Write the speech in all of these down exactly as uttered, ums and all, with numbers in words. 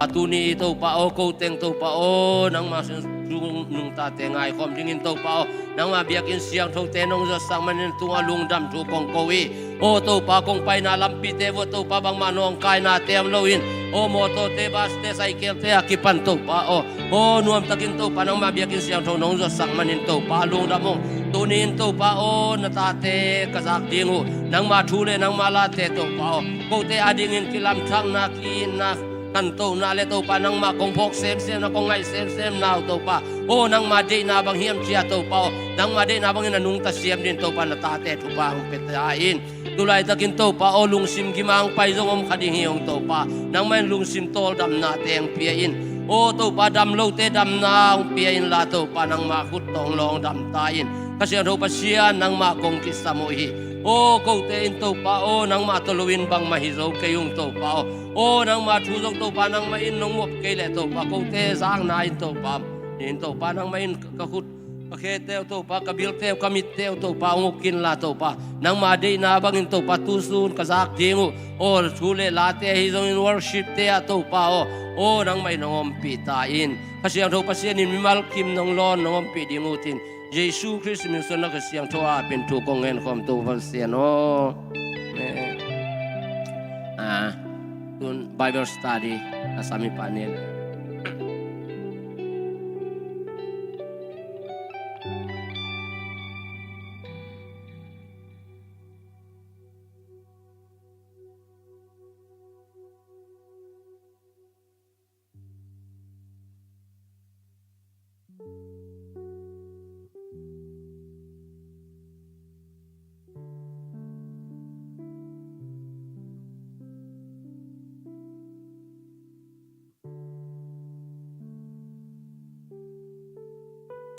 Tuni Topa aw, ko teng Topa aw, nangma sung nungtate ngaikhawm dingin Topa aw, nangma biakinn siangthote nong zuatsak manin tungah lungdam thu kong ko hi. Aw Topa, kong paina lampite vuah Topa bangmah nawngkainate om loin, aw mawtawte, baste, saikelte a kipan Topa aw, aw nuamtakin Topa nangma biakinn siangtho nong zuatsak manin Topa lungdam ung. Tuni-in Topa aw, na tate ka zak ding uh, nangma thu le nangma late Topa aw, kote adingin kilamthakna, ki-itna, khantohna le Topa nangmah kong phawk semsemna, kong ngaih semsemna uh Topa aw, nangma deihna bang hiam ci-a Topa aw, nangma deihna bangin a nungta siam dingin Topa na tate thupha hong pia ta in. Tulaitakin Topa aw, lungsim gima hong pai zong om kha ding hi ung Topa, nangmah in lungsim tawldamnate hong pia in. Aw Topa, dam lote damna hong pia inla Topa, nangma khut tawh hong lawngdam ta in. Kha Siangtho Pasian, nangmah kong kisam uh hi. Aw kote in Topa aw, nangmah tawh loin bangmah hi zo kei ung Topa aw. Aw nangma thu zong Topa nangmah in nong muap kei leh Topa, kote zakna in Topa, in Topa nangmah in ka khut, ka khete uh Topa, ka bilte uh, ka mitte uh Topa hong uk inla Topa, nangma deihna bangin Topa tusun ka zak ding uh. Aw thu le late ahi zongin worshipte ah Topa aw, aw nangmah in nong ompih ta in. Kha Siangtho Pasian in mimal kim nong lawn nong ompih ding uh cin, Jesu Khrist min suang na Kha Siangtho a pen thu kong ngen khawm to Pasian aw. Amen. Ah, tun Bible study a sami pa nen.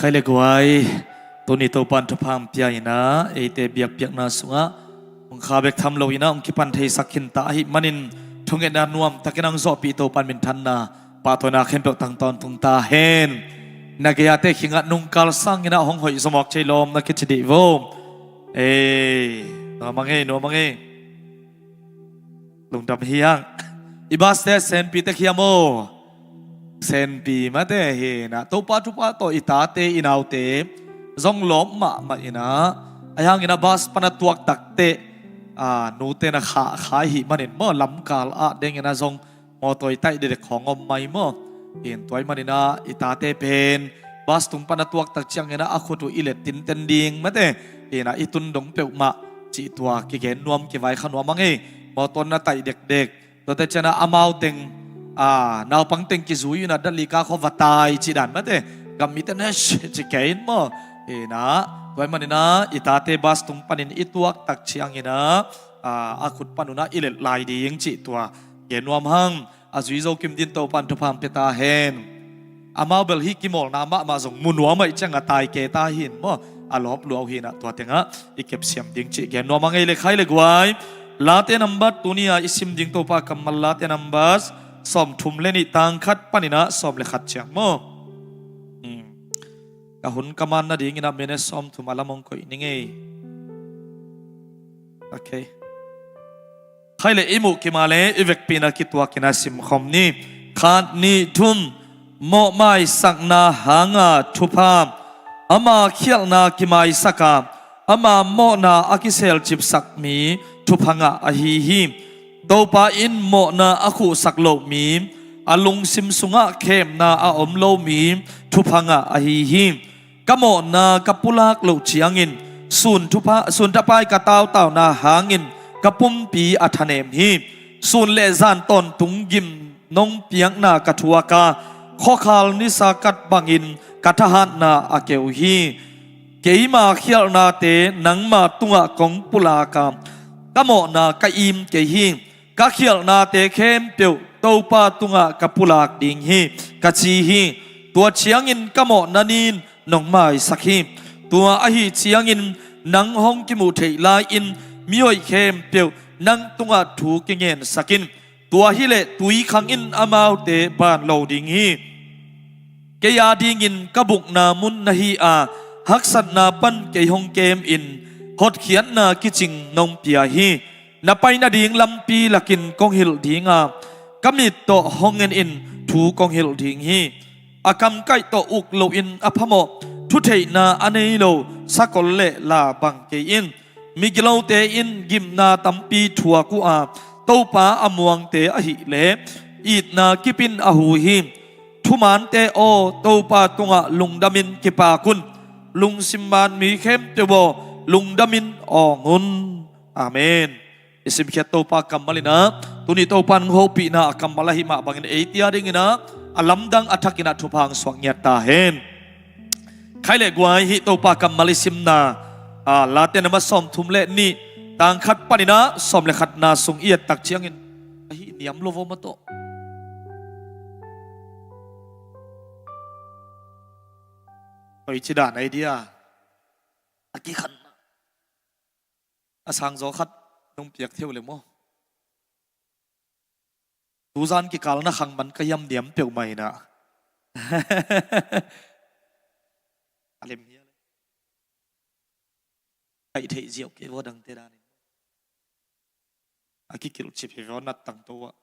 Khai le guai, tuni Topan thupha hong pia inah eite biakpiakna sungah hong kha bek tham lo inah hong kipan theisak khinta ahih manin thungetna nuamtakin hong zawhpih Topan minthanna pahtawina khempeuh tang tawntung ta hen. Na gei-ate khingah nungkal sanginah hong hoih zawmawk thei lawm na kici dih vo. Ei, nuamang ei, nuamang ei. Lungdam hi hang. I baste senpi tek hiam aw? Senpi mate hi inah Topa thupha tawh i tate i naute zong lawp mahmah inah, ahi hanginah bas pana tuak takteh nute na khahkhai hih manin maw, lamkal ah denginah zong mawtawi taih dedek khawng om mai maw? Hin tuai maninah i tate pen bas tung pana tuaktak cianginah a khut uh i let tinten ding mate, hinah i tun dong peuhmah cih tua kigen nuam, kivaikha nuam a ngei. Mawtaw na taih dekdek, tuate cianah amau teng naupang teng kizui inah dalika khua va tai cih dan mate, gam mite nesh ci kei in maw? Hinah tuai maninah i tate bas tung panin i tuaktak cianginah a khut pan unah i let lai ding cih tua gen nuam hang. A zui zo kim din Topan thupha hong pia ta hen. Amau bel hih kimawlna mahmah zong mu nuam ahih ciangah tai ke ta hin maw, a lawp lua uh hinah tua tengah i kepsiam ding cih gen nuam a ngei le khai le guai. Late nambat tuni-a i sim ding Topa kammal Late nambat sawmthum le nih tang khat paninah sawm le khat ciang maw? Ka hun ka man nadinginah minute sawmthum a lam hong koih ni ngei. Okay. Khai le i muh kima le i vekpina kituakinah simkhawm ni. Khat nih thum. Mawhmaisakna hanga thupha, ama khialhna kimaisaka ama mawhna a kiselcipsak mi thupha ngah ahi hi. Topa in mawhna a khuhsak loh mi, a lungsim sungah khemna a om lo mi thupha ngah ahi hi. Ka mawhna ka pulak loh ciangin sun thupha, sun thapai ka tautauna hangin ka pumpi a thanem hi. Sun le zan tawntung gim nong piakna ka thuaka, khuakhal nisa kat bangin ka thahatna a keu hi. Keima khialhnate nangma tungah kong pulaka, ka mawhna ka im kei hi. Ka khialhnate khempeuh Topa tungah ka pulak ding hi, ka ci hi. Tua ciangin ka mawhna nin nong maisak hi. Tua ahi ciangin nang hong kimuh theih lai-in mihoih khempeuh nang tungah thu kingensak in. Tua hileh tui khangin amaute ban lo ding hi. Kei adingin ka bukna mun na hi a, haksatna pan kei hong kemin hotkhiatna kicing nong pia hi. Na pai nading lampi lakin kong hilh dinga, ka mit tawh hong en in, thu kong hilh ding hi. A kamkaih tawh uk loin a phamawh, thutheihna a nei lo sakol le la bang kei in. Migilote in gimna tampi thuak uh a, Topa a muangte ahileh itna kipin a hu hi. Thumaante aw, Topa tungah lungdamin kipak un. Lungsim man mi khempeuh aw, lungdamin awng un. Amen. I simkhiat Topa kammal inah, tuni Topa nong hopihna a kammal ahih mah bangin eite a dinginah a lamdang a thakinah thupha hong suak ngiat ta hen. Khai le guai, hih Topa kammal i simna, a, Late na ma sawmthum le nih, tang khat paninah sawm le khatna sung i et tak ciangin, ahi niam lo vo ma tawh. Koi ci dan ai dia. A kikhanna a sangzaw khat nong piak theu le maw? Tuzan kikalna khang man ka hiam niam peuhmah inah. A lem hial. Kaih theih ziau kei vua dangte danin. A kikilhcip hi vua nat tangto ah.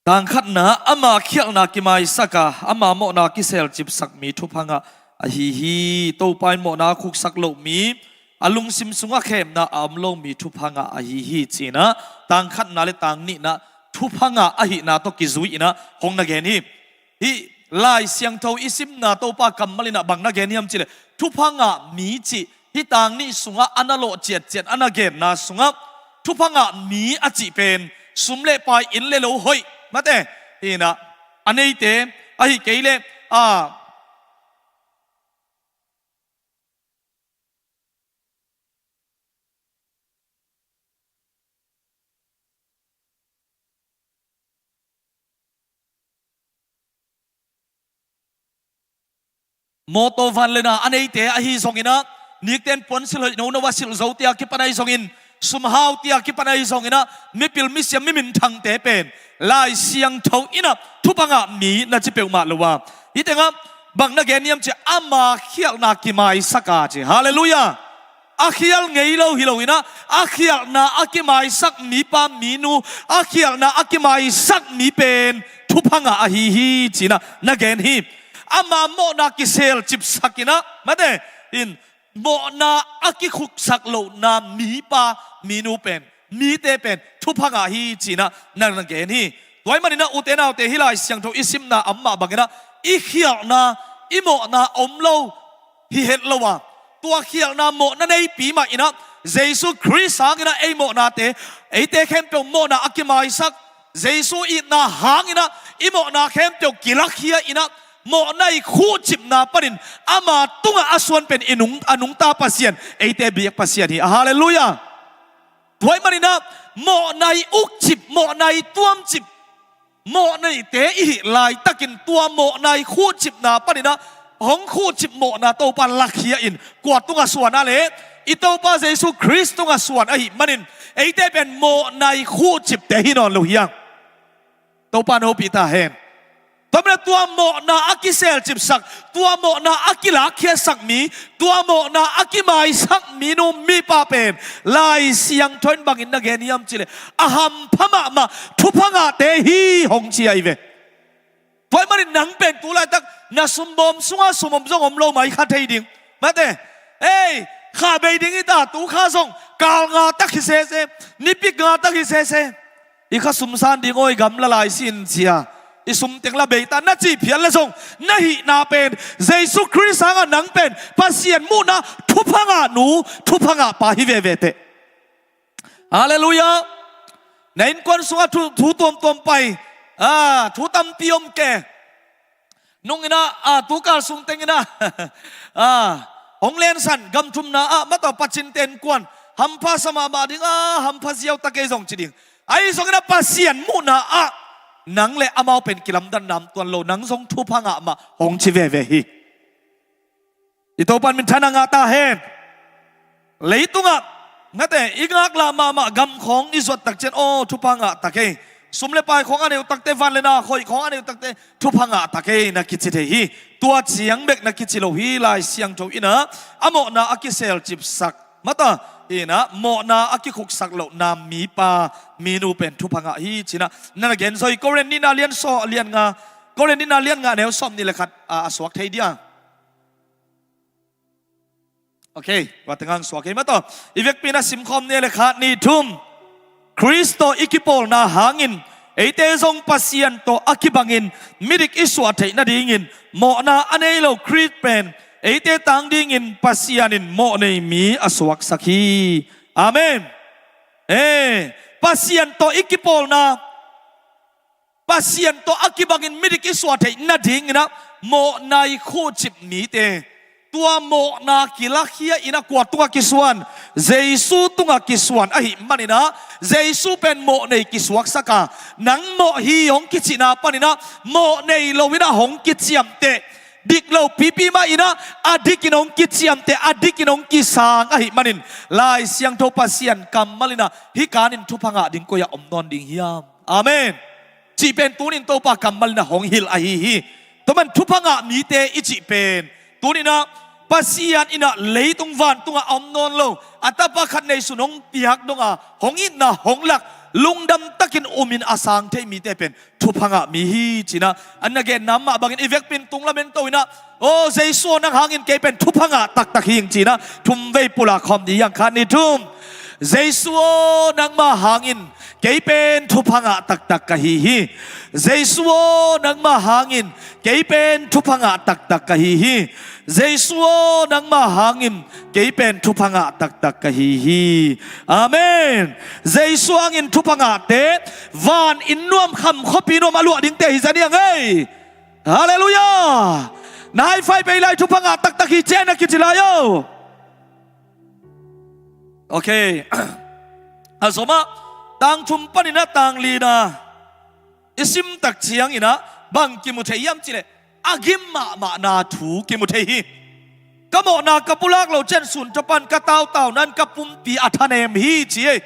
Tang khatna, ama khialhna kimaisak a, ama mawhna kiselcipsak mi thupha ngah ahi hi. Topa in mawhna a khuksak loh mi, a lungsim sungah khemna a om lo mi thupha ngah ahi hi cinah, tang khatna le tang nihna thupha ngah ahihna tawh kizui inah hong na gen hi. Hih Lai Siangtho i simna Topa kammal inah bang na gen hiam cihleh, thupha ngah mi cih hih tang nih sungah a na lawh ciatciat a na genna sungah thupha ngah mi a cih pen sum le pai, inn le lo, hoih, mate, hinah, a neite, ahi kei leh, a, mawtaw vanlena a neite ahi zonginah, nikten puansilh hoih nono a silh zo tia kipan ahi zongin, sumhau tia kipan ahi zonginah, mipil misiam miminthangte pen Lai Siangtho inah thupha ngah mi na ci peuhmah lo a, hih tengah bang na gen hiam cihleh, ama khialhna kimaisak a ci. Halleluiah. A khial ngei lo hi loinah, a khialhna a kimaisak mipa minu, a khialhna a kimaisak mi pen thupha ngah ahi hi cinah na gen hi. Ama mawhna kiselcipsak inah, mate, in, mawhna a kikhuksak lohna mipa minu pen, mite pen thupha ngah hi cinah na na gen hi. Tua ahih maninah ute naute, hih Lai Siangtho i simna a om mah banginah i khialhna, i mawhna om lo hi het lo a, tua khialhna mawhna neipi mah inah, Jesu Khrist hanginah ei mawhnate, eite khempeuh mawhna a kimaisak, Jesu itna hanginah i mawhna khempeuh kilakhia inah, mawhna i khuhcipna panin ama tungah a suan pen i nung, a nungta Pasian, eite biak Pasian hi a. Halleluiah. Tua ahih maninah mawhna i ukcip, mawhna i tuamcip, mawhna i te i hih laitakin tua mawhna i khuhcipna paninah hong khuhcip mawhna Topa lakhia in, kua tungah suan a leh, i Topa Jesu Khrist tungah suan ahih manin, eite pen mawhna i khuhcipte hi nawn lo hi hang. Topa in hopih ta hen. Tua manin tua mawhna a kiselcipsak, tua mawhna a kilakkhiasak mi, tua mawhna a kimaisak minu mipa pen Lai Siangtho in bangin na gen hiam cihleh, a hampha mahmah thupha ngahte hi hong ci ahi ve. Tua ahih manin nang pen tu laitak na sumbawm sungah sum om zong om lo mai kha thei ding, mate. Ei, kha bei ding hi ta, tu kha zong kal nga tak hi sese, nipik nga tak hi sese. I kha sum san ding aw, i gamla lai sin cia, i sum teng la bei ta na cih phial le zong, na hihna pen Jesu Khrist hangah nang pen Pasian muhna thupha ngah nu, thupha ngah pa hi veve teh. Halleluiah. Na innkuan sungah thu, thu tuamtuam pai, a, thu tampi om ke. Nung inah, a, tukal sung teng inah, a, hong lensan gam thumna ah, mataw, pacinte innkuan hampha sa mahmah ding a, hampha ziau ta kei zong ci ding. Ahi zongin ah Pasian muhna ah nang le amau pen kilamdanna om tuan lo, nang zong thupha ngah mah hong ci veve hi. I Topa in minthanna ngah ta hen. Leitungah, ngate, i ngaklah mahmah gam khawng i zuat tak ciang, aw, thupha ngah ta kei. Sum le pai khawng a neih uh takte, van le na khawng a neih uh takte, thupha ngah ta kei na kici thei hi. Tua ciang bek na kici lo hi. Lai Siangtho in ah a mawhna a kiselcipsak, mata, Hi inah mawhna a kikhuksak lohna mipa minu pen thupha ngah hi ci inah na na gen zaw hi. Korin nihna lian sawm, lian nga, Korin nihna lian nga neu sawm nih le khat a, a suak thei dia. Ok, tua tengah suak hi mah tawh. I vekpi na simkhawm ni le khat, nih, thum. Khrist tawh i kipawlna hangin eite zong Pasian tawh a kibangin midik i suah theih nadingin mawhna a nei lo Khrist pen eite tang dingin Pasian in mawhnei mi a suaksak hi. Amen. Eh, Pasian tawh i kipawlna Pasian tawh a kibangin midik i suah theih nadingin ah mawhna i khuhcip mite, tua mawhna kilakhia in ah kua tungah kisuan? Jesu tungah kisuan ahih manin ah Jesu pen mawhnei kisuaksak a, nang mawh hi hong kicihna panin ah mawhnei lo in ah hong kiciamteh, dik lo pipi mah in ah a dikin hong kiciamteh, a dikin hong kisang ahih manin Lai Siangtho Pasian kammal in ah hih kanin thupha ngah ding koi-ah om nawn ding hiam? Amen. Cih pen tunin Topa kammal in ah hong hilh ahi hi. Tua man thupha ngah mite i cih pen tunin ah Pasian in ah leitung vantungah a om nawn lo a tapa khat neisun hong piak donga hong itna hong lak, lungdam takin umin a sang thei mite pen thupha ngah mi hi ci inah an na genna mah bangin i vekpin tung lamen to in ah, aw Jesu aw, nang hangin kei pen thupha ngah taktak hing ci inah thumvei pulak khawm ni, yang khat, nih, thum. Jesu aw, nangmah hangin kei pen thupha ngah taktak ka hi hi. Jesu aw, nangmah hangin kei pen thupha ngah taktak ka hi hi. Jesu aw, nangmah hangin kei pen thupha ngah taktak ka hi hi. Amen. Jesu hangin thupha ngahte van inn nuam, kham khuapi nuam a luah dingte hi zen hi ang ei. Halleluiah. Na high five pei lai, thupha ngah taktak hi ci e na kici lai aw. Ok. A zomah tang thum panin ah tang lina i sim tak ciangin ah bang kimu thei hiam cih leh a gim mahmahna thu kimu thei hi. Ka mawhna ka pulak loh ciang sun thapa'n ka tautau nan ka pumpi a thanem hi ci hi.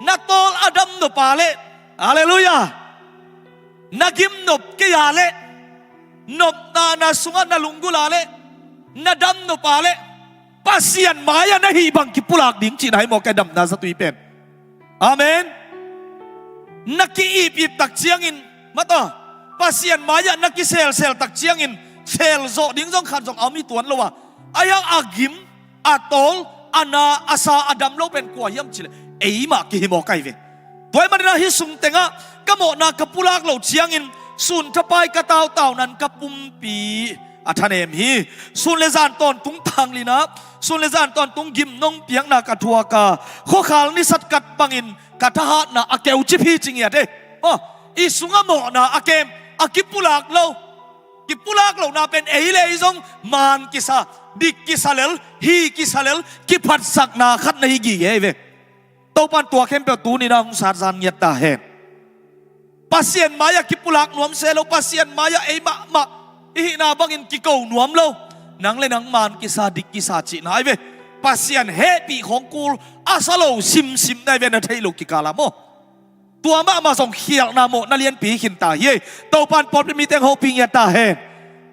Na tawl a dam nop a leh, halleluiah, na gim nop kei a leh, nopna na sungah na lunggulh a leh, na dam nop a leh, Pasian mai-ah na hih bang kipulak ding cihna hi maw, ka damna zatui pen. Amen. Na ki-ipip tak ciangin, mata, Pasian mai-ah na kiselsel tak ciangin, sel zawh ding zong khat zong a om hi tuan lo a. Ahi hang a gim, a tawl, a na, a sa, a dam lo pen kua hiam cih leh eimah kihi mawk ahi ve. Tua ahih manin ah hih sung tengah ka mawhna ka pulak loh ciangin sun thapai ka tautau nan ka pumpi a thanem hi. Sun le zan tawntung tang lina, sun le zan tawntung gim nong piakna ka thuak a, khuakhal ni satkat bangin ka thahatna a keucip hi ci ngiat e. Aw, i sungah mawhna a kem, a kipulak lo, kipulak lohna pen ei le ei zong man kisa, dik kisa lel, hi kisa lel, kiphatsakna khat na hi gige hi ve. Topa'n tua khempeuh tuni-in ah hong sat zan ngiat ta hen. Pasian mai-ah kipulak nuam se lo, Pasian mai-ah ei mahmah i hihna bangin kiko nuam lo, nang le nang man kisa, dik kisa cihna ahi ve. Pasian hehpih khawng kul a sa lo simsim na hi ve, na theih loh kikal ah maw. Tua mahmah zong khialhna mawhna lianpi hi khin ta hi. Topa'n pawlpi mite hong hopih ngiat ta hen.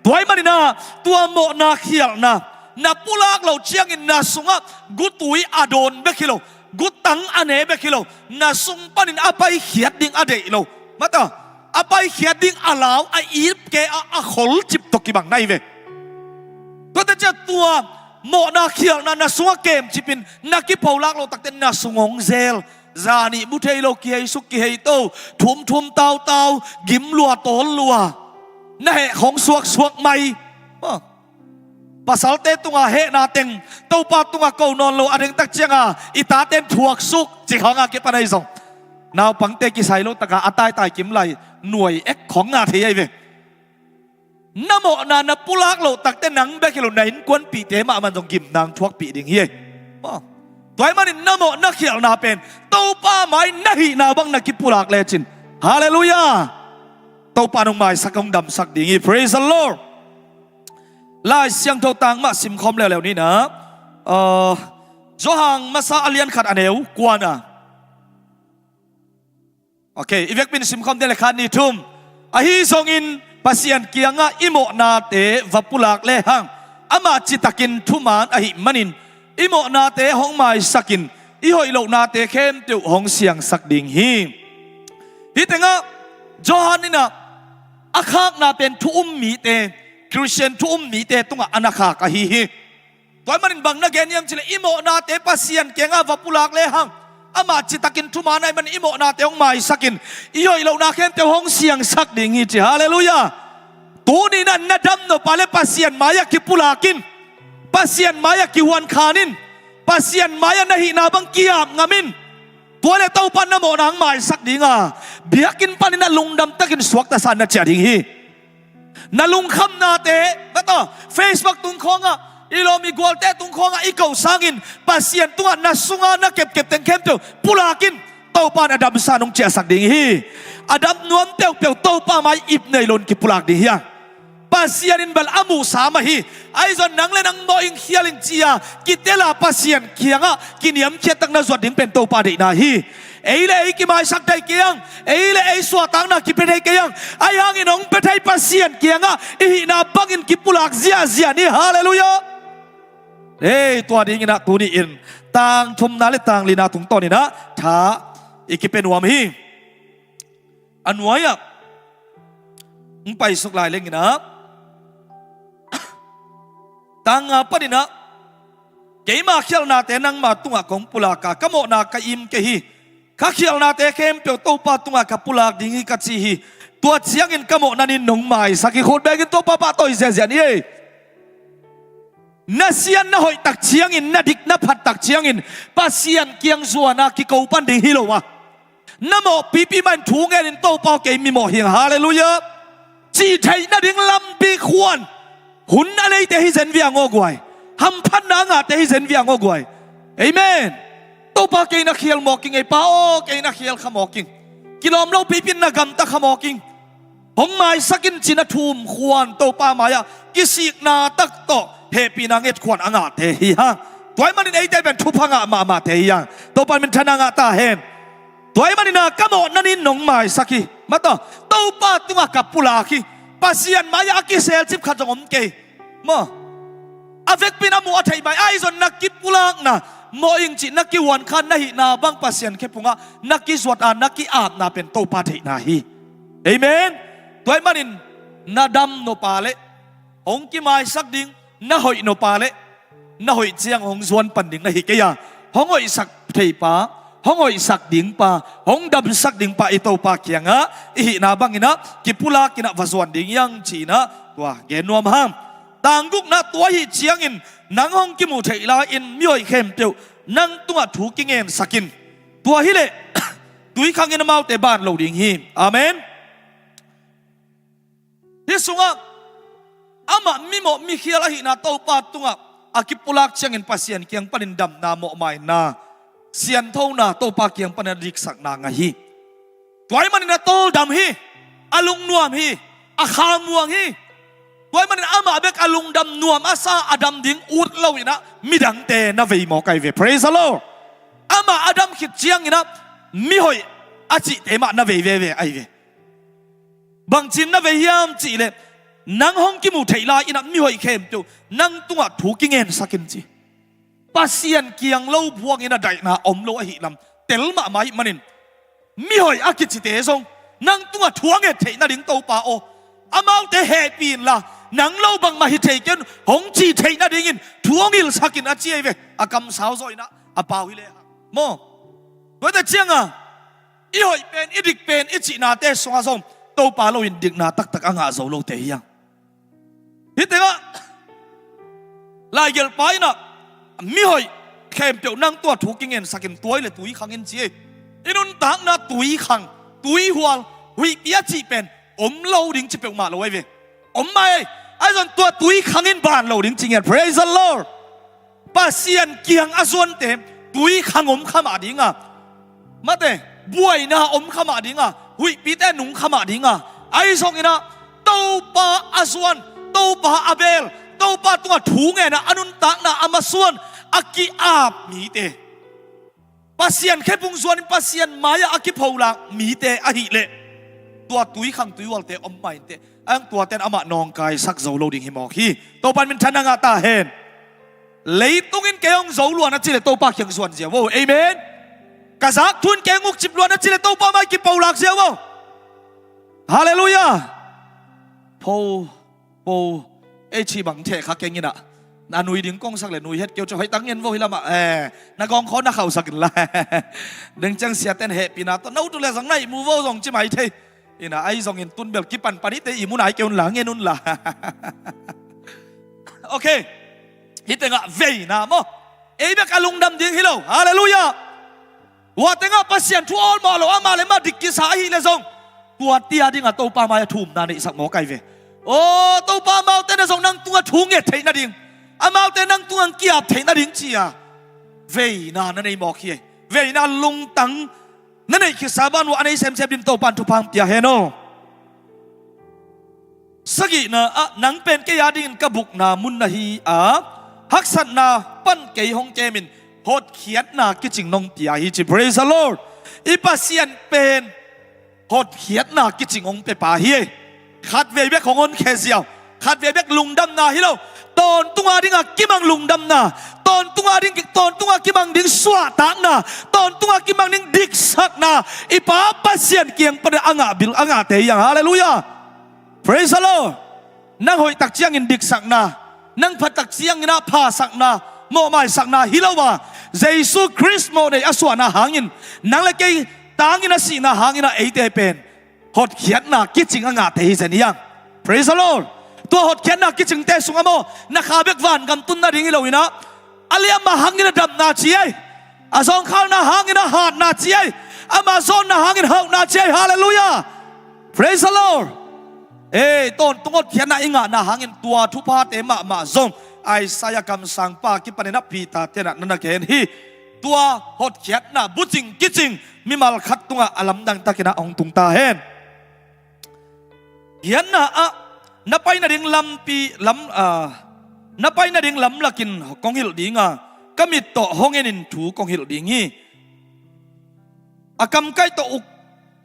Tua ahih manin ah tua mawhna khialhna na pulak loh ciangin na sungah gutui a dawn bek hi lo, gutang a ne bek hi lo, na sung panin a paikhiat ding a deih lo, mata, a paikhiat ding a lau, a ipke a, a kholcip tawh kibang na hi ve. Tuate ciang tua mawhna khialhna na sungah kemcipin na kipholak loh takte na sung hong zel. Zan ih mu thei lo, kiheisuk kiheito, thumthum tautau, gim lua tawl lua, na heh khawng suaksuak mai. Aw. Pasalte tungah hehna teng Topa tungah ko nawn lo a dengtak ciangah i tate'n thuaksuk cih khawngah kipan ahi zong, naupangte kisai lo takah a taitai kim lai nuai ek khawng ngah thei ahi ve. Na mawhna na pulak loh takte nang bek hi lo, na innkuanpihte mahmah zong gimna hong thuakpih ding hi. Aw. Tua ahih manin na mawhna khialhna pen Topa mai na hihna bang na kipulak lecin, halleluiah, Topa in hong maisak, hong damsak ding hi. Praise the Lord. Lai Siangtho tang mah simkhawm leuleu ni in ah, uh, Johan Masa a lian khat a neu kuana. Ok, i vekpi-in simkhawm ding le, khat, nih, thum. Ahi zongin Pasian kiangah i mawhnate va pulak lehang amah citakin thuman ahih manin i mawhnate hong maisakin i hoih lohnate khempeuh hong siangsak ding hi. Hih tengah Johan in ah a khakna pen thu um mite, Khristian thu um mite tungah a na khak ahi hi. Tua ahih manin bang na gen hiam cih leh i mawhnate Pasian kiangah va pulak lehang, amah citakin thuman ahih manin i mawhnate hong maisakin i hoih lohna khempeuh hong siangsak ding hi ci. Halleluiah. Tuni in ah na dam nop leh Pasian mai-ah kipulak in, Pasian mai-ah kihuan khan in, Pasian mai-ah na hihna bang ki-ap ngam in. Tua leh Topa in na mawhna hong maisak ding a, biakinn panin ah lungdam takin suakta sa-in na ciah ding hi. Na lungkhamnate, na tawh Facebook tung khawngah, i lawm i gualte tung khawngah i koh sangin Pasian tungah na sungah na kepkep teng khempeuh pulak in. Topa in a damsa-in hong ciahsak ding hi. A dam nuam peuhpeuh Topa mai-ah ip nei loin kipulak ding hi a, Pasian in bel a muhsa mah hi. Ahi zong nang leh nang mawh ing, khial ing ci-a kitel a Pasian kiangah kiniamkhiat tak na zuat ding pen Topa deihna hi. Ei leh ei kimaisak thei kei hang, ei leh ei suahtakna kipia thei kei hang. Ahi hangin hong pia thei Pasian kiangah i hihna bangin kipulak ziahziah ni. Halleluiah. Ei, tua dingin ah tuni-in tang thumna leh tang lina tungtawnin ah tha i kipia nuam hi. A nuai-ah hong paisuk lai leng in ah, tang nga panin ah, keima khialhnate nangma tungah kong pulak a, ka mawhna ka im kei hi. Ka khialhnate khempeuh Topa tungah ka pulak ding hi ka ci hi. Tua ciangin ka mawhna in nong maisak hi. Khut bengin Topa pahtawi ziahziah ni ei. Na siat na hoih tak ciangin, na dik na phat tak ciangin Pasian kiang zuan a kiko pan ding hi lo a, na mawhpipi mah in thu ngenin Topa aw, kei mi mawh hi ing, halleluiah, cih theih nading lampi khuan. Hun a neite hi zen viang aw guai. Hamphatna a ngahte hi zen viang aw guai. Amen. Topa, kei na khial mawk ing ei, Pa aw, kei na khial kha mawk ing. Kilawm lopipi in na gamta kha mawk ing. Hong maisak in ci-in a thum khuan Topa mai-ah kisikna tak tawh hehpihna nget khuan a ngahte hi hang. Tua ahih manin eite pen thupha ngah mahmahte hi hang. Topa minthanna ngah ta hen. Tua ahih manin ah ka mawhna in nong maisak hi. Mah tawh, Topa tungah ka pulak hi. Pasian mai-ah a kiselcip khat zong om kei. Maw, a vekpi in a muh a theih mai, ahi zong na kipulakna, mawh ing cih na kihuan khan na hihna bang Pasian khephungah na kizuat a, na ki-apna pen Topa theihna hi. Amen. Tua ahih manin na dam nop leh hong kimaisak ding, na hoih nop leh na hoih ciang hong zuan pan ding na hi kei a, hong hoihsak thei pa, hong hoihsak ding pa, hong damsak ding pa i Topa kiangah i hihna bangin ah kipulakin ah va zuan ding hi hang ci-in ah tua gen nuam hang. Tang gukna, tua ahih ciangin nang hong kimuh theih lai-in mihoih khempeuh nang tungah thu kingensak in. Tua hi leh tuikhangin amaute ban lo ding hi. Amen. Hih sungah amah mimawh mikhial ahihna Topa tungah a kipulak ciangin Pasian kiang panin damna, mawhmaina, sianthona, Topa kiang panin a diksakna ngah hi. Tua ahih manin a tawldam hi, a lungnuam hi, a khamuang hi. Tua ahih manin amah bek a lungdam nuam a sa, a dam ding ut loin ah midangte na vei mawk ahi ve. Praise the Lord. Amah a dam khit ciangin ah mihoih a cihte mah na vei veve ahi ve. Bangci-in na vei hiam cih leh, nang hong kimuh theih lai-in ah mihoih khempeuh nang tungah thu kingensak in ci. Pasian kiang lo buangin a daihna om lo ahih lam tel mahmah ahih manin, mihoih a kicite zong nang tungah thu a nget theih nading Topa aw, amaute hehpih inla, nang lo bangmah hi thei kei un, hong ci theih nadingin thu hong hilhsak in a ci ahi ve. A kamsau zaw in ah a pau hi lehang maw. Tuate ciangah i hoih pen, i dik pen i cihnate sungah zong Topa loin dikna taktak a ngah zo lote hi hang. Hih tengah laigelhpa in ah mihoih khempeuh nang tungah thu kingensak in, tua hi leh tuikhang in ci hi. I nuntakna tuikhang, tuihual, huihpi a cih pen om lo ding ci peuhmah lo ahi ve. Om mai, ahi zong tua tuikhang in ban lo ding ci ngiat. Praise the Lord. Pasian kiang a zuante tuikhang om kha mah ding a, mate, buaina om kha mah ding a, huihpite nung kha mah ding a, ahi zongin ah Topa a zuan, Topa a beel, Topa tungah thu ngen a, a nuntakna a masuan, a ki-ap mite, Pasian khephung zuanin Pasian mai-ah a kipholak mite ahih leh, tua tuikhang tuihualte om mai inteh. A hang tuate in amah nawngkaisak zo lo ding hi mawk hi. Topa in minthanna ngah ta hen. Leitung in kei hong zo lua na ci leh Topa kiang zuan zia vo. Amen. Ka zak thu in kei hong ukcip lua na ci leh Topa mai kipo lak zia vo. Halleluiah. Pho, pho, ei ci bang theh kha keng in ah. Na nui ding kong sak leh nui het keu ci hoih tak ngen vo hi lam ah. Eh, na gawng khaw na khauhsak in la. Deng ciang siate'n hehpihna tawh no tu leh zong na ihmu vo zong ci mai thei. In ah, ahi zongin tun bel kipanpan hi te, ihmu nai kei un la, ngen un la. Ok. Hih tengah veina maw, ei bek a lungdam ding hi lo. Halleluiah. Hua tengah Pasian thu awlmawh lo, amah leh amah dik kisa ahih leh zong, tua tia dingah Topa mai-ah thumna neihsak mawk ai ve. Aw Topa, amaute na zong nang tungah thu nget theih nading, amaute nang tungah kiap theih nading ci-a veina na nei mawk hi. Veina lungtang na neih khitsa ban uh a nei semsem dingin Topa'n thupha hong pia hen aw. Sagihna ah, nang pen kei a dingin ka bukna mun na hi a, haksatna pan kei hong kemin hotkhiatna kicing nong pia hi ci. Praise the Lord. I Pasian pen hotkhiatna kicing hong pia pa hi. Khatvei bek hong honkhia ziau, khatvei bek lungdamna hi lo, tawntung a dingah kimang lungdamna, tawntung a ding, tawntung a kimang ding suahtakna, tawntung a kimang ding diksakna i Pa Pasian kiang pan a ngah bil a ngahte hi hang. Halleluiah. Praise the Lord. Nang hoih tak ciangin diksakna, nang pha tak ciangin ah phasakna, mawhmaisakna hi lo a, Jesu Khrist mawhnei a suahna hangin, nang leh kei tangin a sihna hangin ah eite pen hotkhiatna kicing a ngahte hi zen hi hang. Praise the Lord. Tua hotkhiatna kicingte sungah maw, na kha bek vangam tun nading hi lo in ah, a liamma hangin a damna ci ai, a zawngkhalna hangin a hatna ci ai, ama zawnna hangin hauhna ci ai. Halleluiah. Praise the Lord. Ei, tawntung hotkhiatna i ngahna hangin tua thuphate mahmah zong Isaiah kamsangpa kipanin ah Peter te'n ah na na gen hi. Tua hotkhiatna bucing kicing mimal khat tungah a lamdang takin ah hong tung ta hen. Giatna ah, na pai nading lampi lam, ah, na pai nading lamlakin kong hilh ding a, ka mit tawh hong enin thu kong hilh ding hi. A kamkaih tawh uk,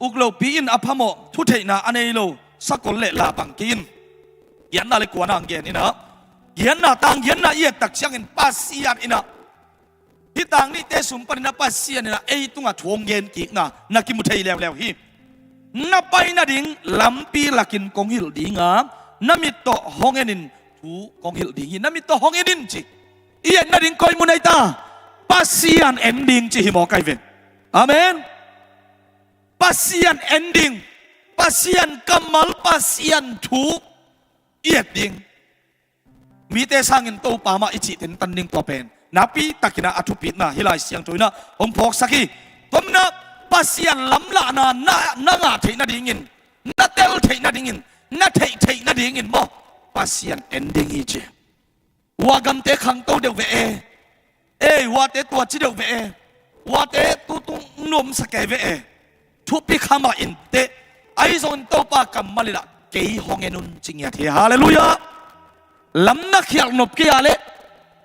uk lopi in a phamawh thutheihna a nei lo sakol leh lah bang kei in. Giatna leh kuana hong gen in ah, giatna, tang giatna i et tak ciangin Pasian in ah, hih tang nihte sung panin ah Pasian in ah ei tungah thu hong gen kikna na kimu thei leuleu hi. Na pai nading lampi lakin kong hilh ding a, na mit tawh hong enin thu kong hilh ding hi. Na mit tawh hong enin ci. I et nading koi mun ai ta? Pasian en ding ci hi mawk ai ve. Amen. Pasian en ding, Pasian kammal, Pasian thu i et ding. Mite sangin Topa mah i cih tentan ding tua pen nakpi takin ah a thupitna hih Lai Siangtho in ah hong phawksak hi. Tua manin ah Pasian lamlahna na, na ngah theih nadingin, na tel theih nadingin, na theih theih nadingin maw, Pasian en ding hi ci. Hua gamte khangto deuh ve e. Ei, huate tua ci deuh ve e. Huate tutung nuamsa kei ve e. Thupi kha mah inteh. Ahi zongin Topa kammal in ah kei hong en un ci ngiat hi. Halleluiah. Lam na khialh nop kei a leh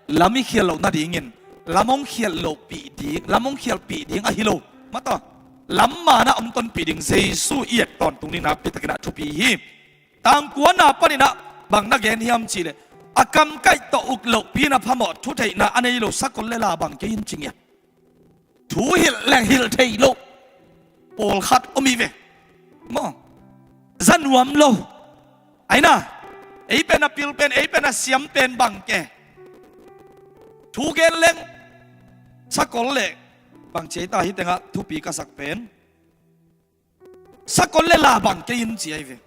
lam i khialh loh nadingin lam hong khialh lohpih ding, lam hong khialhpih ding ahi lo. Mataw, lam manah hong tonpih ding Jesu i et tawntung ding nakpi takin ah thupi hi. Tang kuana panin ah bang na gen hiam cih leh, a kamkaih tawh uk lohpi in a phamawh thutheihna a nei lo sakol leh lah bang kei in ci ngiat. Thu hilh leng hilh thei lo pawlkhat om hi ve. Maw, za nuam lo. Ai na, ei pen a pil pen, ei pen a siam pen bang ke. Thu gen leng sakol leh bang ci ai ta, hih tengah thupi ka sak pen sakol leh lah bang kei in ci ai ve.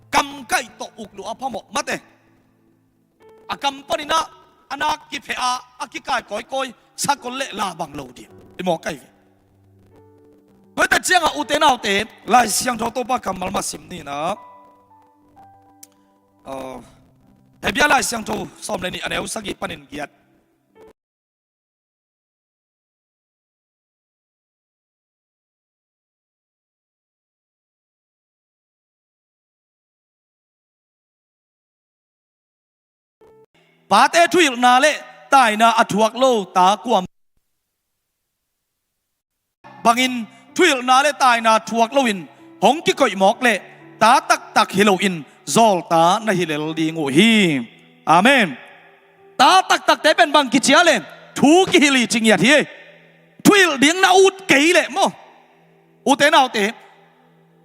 Kamkaih tawh uk loh a phamawh mate. A kam panin ah a nak kipheh a, a kikai kawikawi, sakol leh lah bang lo ding hi mawk ai ve. Tua hi tak ciangah ute naute, Lai Siangtho Topa kammal mah sim ni in ah. Aw, Hebru Lai Siangtho sawm leh nih, a neu sagih panin giat. Pate thuhilhna leh taina a thuak lo ta kuamah bangin thuhilhna leh taina thuak loin hong kikoih mawk leh ta taktak hi loin zawlta na hi lel ding uh hi. Amen. Ta taktakte pen bang kici a leh, thu kihilh hi ci ngiat hi. Thuhilh ding na ut kei leh maw, ute naute,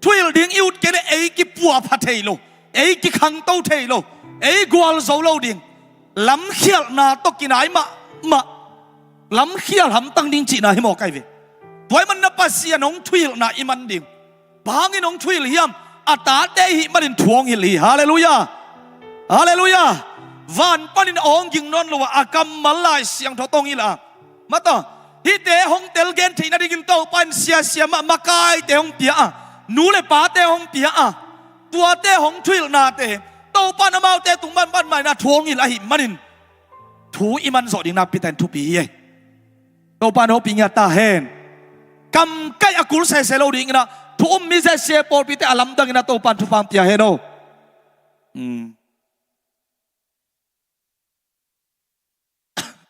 thuhilh ding i ut kei leh ei kipuahpha thei lo, ei kikhangto thei lo, ei gualzo lo ding, lamkhialhna tawh kinai mahmah, lamkhial hamtang ding cihna hi mawk ai ve. Tua ahih manin Pasian hong thuhilhna i man ding. Bang hangin hong thuhilh hiam? A tate i hih manin thu hong hilh hi. Halleluiah. Halleluiah. Van panin a hong ging nawn lo a, a kammal Lai Siangtho tawh hong hilh a. Mataw, hihte hong telgen theih nadingin Topa in siasia mah makaite hong pia a, nu le pate hong pia a, tuate hong thuhilhnate, Topa in amaute tung banban maina thu hong hilh ahih manin, thu i man zawh ding nakpi takin thupi hi ei. Topa in hopih ngiat ta hen. Kam kaih a kul sese lo dingin ah, thu um mi sese pawlpite a lamdangin ah Topa in thupha hong pia hen aw. Hmm.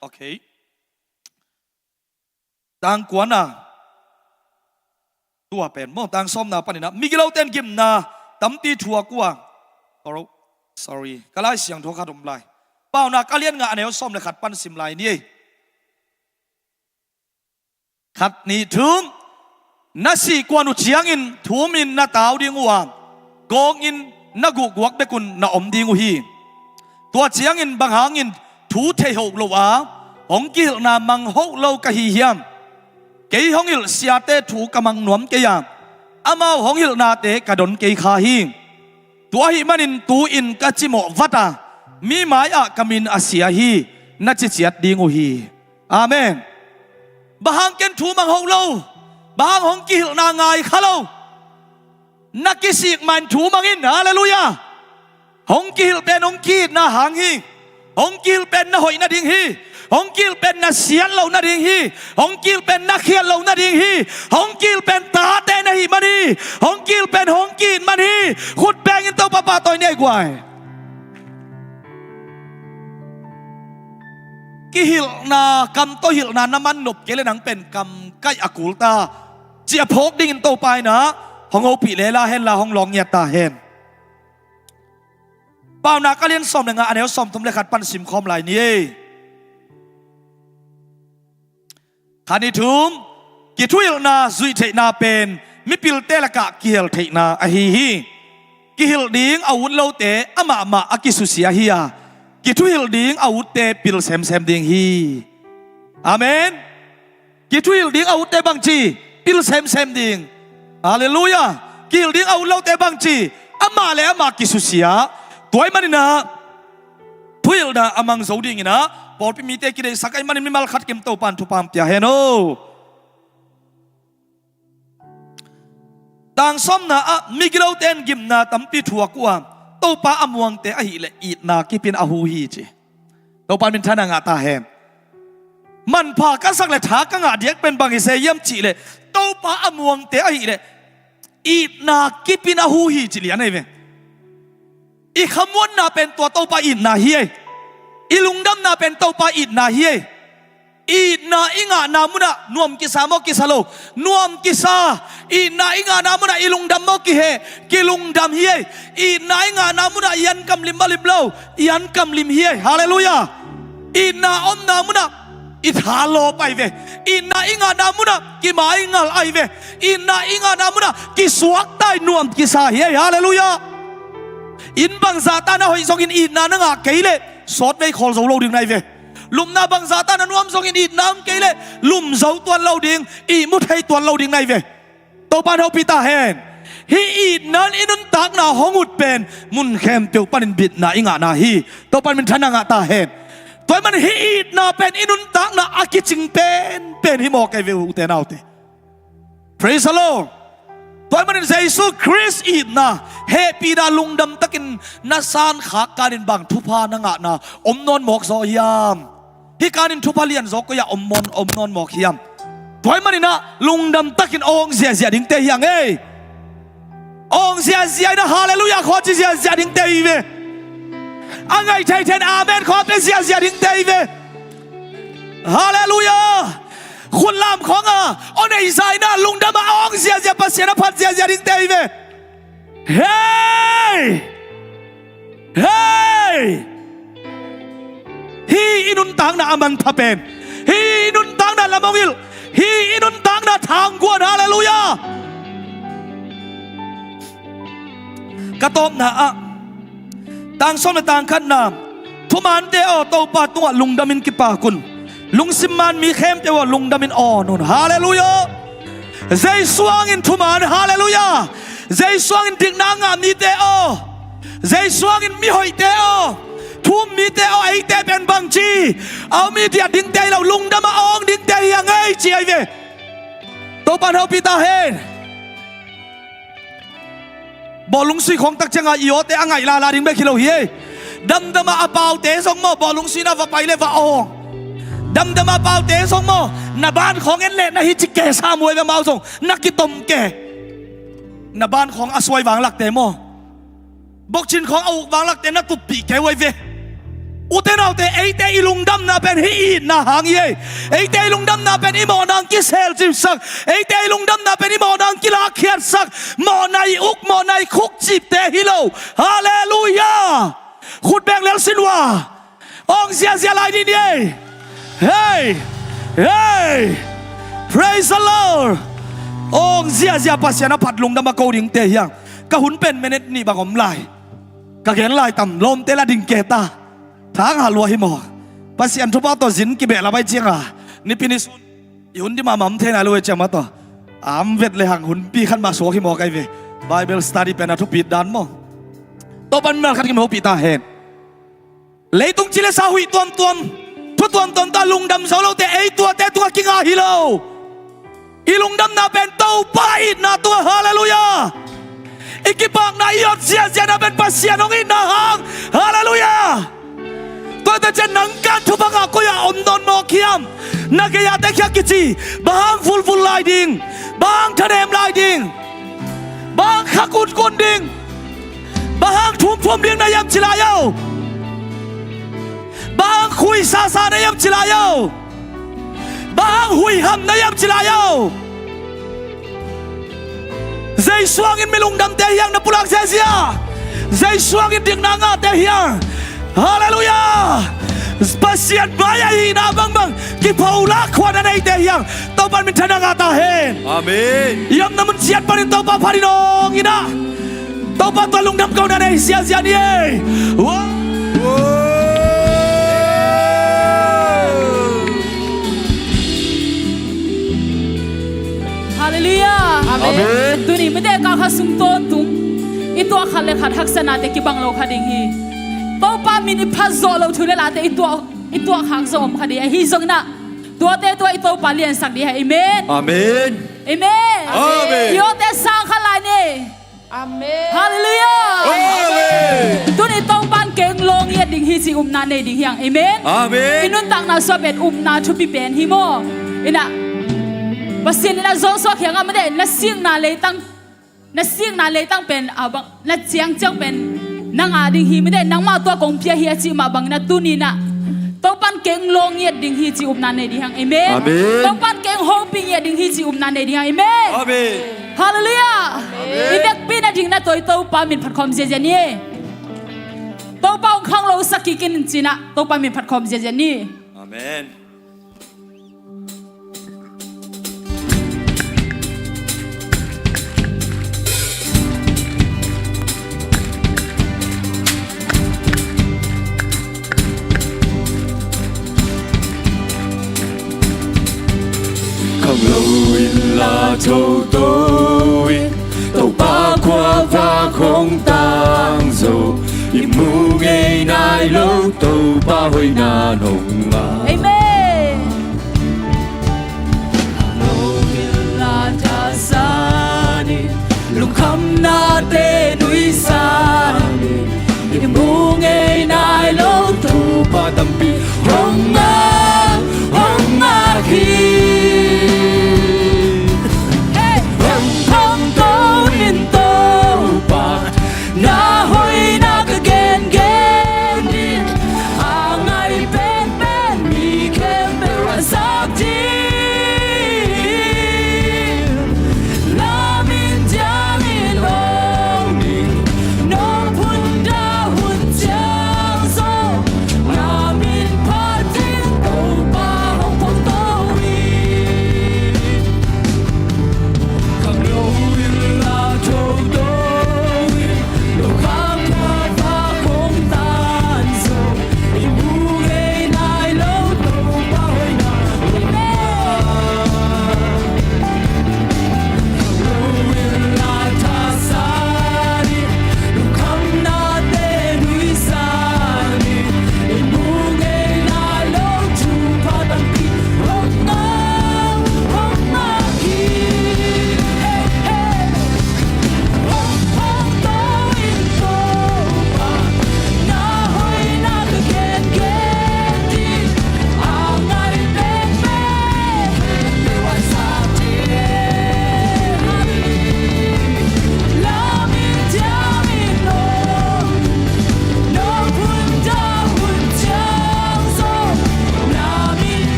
Okay. Tang kuana. Tua pen maw, tang sawmna panin ah, migilote in gimna tampi thuak uh a. Sorry. Sorry. Ka Lai Siangtho khat om lai. Paunak a lian nga, a neu sawm le khat pan sim lai ni ei. Khat, nih, thum. Na sih kuan uh ciangin thumin na tau ding uh a, gawngin na guhguak bek un na om ding uh hi. Tua ciangin bang hangin thu theihoh lo a, hong kihilhna manghoh lo ka hi hiam? Kei hong hilh siate thu ka mang nuam kei a, amau hong hilhnate ka don kei kha hi. Tua ahih manin tu-in ka cimawh vat a, mi mai-ah ka min a sia hi, na ci ciat ding uh hi. Amen. Bang hang ken thu manghoh lo? Bang hang hong kihilhna ngai kha lo? Na kisik ma-in thu mang in. Halleluiah. Hong kihilh pen hong ki-itna hang hi. Hong kihilh pen na hoih nading hi. Hong kihilh pen na siat loh nading hi. Hong kihilh pen na khial loh nading hi. Hong kihilh pen tate na hih man hi. Hong kihilh pen hong ki-it man hi. Khut bengin Topa pahtawi ni ei guai. Kihilhna, kam tawh hilhna na man nop kei leh nang pen kam kaih a kul ta, ci a phawk dingin Topa in ah hong hopih lela hen la, hong lawng ngiat ta hen. Paunak a lian sawm le nga, a neu sawmthum le khat pan simkhawm lai ni ei. Khat, nih, thum. Kithuhilhna zuih theihna pen mipilte lakah kihel theihna ahi hi. Kihilh ding a ut lote amahmah a kisusia hi a, kithuhilh ding a utte pil semsem ding hi. Amen. Kithuhilh ding a utte bangci? Pil semsem ding. Halleluiah. Kihilh ding a ut lote bangci? Amah le amah kisusia. Tua ahih manin ah thuhilhna a mang zo dingin ah pawlpi mite kideihsak ahih manin mimal khat kim Topa in thupha hong pia hen aw. Tang sawmna ah, migilote in gimna tampi thuak uh a, Topa a muangte ahih leh itna kipin a hu hi ci. Topa in minthanna ngah ta hen. Manpha ka sak le tha ka ngah diak pen bang hi se hiam cih leh, Topa a muangte ahih leh itna kipin a hu hi ci lian ahi ve. I khamuanna pen tua Topa itna hi ei. I lungdamna pen Topa itna hi ei. Itna i ngahna munah nuam kisa maw, kisa lo? Nuam kisa. Itna i ngahna munah i lungdam maw, kiheh? Kilungdam hi ei. Itna i ngahna munah i an kamlim maw, lim lo? I an kamlim hi ei. Halleluiah. Itna omna munah i thalawp ahi ve. Itna i ngahna munah kimaingal ahi ve. Itna i ngahna munah kisuakta, i nuam kisa hi ei. Halleluiah. Inn bangzahta na hoih zongin itna na ngah kei leh sawtvei khawl zo lo ding na hi ve. Lupna bangzahta na nuam zongin itna om kei leh lum zo tuan lo ding, ihmu thei tuan lo ding na hi ve. Topa in hopih ta hen. Hih itna in i nuntakna hong ut pen mun khempeuh panin bitna i ngahna hi. Topa in minthanna ngah ta hen. Tua ahih manin hih itna pen i nuntakna a kicing penpen hi mawk ahi ve, ute naute. Praise the Lord. Tua ahih manin Jesu Khrist itna, hehpihna lungdam takin na sankhak kanin bang thupha na ngahna om nawn mawk zaw hiam? Hih kanin thupha lianzaw koi-ah om nawn, om nawn mawk hiam? Tua ahih manin ah lungdam takin awng ziahziah dingte hi hang ei. Awng ziahziah in ah halleluiah khawng ci ziahziah dingte hi ve. A ngai theithei in amen khawng pia ziahziah dingte hi ve. Halleluiah. Khutlam khawng a aw nei zah in ah lungdam a awng ziahziah, Pasian a phat ziahziah dingte hi ve. Hei! Hei! Hih i nuntakna a manpha pen, hih i nuntakna lam hong hilh, hih i nuntakna thangguan. Halleluiah. Ka tawpna ah, tang sawm le tang khatna, thumante aw, Topa tungah lungdamin kipak un. Lungsim man mi khempeuh aw, lungdamin awn un. Halleluiah. Jesu hangin thuman. Halleluiah. Jesu hangin dikna ngah mite aw, Jesu hangin mihoihte aw, thu-um mite aw, eite pen bangci a om i diah dingte hi lo, lungdam a awng dingte hi a ngei ci ahi ve. Topa in hopih ta hen. Bawlung sui khawng tak cianga i awte a ngaih lala ding bek hi lo hi ei. Damdam a paute zong maw, bawlung suina va pai le va awng. Damdam a paute zong maw, na ban khawng en le na hi ci kesa muai ve, amau zong na kitom ke. Na ban khawng a suai vanglakte maw, bokcin khawng a uk vanglakte na tuppih kei uai ve. Ute naute, eite i lungdamna pen hih i itna hang hi ei. Eite i lungdamna pen i mawhna hong kiselcipsak, eite i lungdamna pen i mawhna hong kilakkhiatsak, mawhna i uk, mawhna i khukcipte hi lo. Halleluiah. Khut beng lel sin ua. Awng ziazia lai dih ni ei. Hei, hei. Praise the Lord. Awng ziazia, Pasian a phat lungdam a ko dingte hi hang. Ka hun pen minute nih bang om lai. Ka gen lai tam, lawmte la ding kei ta. Thang ha lua hi maw. Pasian thupha tawh zin kibeh la bai cianga, nipi ni sun i hun dih mahmah om thei nai lo hi ciang mah tawh, am vet le hang hunpi khat mah suak hi maw kai ve. Bible study pen a thupit dan maw. Topa in mimal khat kim hopih ta hen. Leitung ci le sa huih tuamtuam, thu tuamtuam tawh lungdam zo lote ei tuate tungah kinga hi lo. I lungdamna pen Topa itna tungah. Halleluiah. I kipakna, i awt ziaziana pen Pasian hong itna hang. Halleluiah. Tuate ciang nang kan thupha ngah koi-ah om nawn mawk hiam? Na gei-ate khiak kici, bang hang vulvul lai ding, bang hang thanem lai ding, bang hang kha kunkun ding, bang hang thumthum ding na hiam ci lai o? Bang hang khuisasa na hiam ci lai o? Bang hang huiham na hiam ci lai o? Jesu hangin mi lungdamte hi hang na pulak ziazia. Jesu hangin dikna ngahte hi hang. Halleluiah. Pasian mai-ah hihna bangbang kipholak khua na neite hi hang. Topa in minthanna ngah ta hen. Amen. I omna mun ciat panin Topa phat in awng in ah, Topa tungah lungdam kohna nei ziazia ni ei. Wow. Halleluiah. Amen. Tuni mite kal khat sung tawntung i tuah khat le khat haksatnate kibang lo kha ding hi. Topa min i phat zawh loh thu le late i tuah, i tuah khak zong om kha ding hi. Ahi zongin ah tuate tungah i Topa liansak ding hi. Amen. Amen. Amen. Amen. I awte sang kha lai ni. Amen. Halleluiah. Amen. Tuni Topa in kei hong lawng ngiat ding hi ci upna nei ding hi hang. Amen. Amen. I nuntakna suah pen upna thupi pen hi maw. In ah Pasian in ah Joshua kiangah mite na sikna leitang, na sikna leitang pen a bang, na ciangciang pen nang a ding hi mite, nangmah tungah kong pia hi a cih mah bangin ah tuni in ah Topa in kei hong lawng ngiat ding hi ci upna nei ding hi hang. Amen. Amen. Topa in kei hong hopih ngiat ding hi ci upna nei ding hi hang. Amen. Amen. Halleluiah. Amen. I vekpi na ding na tawi Topa min phat khawm ziazia ni. Topa hong khanglosak kik in ci-in ah Topa min phat khawm ziazia ni. Amen. Khanglo inla thoto in, Topa khuavak hong tangzo. I mu ngei nai lo Topa hoihna in hong ngah. Amen. Khanglo inla thasan in, lungkhamnate nuihsan in, i mu ngei nai lo Topa tampi hong ngah, hong ngah hi. Hey! Hong, hong ko in Topa, na hoihna ka gengen in, a ngai penpen mi khempeuh a zak ding. Na min diamin hong ning, no phunda hun ciang zong, na min pha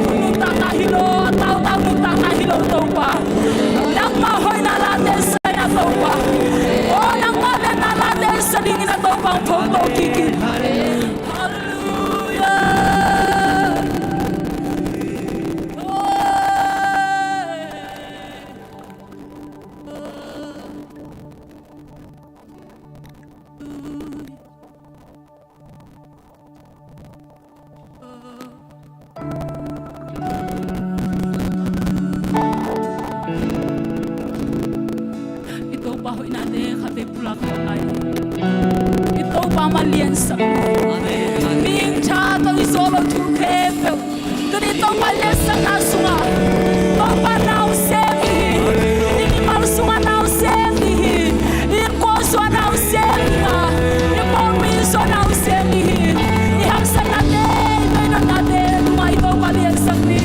Nungta ka hi lo, a tautau nungta ka hi lo Topa. Nangmah hoihna late sa in a Topa. O nangmah lianna late sa dingin a Topa hong thotho kik in. Halleluiah. I Topa hoihnate khatvei pulak lai. I Topa mah liansak. Amen. Mihing tha tawh i zuak lo thu khempeuh tuni Topa liansakna sungah, Topa na hong sem ding hi. I mimal sungah na hong sem ding hi. I innkuan sungah na hong sem ding a, i pawlpi sungah na hong sem ding hi. I haksatnate, i doinonate tungah i Topa liansak ni.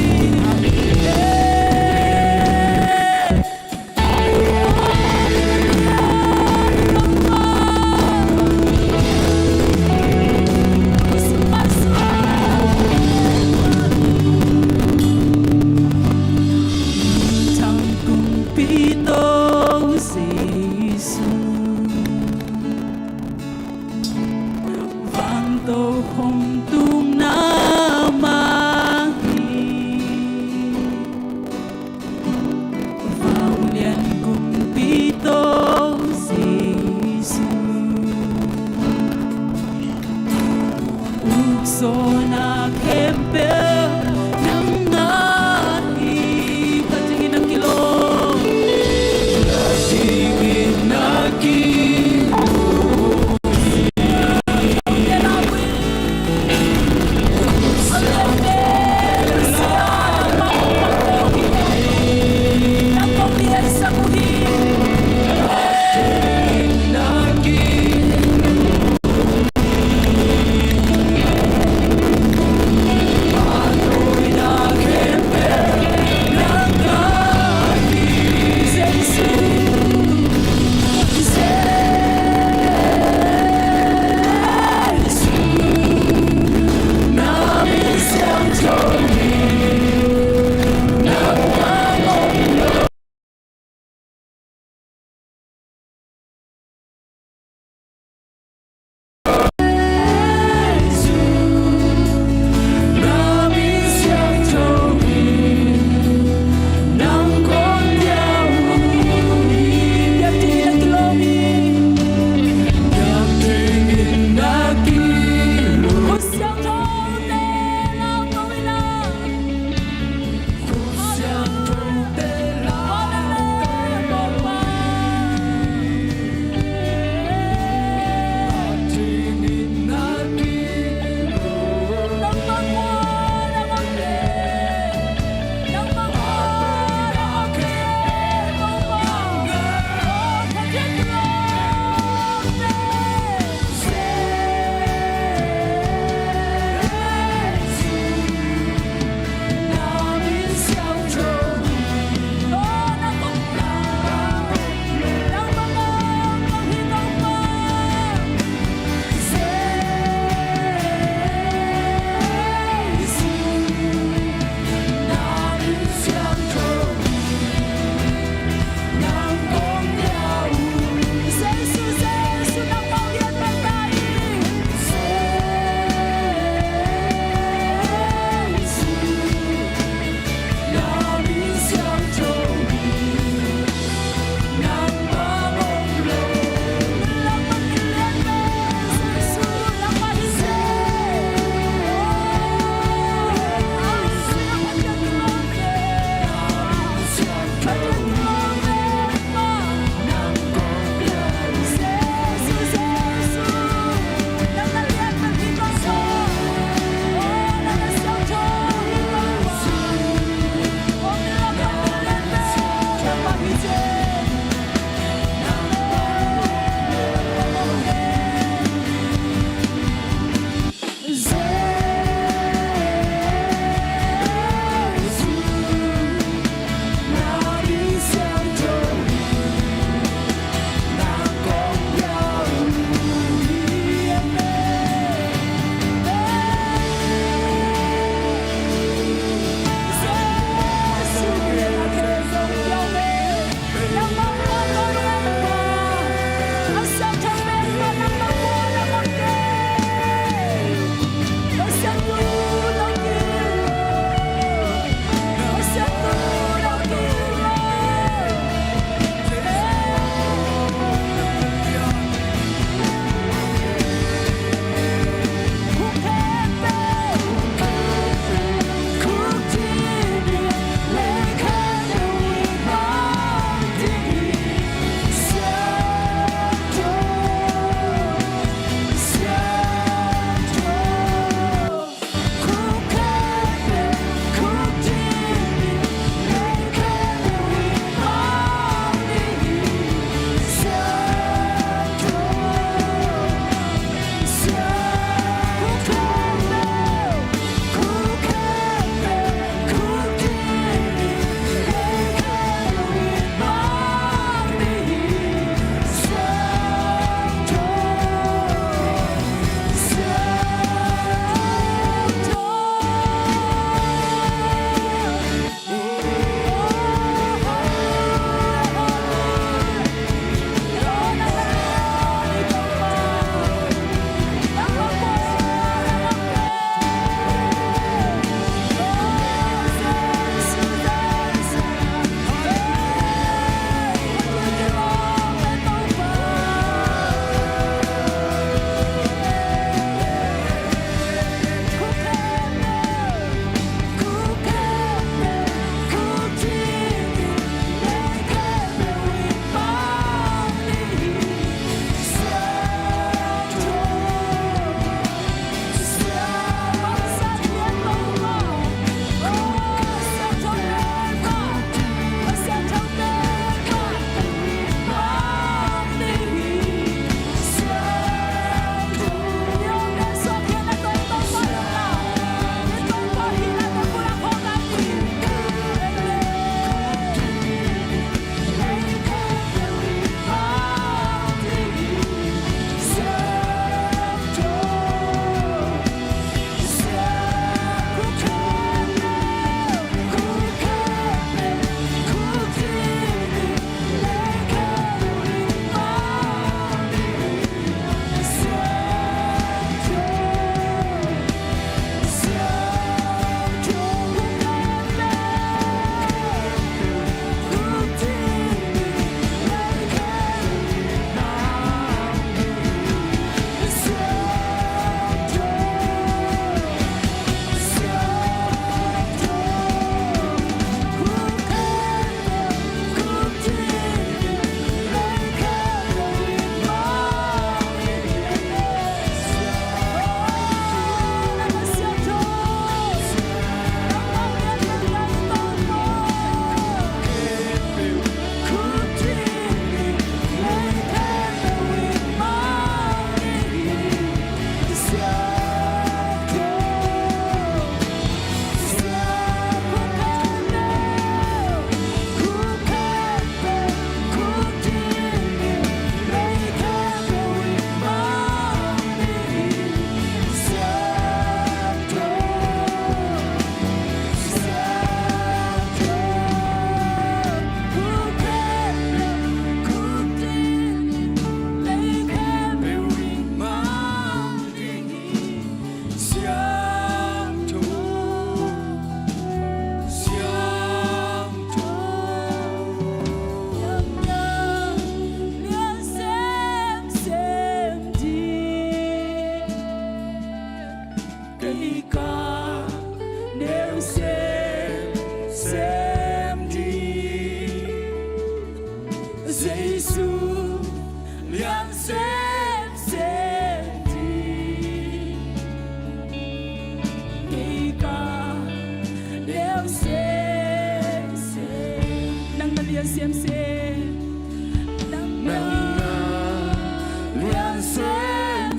Semsem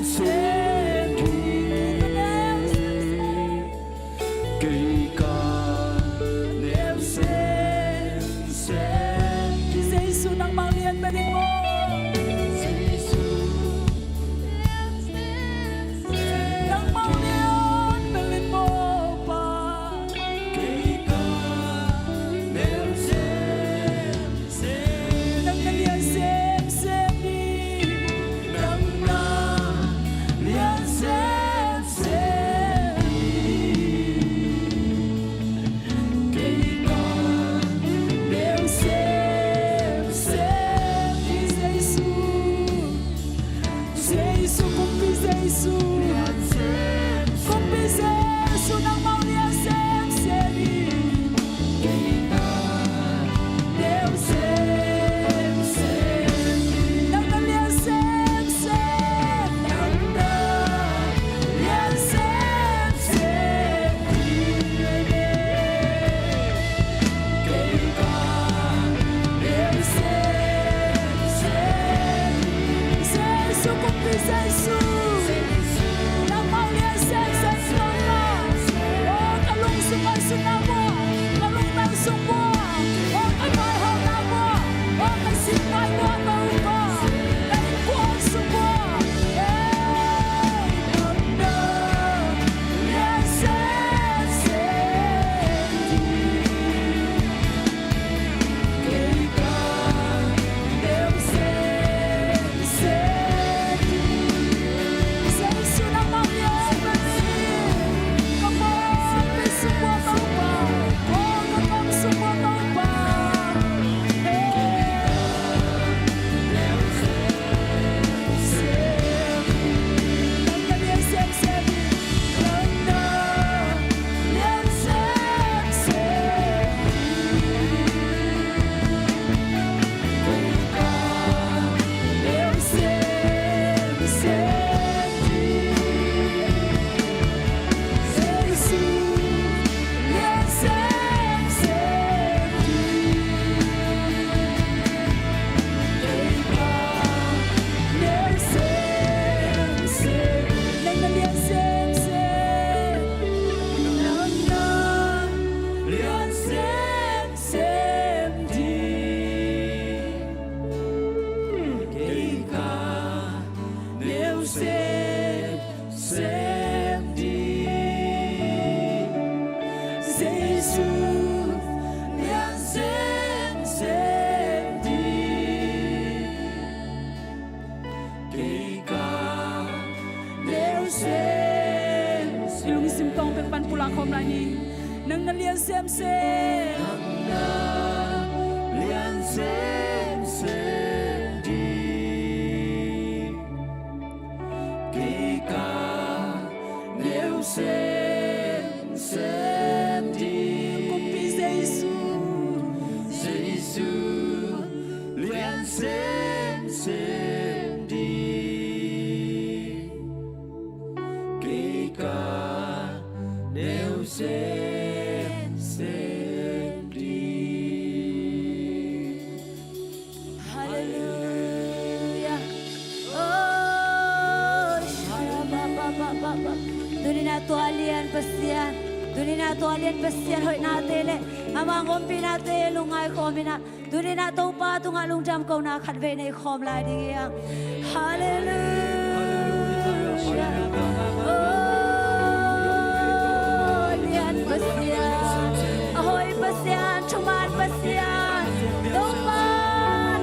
ding. Kei ka neu semsem ding. Jesu, nangmah lian bel in maw. Jesu, nangmah lian bel in maw, Pa. Kei ka neu semsem. Nang na lian semsem hi. Nang na lian semsem hi. Kei ka neu semsem hi, Jesu. Jesu, kumpi Jesu. Kumpi Jesu, nangmah lian semsem hi. Kei ka neu semsem. Nang na lian semsem. Nang na lian semsem hi. Kei ka neu semsem. Jesu, kumpi Jesu. Nangmah lian semsem, Topa. O, ka lung sung ngaihsutna bua, ka lungtang sung bua, o, ka vaihawmna bua, o, ka singna bua, Topa. Ka innkuan sung bua. Ei, nang na lian semsem. Kei ka neu semsem. I lungsim tawng pek pan pulak khawm lai ni. Nang na lian semsem. Nang na lian semsem ding. Kei ka neu semsem ding. Kumpi Jesu. Jesu lian semsem ding. Kei ka neu semsem ding. Halleluiah. Oh, shalababababab. Tuni-in ah tua lian Pasian, tuni-in ah tua lian Pasian hoihnate le ama ompihna te lungngai khawm in ah, tuni-in ah Topa tungah lungdam kona khatvei nei khawm lai ding hi hang. Halleluiah. Oh, lian Pasian, a hoih Pasian, thuman Pasian, Topa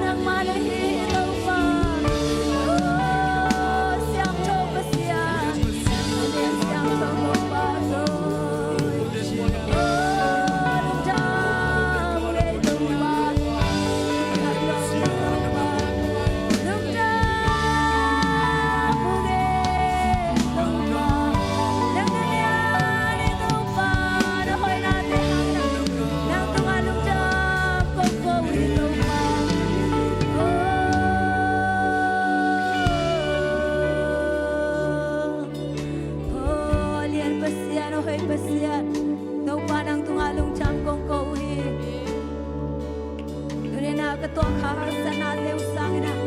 nangmah na hi, Topa. Oh, siangtho Pasian, siangtho Topa, Topa. Oh, lian Pasian, a hoih Pasian, Topa nang tungah lungdam kong ko uh hi. Tuni-in ah ka tuak kha haksatnate uh sangin ah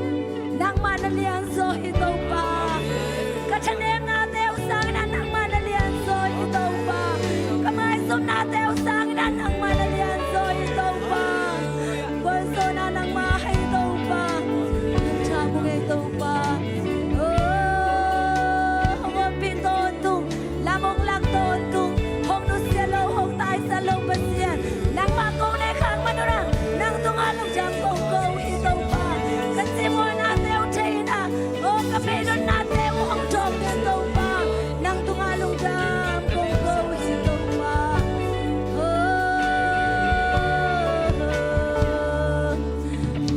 nangmah na lianzaw hi, Topa. Ka thanemnate uh sangin ah nangmah na lianzaw hi Topa. Ka maizumnate uh sangin ah nangmah na lianzaw hi Topa. Gualzawhna nangmah hi Topa. Nang tha mu ngei Topa. Oh, hong ompih tawntung, lam hong lak tawntung, hong nusia lo, hong taisa lo Pasian, nangmah kong nei khak manun ah nang tungah lungdam kong ko uh hi Topa. Ka cimawhnate uh thei in ah, oh, ka mihnunate uh hong thawk den Topa, nang tungah lungdam kong ko uh hi Topa. Oh,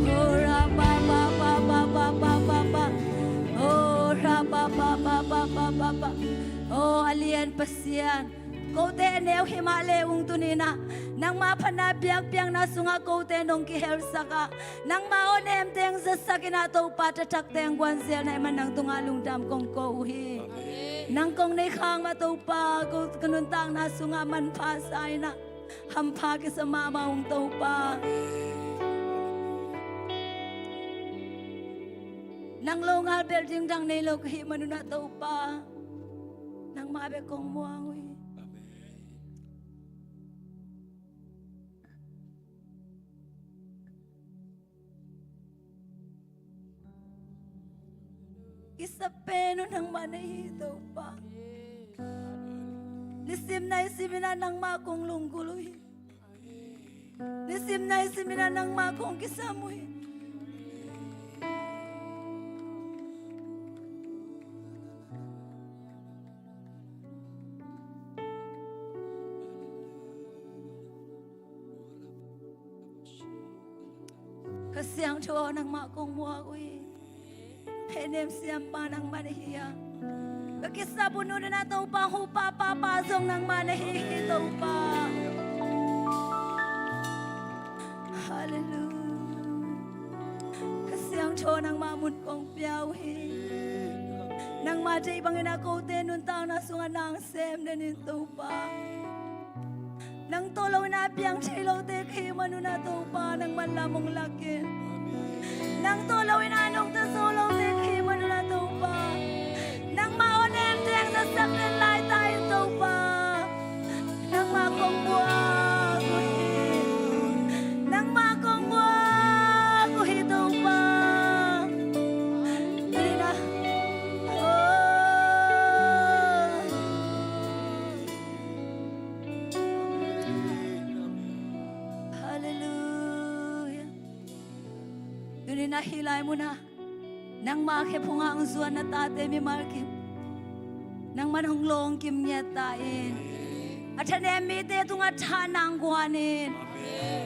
oh, oh, ra pa pa pa pa pa pa pa pa. Oh, ra pa pa pa pa pa pa pa. Oh, a lian Pasian, kote a neu hi mah le ung tuni-in ah nangma phatna biakpiakna sungah kote nong kihelsak a, nangma awnem teng zatsak in ah Topa, thathak teng guanzial na hih man nang tungah lungdam kong ko uh hi. Nang kong nei khak mah Topa, ko ka nuntakna sungah manpha sa in ah hampha kisa mahmah ung Topa. Nang lo ngal bel ding dang nei lo ka hih manun ah Topa, nangmah bek kong muang uh hi. Kisa pen uh nangmah na hi Topa. Nisim naisim in ah nangmah kong lunggulh uh hi. Nisim naisim in ah nangmah kong kisam uh hi. Ka Siangtho aw, nangmah kong muak uh hi. Hehnem siampa nangmah na hi a, ka kisap uh nunung ah Topa, hupa papa zong nangmah na hi hi Topa. Halleluiah. Ka Siangtho nangmah mun kong pia uh hi. Nangmah deih bangin ah kote nuntakna sungah nang sem den in Topa. Nang tawh lo in ah piang thei lote ka hih manun ah Topa, nangman lam hong lak in. Nang tawh lo in ah nungta zo lote ka hih manun ah Topa, nangmah awnem teng zatsak den lai ta in Topa. Nangmah kong muak uh hi. Nangmah kong muak uh hi Topa. Tuni-in ah, oh. Halleluiah. Tuni-in ah hih lai munah nangma khe phungah hong zuan na tate mimal kim, nangman hong lawng kim ngiat ta in. A thanem mite tungah thahat nang guan in.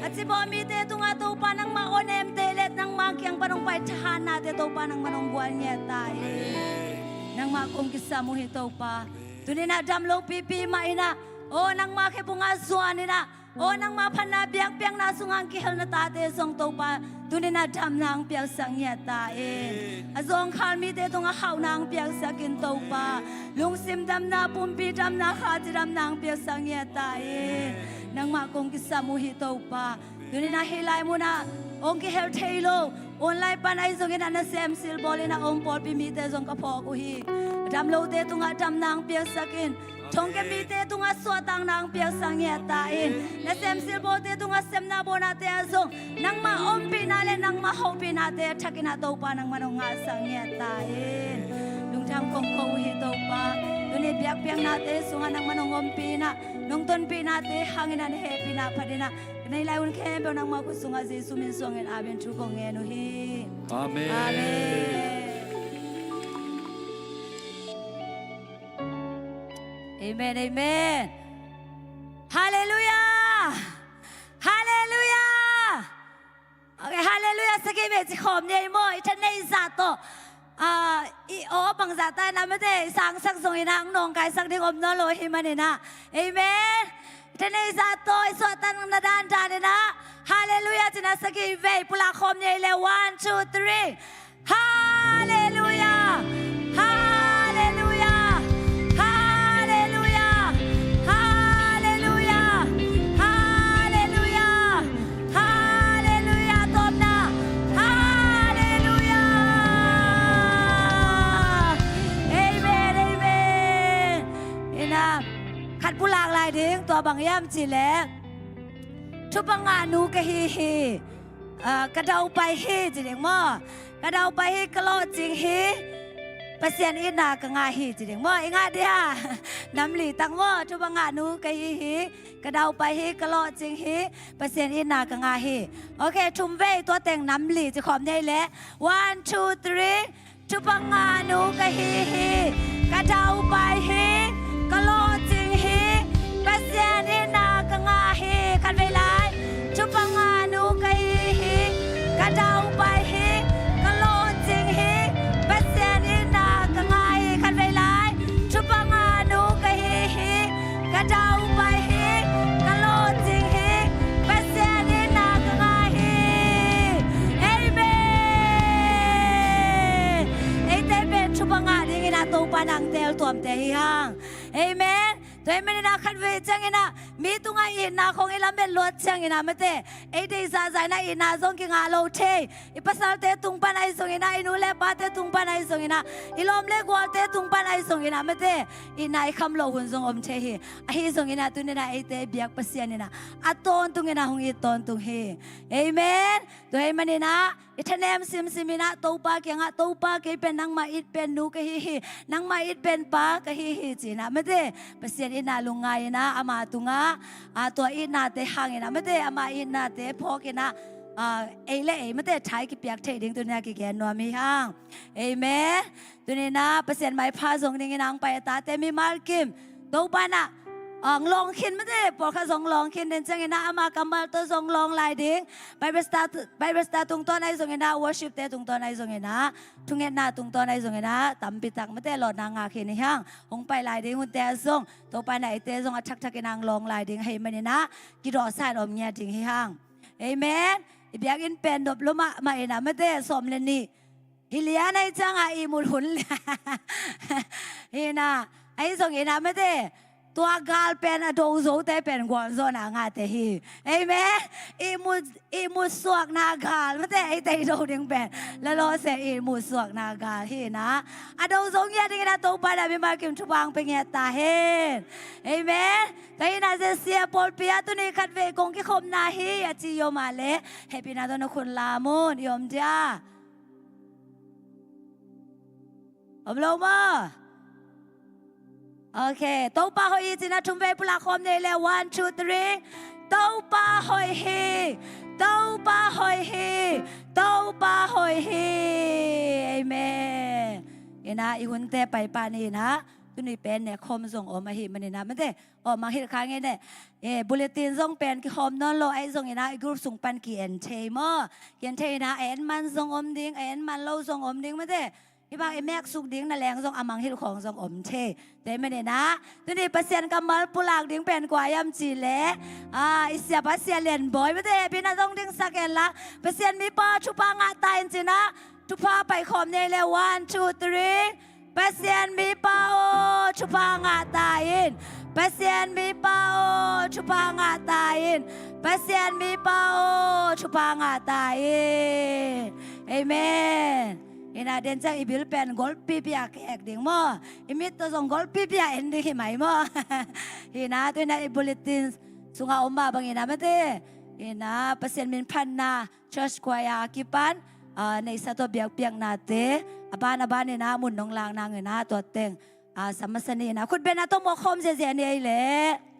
A cimawh mite tungah Topa nangmah awnemte le nangma kiang pan hong pai thahatnate Topa nangman hong guan ngiat ta in. Nangmah kong kisam uh hi Topa. Tuni-in ah dam lopipi mah in ah, aw, nangma khe phungah zuan in ah, aw, nangma phatna biakpiakna sungah hong kihel na tate zong Topa, tuni-in ah damna hong piaksak ngiat ta in. A zawngkhal mite tungah hauhna hong piaksak in Topa. Lungsim damna, pumpi damna, kha cidamna hong piaksak ngiat ta in. Nangmah kong kisam uh hi Topa. Tuni-in ah hih lai munah hong kihel thei lo, online pan ahi zongin ah nasem silbawl in ah hong pawlpi mite zong ka phawk uh hi. Dam lote tungah damna hong piaksak in. Thongkia mite tungah suahtakna hong piaksak ngiat ta in. Nasem silbawlte tungah sepna bawnate ah zong nangmah ompihna le nangmah hopihna a thak in ah Topa nangman hong ngahsak ngiat ta in. Lungdam kong ko uh hi Topa. Tuni biakpiaknate sungah nangman hong ompih in ah, nong tonpihnate hangin ah na hehpihna phat in ah, ka neih lai hun khempeuh nangmah khut sungah Jesu min suangin amen thu kong ngen uh hi. Amen. Amen. Amen, amen. Halleluiah. Halleluiah. Ok, halleluiah sa kei ve, ci khawm ni ei maw, i thaneih zah tawh. Ah, i aw bangzah ta in ah mate, i sangsak zongin ah hong nawngkaisak ding om nawn lo ahih manin ah. Amen. I thaneih zah tawh i suahtakna dandan in ah halleluiah ci-in ah sa kei ve, pulak khawm ni ei le, one, two, three. Halleluiah! Halleluiah! Halleluiah! Halleluiah! Halleluiah! Halleluiah! Tawpna! Halleluiah! Amen! ding, tua bang hiam cih leh, thupha ngahnu ka hi hi, ah, ka daupai hi ci ding maw. Ka daupai hi, ka lawhcing hi, Pasian itna ka ngah hi ci ding maw. I ngah dia? Nam li tak maw. Thupha ngahnu ka hi hi, ka daupai hi, ka lawhcing hi, Pasian itna ka ngah hi. Ok, thum vei tua teng nam li ci khawm ni ei leh. One, two, three. Thupha ngahnu ka hi hi, ka daupai hi, ka lawhcing hi, Pasian itna ka ngah hi. Khat vei lai. Thupha ngahnu ka hi hi, ka daupai hi, ka lawhcing hi, Pasian itna ka ngah hi. Khat vei lai. Thupha ngahnu ka hi hi, ka daupai hi, ka lawhcing hi, Pasian itna ka ngah hi. Amen. Eite pen thupha ngah dingin ah Topa in hong teel tuamte hi hang. Amen. Tua ahih manin ah khat vei ciangin ah mi tungah itna khawng i lamet luat ciangin ah mate, ei deih zahzah in ah itna zong kingah lo thei. I pasalte tung pan ahi zongin ah, i nu le pate tung pan ahi zongin ah, i lawm le gualte tung pan ahi zongin ah mate, itna i kham loh hun zong om thei hi. Ahi zongin ah tuni-in ah eite biak Pasian in ah a tawntungin ah hong it tawntung hi. Amen. Tua ahih manin ah i thanem simsim in ah Topa kiangah, Topa, kei pen nangmah it pen nu ka hi hi, nangmah it pen pa ka hi hi ci-in ah mate, Pasian itna lungngai in ah ama tungah, ah, tua itnate hangin ah mate, ama itnate phawk in ah, ah, ei le ei mate tha i kipiak theih ding tuni-in ah kigen nuam hi hang. Amen. Tuni-in ah Pasian maipha zong dingin ah hong pai a tate mimal kim, Topa in ah hong lawng khin mate, pawlkhat zong lawng khin den ciangin ah ama kammal tawh zong lawng lai ding. Bible stu-, Bible study tungtawn ahi zongin ah, worship-te tungtawn ahi zongin ah, thungetna tungtawn ahi zongin ah tampi tak mate lawhna ngah khin hi hang. Hong pai lai ding hunte ah zong Topa in ah eite zong a thakthak in ah hong lawng lai ding ahih manin ah kidawhsa in om ngiat ding hi hang. Amen. I biakinn pen nop lua mahmah in ah mate, sawm le nih hi lian ahih ciangah ihmut hun lian hi in ah, ahi zongin ah mate, tua gal pen a do zote pen gualzawhna ngahte hi. Amen. Ihmut, ihmut suakna gal mate, eite i do ding pen lalawse ihmut suakna gal hi in ah, a do zo ngiat dingin ah Topa in ah mimal kim thupha hong pia ngiat ta hen. Amen. Tua hi in ah, J C a pawlpi ah tuni khat vei kong kikhopna hi a ci i om a leh, hehpihna tawh na khut lam un. I om dia? Om lo maw? Ok, Topa hoih hi ci-in ah thum vei pulak khawm ni ei leh. One, two, three. Topa hoih hi. Topa hoih hi. Topa hoih hi. Amen. In ah i hunte pai pah ni in ah, tuni pen nekhawm zong om ahih manin ah mate, aw, mangngilh kha ing ei. Eh, bulletin zong pen kikhawm nawn lo ahi zongin ah i group sung pan ki-en thei maw. Ki-en thei in ah, a en man zong om ding, a en man lo zong om ding mate. Hih bang i mek suk ding na leng zong a mangngilh khawng zong om thei. Tua ahih manin ah tuni Pasian kammal pulak ding pen kua hiam cih leh, ah, i siapa Sia Lian Bawi mate, hehpihna zong dingsak hen la. Pasian mipa thupha ngah ta in ci-in ah thupha pai khawm ni ei leh. One, two, three. Pasian mipa aw, thupha ngah ta in. Pasian mipa aw, thupha ngah ta in. Pasian mipa aw, thupha ngah ta in. Amen. In ah den ciang i bil pen golpipi a ka-ek ding maw. I mit tawh zong golpipi a en ding hi mai maw. Hi in ah tu-in ah i bulletin sungah om mah bangin ah mate, in ah Pasian min phatna, church choir a kipan, ah, neihsa tawh biakpiaknate a ban a banin ah mun nong lak nangin ah tua teng, ah, sam masa ni in ah, khut bengna tawh mawk khawm ziahziah ni ei leh.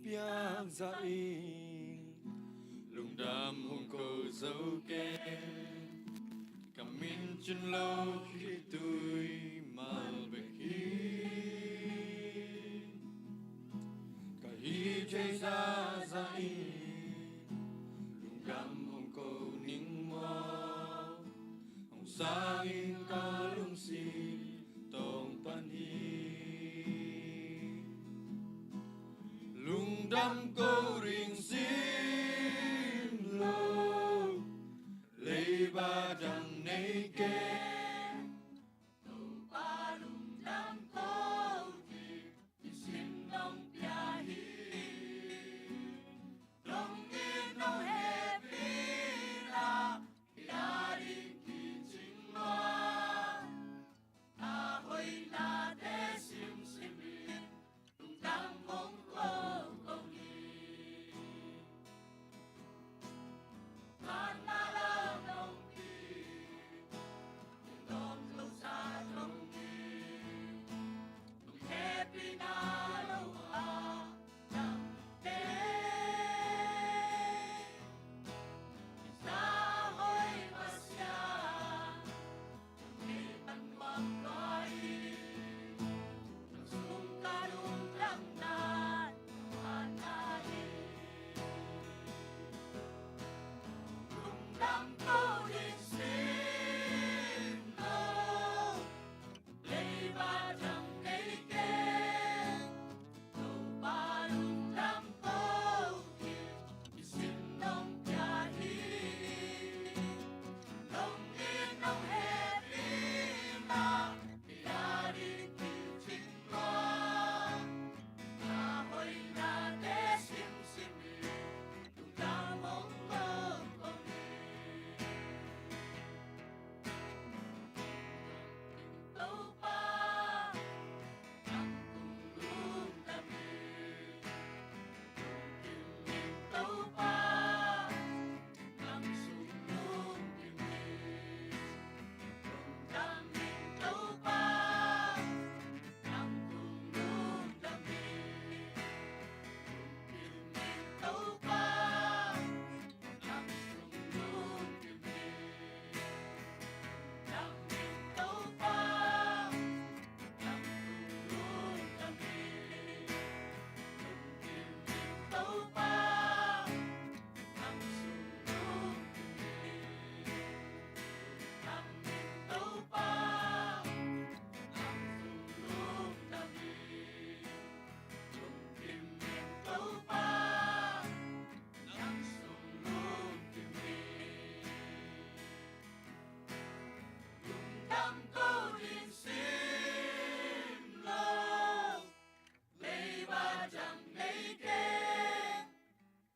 piak zah in, lungdam hong ko zo kei. Ka min cun lo khitui mal bek hi. Ka hih theih zahzah in lungdam hong ko ning maw? Hong sang in ka lungsim tawng pan hi. Lungdam ko ding sim lo, leiba dang nei keng. Topa lungdam ko ding i sim nong pia hi. Lungdam nong hehpih na, i a ding kicing lua. Na hoihnate simsim in lungdam hong ko ko ni. Manna lo nong pi, i lawm lo sa zong ni. Lung hehpihna lo a dang te, i sa hoih Pasian.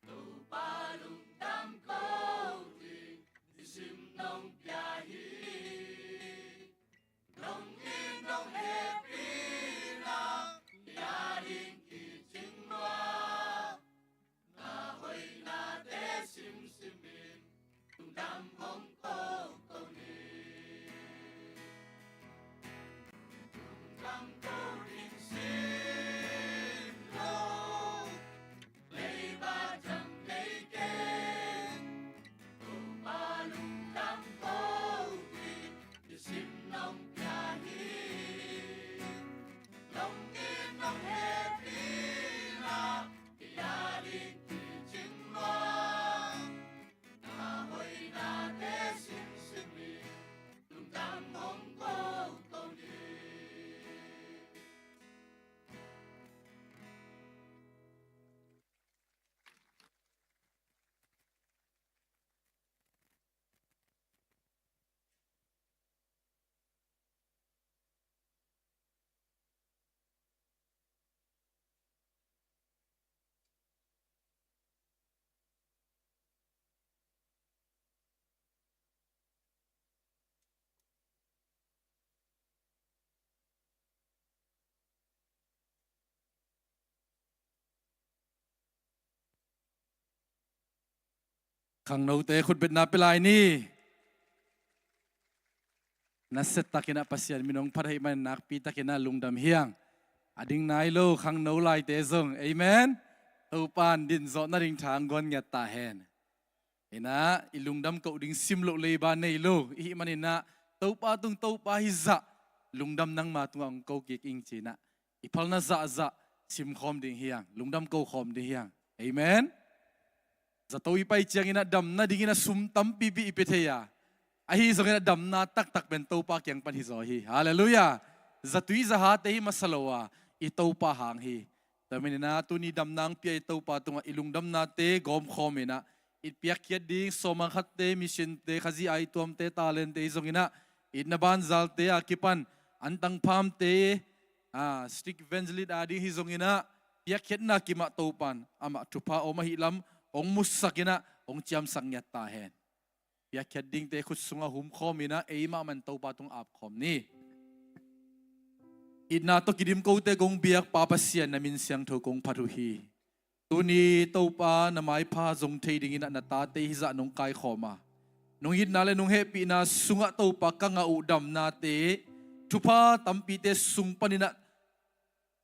Topa lungdam ko ding i sim nong pia hi. Nong it nong hehpihna i a ding kicing lua. Na hoihnate simsim in lungdam hong ko ko ni. Lungdam ko ding sim lo, leiba dang nei keng. Topa lungdam ko ding i sim nong pia hi. Lungdam nong hehpihna i a ding kicing lua. Na hoihnate simsim in lungdam hong ko ko ni. Khangnote khutbetna pia lai ni. Nasiatakin ah Pasian min hong phat ahih manin nakpitakin ah lungdam hi hang. A ding nai lo khangno laite zong. Amen. Topa in din zawh nading tha hong guan ngiat ta hen. Inah i lungdam koh ding sim loh leiba nei lo i hih maninah Topa tung Topa hi zah lungdam nangma tungah hong ko kik ing cinah i phalna zahzah simkhawm ding hiang, lungdam kokhawm ding hiang. Amen. Zato i pai cianginah dam nadinginah sum tampipi i pia thei a, ahi zonginah damna taktak pen Topa kiang pan hi zaw hi. Halleluiah. Zatui zahate hi masa lo a, i Topa hang hi. Tua maninah tuni damna hong pia i Topa tungah i lungdamnate gawmkhawm inah i piakkhiat ding sawma khatte, missionte, Khazih aituamte, talentte hi zonginah itna banzalte a kipan antang phamte, a, street evangelist a ding hi zonginah piakkhiatna kimah Topan amah thupha om ahi lam hong musak inah hong ciamsak ngiat ta hen. Piakkhiat dingte khut sungah humkhawm inah eimah man Topa tung apkhawm ni. Itna tawh kidim kote kong biak Pa Pasian, na min siangtho kong phat uh hi. Tuni Topa na maipha zong thei dinginah na tate hizah nong kaikhawm a, nong itna le nong hehpihna sungah Topa ka ngah uh damnate, thupha tampite sung paninah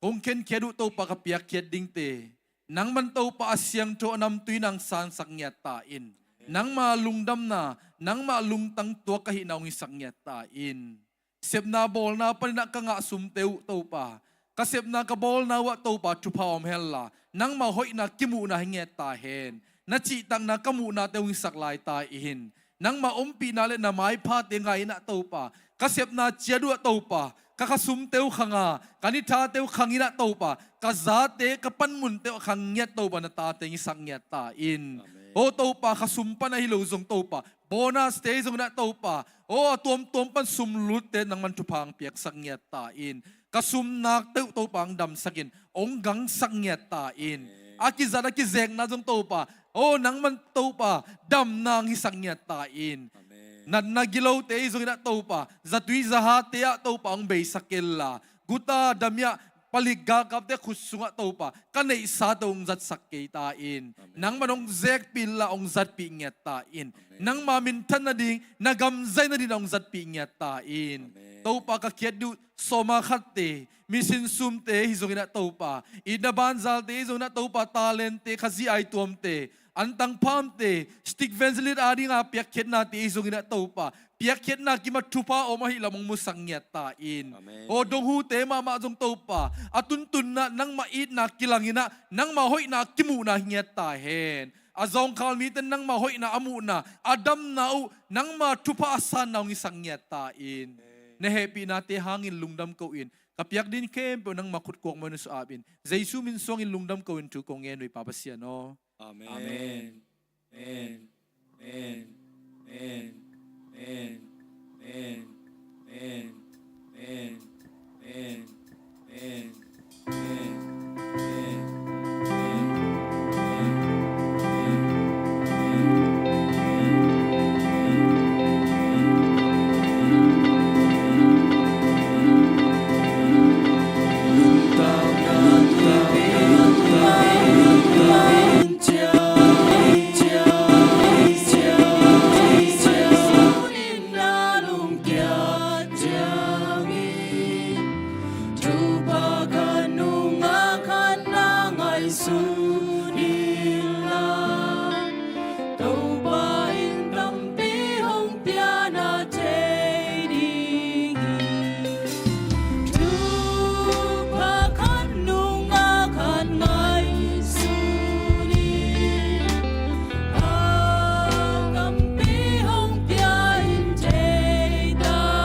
kong khenkhiat uh Topa ka piakkhiat dingte nangman Topa a siangtho a namtui nang sansak ngiat ta in. Nangma lungdamna, nangma lungtang tuak ka hihna hong hisak ngiat ta in. Sepna bawlna paninah ka ngah sumte uh Topa, ka sepna ka bawlna uhah Topa thupha om henla nangma hoihna kimuhna hi ngiat ta hen. Na cihtakna ka muhnate hong hisak lai ta in. Nangma ompihna le na maiphate ngah inah Topa, ka sepna ciat uhah Topa, ka khasumte uh khang a, ka nithate uh khang inah Topa, ka zate ka panmunte uh khang ngiat Topa, na tate hong hisak ngiat ta in. Amen. Aw Topa, khasum pan ahi lo zong Topa, bonuste hi zonginah Topa, aw a tuamtuam pan sum lutte nangman thupha hong piaksak ngiat ta in. Ka sum nakte uh Topa hong damsak in, hong gangsak ngiat ta in. Amen. A kizat a kizekna zong Topa, aw nangman Topa damna hong hisak ngiat ta in. Amen. Natna gilote hi zonginah Topa, zatui zahate ah Topa hong beisak kei inla, guta damiah palik galkapte khut sungah Topa ka neihsate hong zatsak kei ta in. Amen. Nangman hong zekpih inla hong zatpih ngiat ta in. Amen. Nangma minthan nading, na gam zai nading hong zatpih ngiat ta in. Amen. Topa ka khiat ding uh sawma khatte, mission sumte hi zonginah Topa, itna banzalte hi zonginah Topa, talentte, Khazih aituamte, antang phamte, street evangelist a dinga piakkhiatnate hi zonginah Topa, piakkhiatna kimah thupha om ahi lam hong musak ngiat ta in. Amen. Aw donghute mahmah zong Topa, a tuntunna nangma itna kilanginah nangma hoihna kimuhna hi ngiat ta hen. A zawngkhal mite nangma hoihna a muhna, a damna uh nangma thupha a sanna hong hisak ngiat ta in. Amen. Na hehpihnate hangin lungdam ko in, ka piak ding khempeuh nangma khut kuakmah na suah ap in. Jesu min suangin lungdam ko in thu kong ngen uh hi Pa Pasian aw. Amen. Amen. Topa khat nungah khat na ngaihsun inla, Topa in tampi hong pia na thei ding hi. Topa khat nungah khat ngaihsun in, a tampi hong pia in thei ta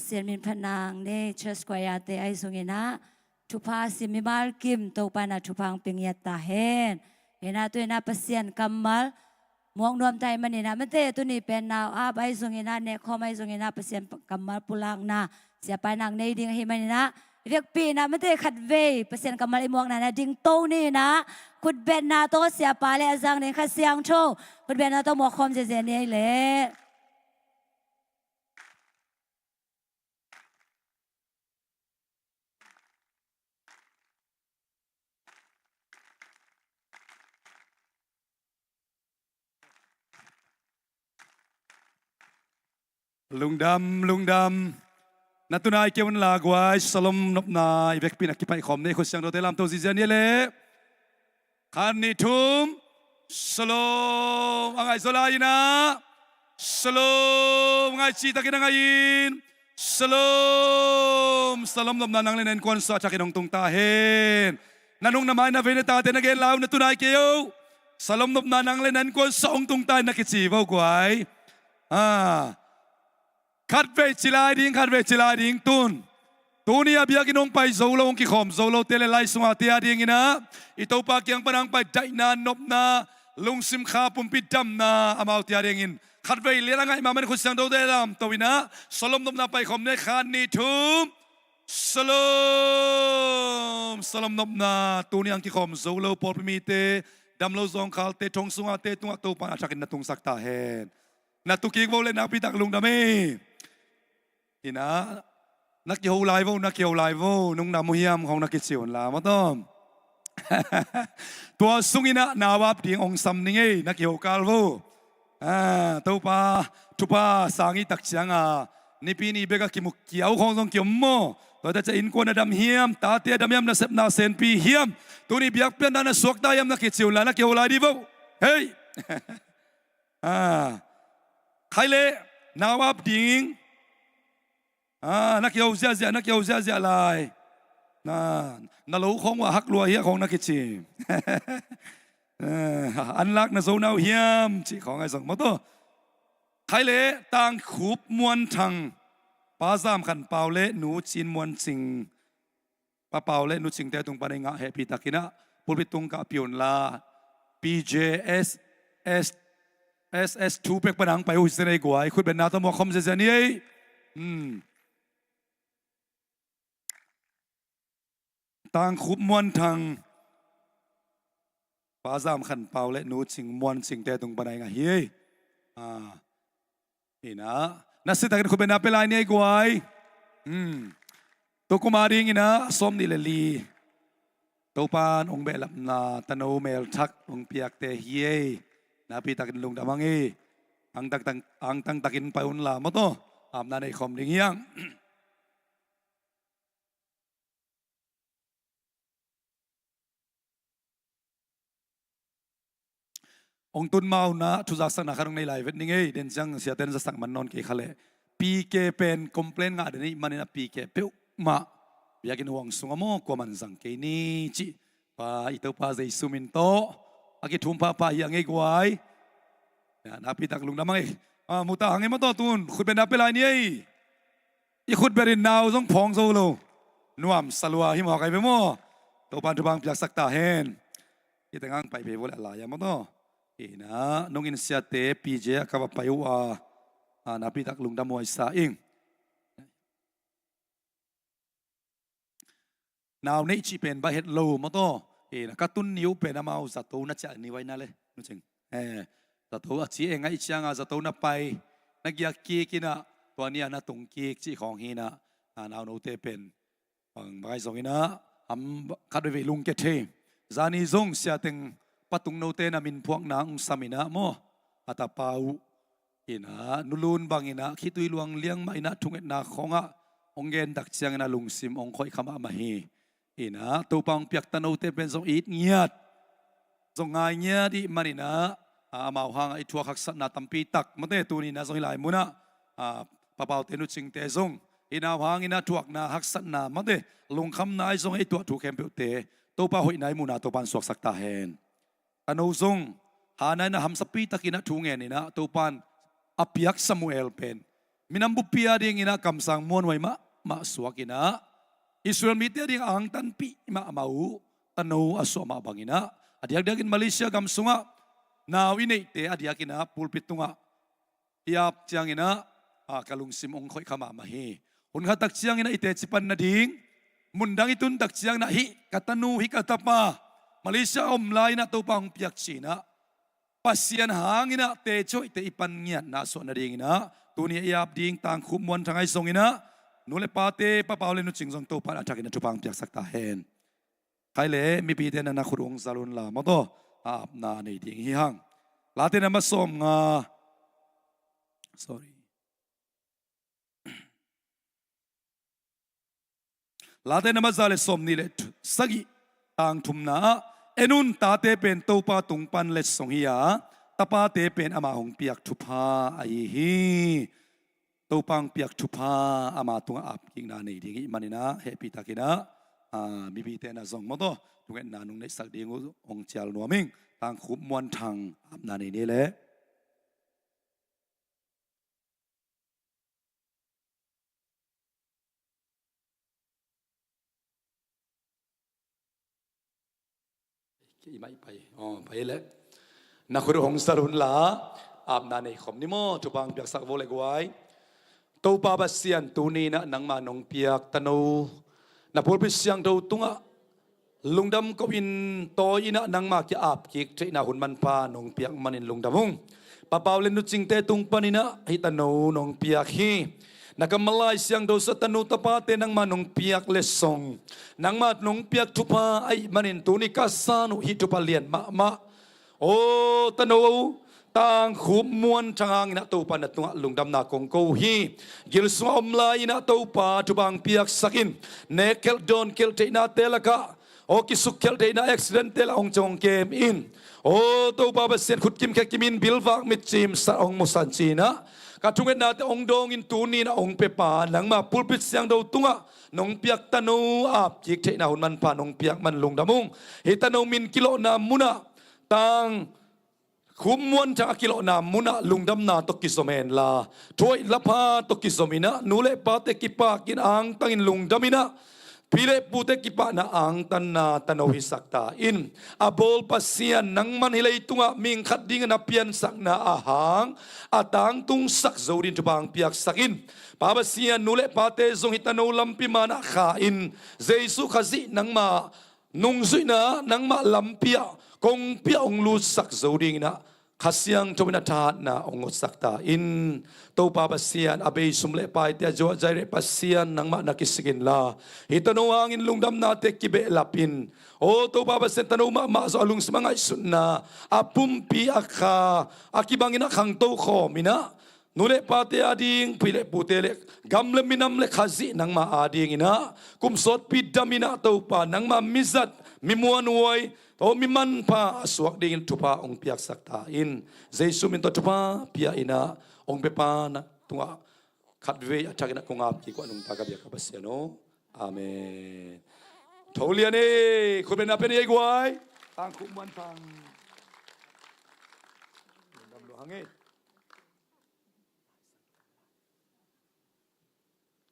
Pasian min phat nang nei, church choir te ahi zongin ah thupha sim mimal kim Topa in ah thupha hong pia ngiat ta hen. Hi-in ah tu-in ah Pasian kammal muak nuam ta ahih manin ah, mate, tuni pen nau ap ahi zongin ah, nehkhawm ahi zongin ah, Pasian kammal pulakna siapa in ah nei ding ahih manin ah, i vekpi in ah, mate, khatvei Pasian kammal i muakna in ah dingto ni in ah, khutbetna tawh siapa le a zang ding Kha Siangtho khutbetna tawh muak khawm ziahziah ni ei leh. Lungdam, lungdam. Na tunai kei un la guai, Shalom nopna i vekpi in ah kipaih khawm ni ei. Khut siangthote lamto ziahziah ni ei leh. Khat, nih, thum. Shalom. A ngai zaw lai in ah. Shalom. Ngai cihtakin a ngai in. Shalom. Shalom nopna nang le na innkuan sungah a thakin hong tung ta hen. Na nung na mai na vei na tate na gen lai un, na tunai kei un. Shalom nopna nang le na innkuan sungah hong tung ta hen na kici vo guai. Ah. Khatvei ci lai ding, khatvei ci lai ding tun. Tuni a biakinn hong pai zo lo, hong kikhawm zo lote le lai sungah te a dingin ah, i Topa kiang pan hong pai daihna, nopna, lungsim kha pumpi damna amaute a dingin khatvei lian a ngaih mahmah in khut siangthote lamto in ah Shalom nopna pai khawm ni ei. Khat, nih, thum. Shalom. Shalom nopna. Tuni hong kikhawm zo lo pawlpi mite, dam lo zawngkhalte, thong sungahte tungah Topa in a thakin na tungsak ta hen. Na tu kik vo le, nakpi tak lungdam ei. Hi-in ah, na kiho lai vo, na kiho lai vo, nung na mu hiam khawng na kici un la maw tawm. Tua sungin ah nau ap ding hong sam ning ei, na kiho kal vo. Ah, Topa thupha sang i tak ciang a, Nipi ni bek a kimu kiau khawng zong kiom maw. Tua ta ciang innkuan a dam hiam, tate a dam hiam, nasepna senpi hiam, tuni biakpiakna na suakta hiam na kici un la, na kiho lai dih vo. Hei. Ah. Khai leh, nau ap ding. Ah, na kiho ziahziah, na kiho ziahziah lai. Na, na lo khawng uh a hak lua hi a khawng na kici. Ah, an lak na zo nau hiam cih khawng ahi zong maw tawh. Khai leh, Tangkhup Muan Thang, Pa Zam Khan Pau le Nu Cin Muan Cing, Pa Pau le Nu Cingte tung pan i ngah, hehpih takin ah pulpit tung kah pia un la, P J S S, S S two pek pan hong pai uh hi zen ei guai, khutbetna tawh muak khawm ziahziah ni ei. Hmm. Tangkhup Muan Thang, Pa Zam Khan Pau le Nu Cing Muan Cingte tung pan a i ngah hi ei. Ah. Hi-in ah, na sitakin khutbetna pia lai ni ei guai. Hmm. Tua kum a dingin ah sawmnih le li Topa in hong behlapna tano melthak hong piakte hi ei. Nakpi takin lungdam hang ei. Angtang, angtang takin pai un la maw tawh. Apna nei khawm ding hi hang. Hong tun ma un ah, thu zaksakna khat hong nei lai vet ning ei, den ciang siate'n zaksak man nawn kei kha leh. P K pen complain ngah den ahih manin ah P K peuhmah biakinn huang sungah maw, kuaman zang kei ni cih. Pa, i Topa Jesu min tawh a kithum phapha hi hang ei guai. Ya, nakpi tak lungdam hang ei. Ah, mu ta hang ei maw tawh tun, khutbetna pia lai ni ei. I khutbet in nau zong phawng zo lo. Nuamsa lua hi mawk ai ve maw. Topa'n thupha hong piaksak ta hen. Hih teng hong pai phei vo leh a lai-a maw tawh. Hi-in ah, nong in siate P J ah ka va pai uh a. Ah, nakpi tak lungdam huai sa ing. Nau neih cih pen baih het lo maw tawh. Hi-in ah, ka tun ni uh pen amau zato na ciah ni uh ai na le, Nu Cing. Eh, zato a ci e, ngaih ciang a zato na pai, na giak kik in ah, tua ni a na tung kik cih khawng hi-in ah, ah, nau note pen bang, bang ahi zongin ah, ham khat veivei lungkia thei. Zani zong siateng Pa Tung note na min phuakna hong sam in ah maw, a tapa uh in ah, Nu Lun bang in ah, khitui luang liang mah in ah, thungetna khawngah hong gen tak ciangin ah lungsim hong khoih kha mahmah hi. In ah, Topa hong piak tanote pen zong it ngiat, zong ngai ngiat ahih manin ah, a, amau hangah i thuak haksatna tampi tak, mate, tuni in ah zong hih lai munah, a, Pa Paute, Nu Cingte zong, i nau hangin ah thuakna, haksatna, mate, lungkhamna ahi zong i tuah thu khempeuhte Topa hoihna i muhna Topa'n suaksak ta hen. Tano zong, hana in ah hamsapi takin ah thu ngen in ah, Topa'n a piak Samuel pen minam buppi a dinginah kamsang muanhuai mahmah suakinah Israel mite a ding angtanpih mahmah uh tano a suah mah banginah a diakdiakin Malaysia gam sungah nau i neihte a diakinah pulpit tungah i ap cianginah, a, ka lungsim hong khoih kha mahmah hi. Hun khat tak cianginah i teci pan nading, mundang i tun tak cianginah hih ka tanu, hih ka tapa Malaysia a om lai-inah Topa hong piak cinah Pasian hanginah teci hoihte i pan ngiatna suah nadinginah tuni a i ap ding Tangkhup Muan Thang ahi zonginah nu le pate, Pa Pau le Nu Cing zong Topa in a thakin a thupha hong piaksak ta hen. Khai le mipite na na khut hong zal un la maw taw, a apna nei ding hi hang. Late na ma sawm nga, sorry. Late na ma za le sawm nih le th-, sagih, tang thumna ah, en un, tate pen Topa tung pan letsong hi a, tapate pen ama hong piak thupha ahi hi. Topa hong piak thupha ama tungah apkikna nei ding ih maninah hehpihtakinah, a, mipite na zong maw taw thungetna nong neihsak ding uh hong cial nuam ing. Tangkhup Muan Thang apna nei ni leh. Kei mah i pai, aw, pai leh. Na khut uh hong zal un la, apna nei khawm ni maw, thupha hong piaksak vo le guai. Topa Pasian, tuni inah nangma nong piak tano na pulpit siangtho tungah lungdam ko-in tawi inah nangma kia apkik theihna hun manpha nong piak manin lungdam ung. Pa Pau le Nu Cingte tung paninah hih tano nong piak hi. Na kammal Lai Siangtho sung tanu tapate nangma nong piak letsong, nangma nong piak thupha ahih manin tuni ka san uh hih thupha lian mahmah. Aw tano, Tangkhup Muan Thang hanginah Topa na tungah lungdamna kong ko uh hi. Gil sungah om lai-inah Topa thupha hong piaksak in, nek khelh dawn khelh theihnate lakah, aw, kisukkhelh theihna accident-te lah hong cong kem in. Aw Topa Pasian, khut kim khe kim in, bilvak mitcim sat hong musak cinah ka thungetnate hong dawngin tuni inah hong pia pa nangma pulpit siangtho tungah nong piak tano apkik theihna hun manpha nong piak man lungdam ung. Hih tano min kilawhna munah, Tang Khup Muan Thang a kilawhna munah lungdamna tawh kizom henla, thuhoih lapha tawh kizom inah, nu le pate kipakin angtangin lungdam inah, pi le pute kipahna angtanna tano hisak ta in. A bawl Pasian, nangman hih leitungah mihing khat dingin a piansakna a hang a tangtungsak zo dingin thupha hong piaksak in. Pa Pasian, nu le pate zong hih tano lampi manah kha in, Jesu Khazih nangma nungzuihna, nangmah lampi ah kongpi ah hong lutsak zo dinginah Kha Siangtho in a thahatna hong ngotsak ta in. Topa Pasian, a bei sum le paite a zuah zaireh Pasian nangmah na kisik inla, hih tano hangin lungdamnate kibehlap in. Aw Topa Pasian, tano mahmah zong a lungsim a ngaihsutna a pumpi a kha a kibanginah khangto khawm inah, nu le pate ading, pi le pute le gam le minam le Khazih nangma adinginah kum sawtpi daminah Topa nangma mizat, mi muanhuai, aw mi manpha a suak dingin thupha hong piaksak ta in. Jesu min tawh thupha pia inah hong pia pa na tungah khatvei a thakinah kong ap kik uh a nungta ka biak ka Pasian aw. Amen. Tho lian ei, khut beng na pia ni ei guai. Tang Khup Muan Thang. Dam lua hang ei.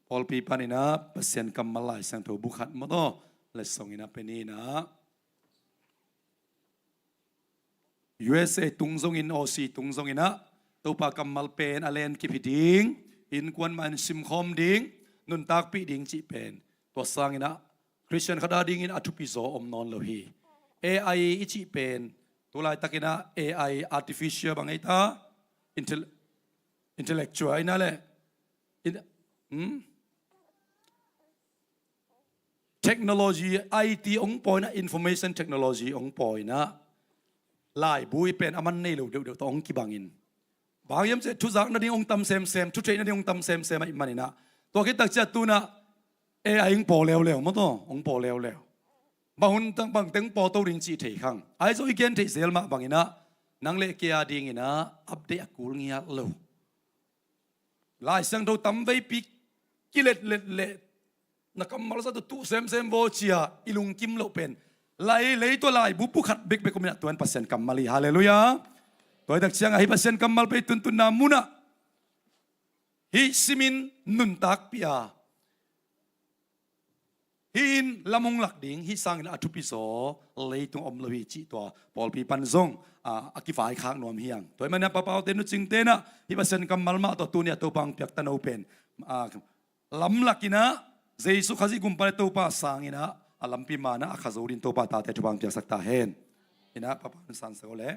Pawlpi paninah Pasian kammal Lai Siangtho bu khat maw taw letsong inah pia ni inah. U S A tung zongin, Aussie tung zonginah Topa kammal pen a len kip hi ding, innkuan mah in simkhawm ding, nuntakpih ding cih pen tua sanginah Khristian khat adingin a thupi zaw om nawn lo hi. A I i cih pen tu laitakinah A I, artificial bang ei ta, intel-, intellectual inah le in, hmm? Technology, I T hong pawi inah, information technology hong pawi inah laibu i pen a man nei lo deuhdeuh tawh hong kibangin, bang hiam cih leh thuzak nading hong tam semsem, thu theih nading hong tam semsem ahih maninah, tua khit tak ciah tunah A I hong paw leuleu maw taw, hong paw leuleu. Bang hun tang bang teng paw to ding cih thei khang. Ahi zong i gen theih zel mah banginah nang le kei adinginah update a kul ngiat lo. Lai Siangtho tam veipi kiletlet leh na kammal sa tuh tuh semsem vaw cia i lungkim loh pen lai, lei tua laibu bu khat bekbek om inah tua in Pasian kammal hi. Halleluiah. Tua hi tak ciangah hih Pasian kammal pen i tuntunna munah hih simin nuntakpih a, hih in lam hong lak ding, hih sangin a thupi zaw leitung om lo hi cih tua pawlpi pan zong a, a kivaikhak nuam hi hang. Tua ahih manin a papaute nucingte in a hih Pasian kammal mah tawh tuni a Topa hong piak tano pen a, lamlak in a Jesu Khazih Gumpa le Topa sang in a, a lampi man a a kha zo dingin Topa tate thupha hong piaksak ta hen. In a papa hong sansak o le.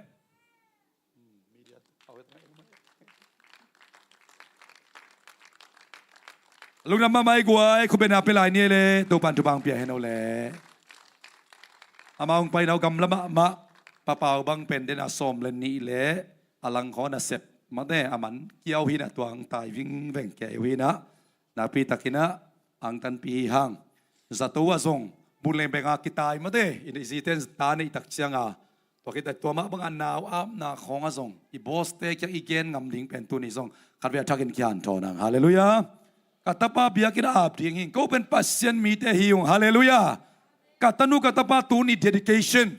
Lungdam mahmah i guai, khut beng a pia lai ni le, Topa'n thupha hong pia hen o le. Amau hong paina uh gamla mahmah, papau bang pen den a sawm le nih le, a langkhaw na sep mate, a man kiau hi in a, tua hong tai vingveng kei uh hi in a, nakpi takin a angtanpih hi hang. Zato ah zong bun leng beng a kitai mate, i zite in ta neih tak ciang a, tua khit a tua mah bang a nau apna khawng ah zong i bawste kiang i gen ngam ding pen tuni zong khatvei a thakin kihanthawn hang. Halleluiah. Ka tapa biakinn ah ap ding hi ing. Ko pen Pasian mite hi ung. Halleluiah. Ka tanu ka tapa tuni dedication,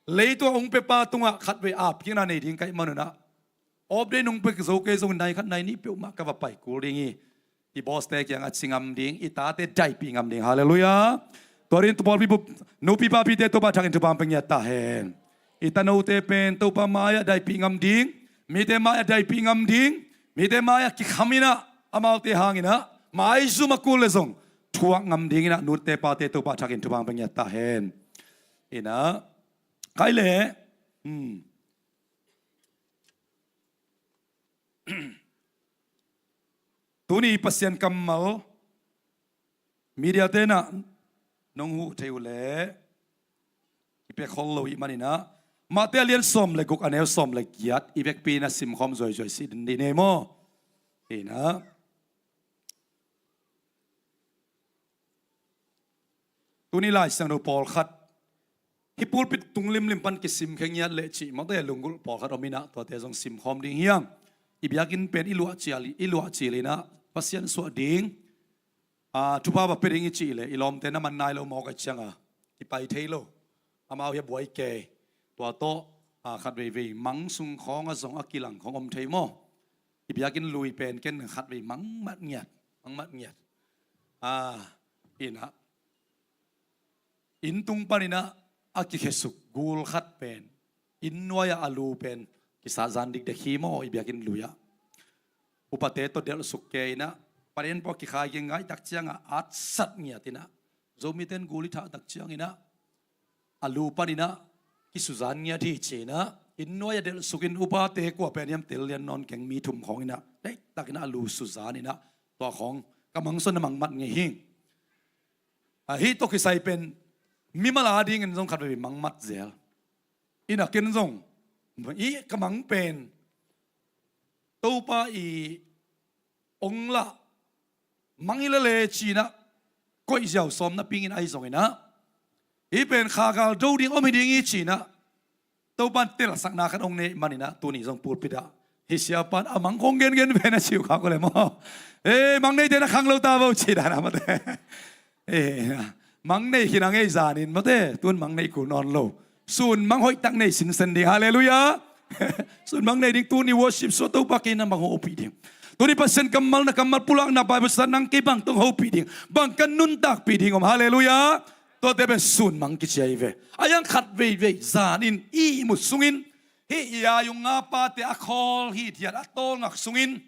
leitung a hong piapa tungah khatvei ap kikna nei ding ka hih manun a, off day nong pia zo kei zongin nai khat nai nih peuhmah ka va pai kul ding hi. I bawste kiangah ci ngam ding, i tate daipih ngam ding. Halleluiah. Tua dingin pawlpi, nupi papite Topa thakin thupha hong pia ngiat ta hen. I tanote pen Topa mai-ah daipih ngam ding, mite mai-ah daipih ngam ding, mite mai-ah kikham in a, amaute hangin a maizum a kul le zong thuak ngam dingin a nute pate Topa thakin thupha hong pia ngiat ta hen. In a, khai le, hmm. Tuni Pasian kammal media te in a nong huh thei uh leh i pia khol lo ahih manin a, Mate a lian sawm le guk a neu sawm le giat i vekpi in a simkhawm zuaizuai si ding ni maw? In a, tuni Lai Siangtho pawlkhat hih pulpit tung limlim pan kisim khe ngiat leh cih mate lunggulh pawlkhat om in a, tuate zong simkhawm ding hi hang. I biakinn pen i luah cil, i luah cil in a, Pasian suah ding, a, thupha va pia ding i cih leh i lawmte na man nai lo mawk ahih ciang a kipai thei lo. Amau hi a buai kei. Tua tawh, a, khat veivei mang sung khawng ah zong a kilang khawng om thei maw? I biakinn lui pen ken khat vei mang mat ngiat, mang mat ngiat. A, in a, inn tung panin a, a kikhesuk gul khat pen inn nuai-ah a lu pen kisat zan dikdek hi maw, i biakinn lui-ah. Upate tawh delhsuk kei in a, panin pawh kikhai kei ngai tak ciang a atsat ngiat in a, Zomite in gul i thah tak ciang in a, a lu panin a kisuzan ngiat hi ci in a, inn nuai-ah delhsuk in upate kua pen hiam tel lian nawn keng mi thum khawng in a, deihtak in a a lu suzan in a, tua khawng ka mang suah in a mang mat ngei hi. A, hih tawh kisai pen mimal a dingin zong khat veivei mang mat zel. In a ken zong i ka mang pen Topa i ong lah mang i lele ci in a koih ziau sawm napi-in ahi zongin a, hih pen kha gal do ding om hi ding hi ci in a Topa'n telsakna khat ong nei manin a, tuni zong pulpit ah hih siapa'n a mang khawng gengen pen a ci uh khak uh leh maw? Ei, mang neite na khang lo ta vo ci dan a mate. Eh, mang nei khin a ngei zanin mate, tun mang nei kul nawn lo. Sun mang hoihtak nei sinsen ding. Halleluiah. Sun mang nei ding, tuni worship suah Topa kei na bang hopih ding. Tuni Pasian kammal, na kammal pulakna Bible study nang kei bang tong hopih ding, bang ka nuntakpih ding om. Halleluiah. Tuate pen sun mang kici ahi ve. A iang khat veivei zanin i ihmut sungin hih i a yung nga pate a khawl hithiat a tawlngak sungin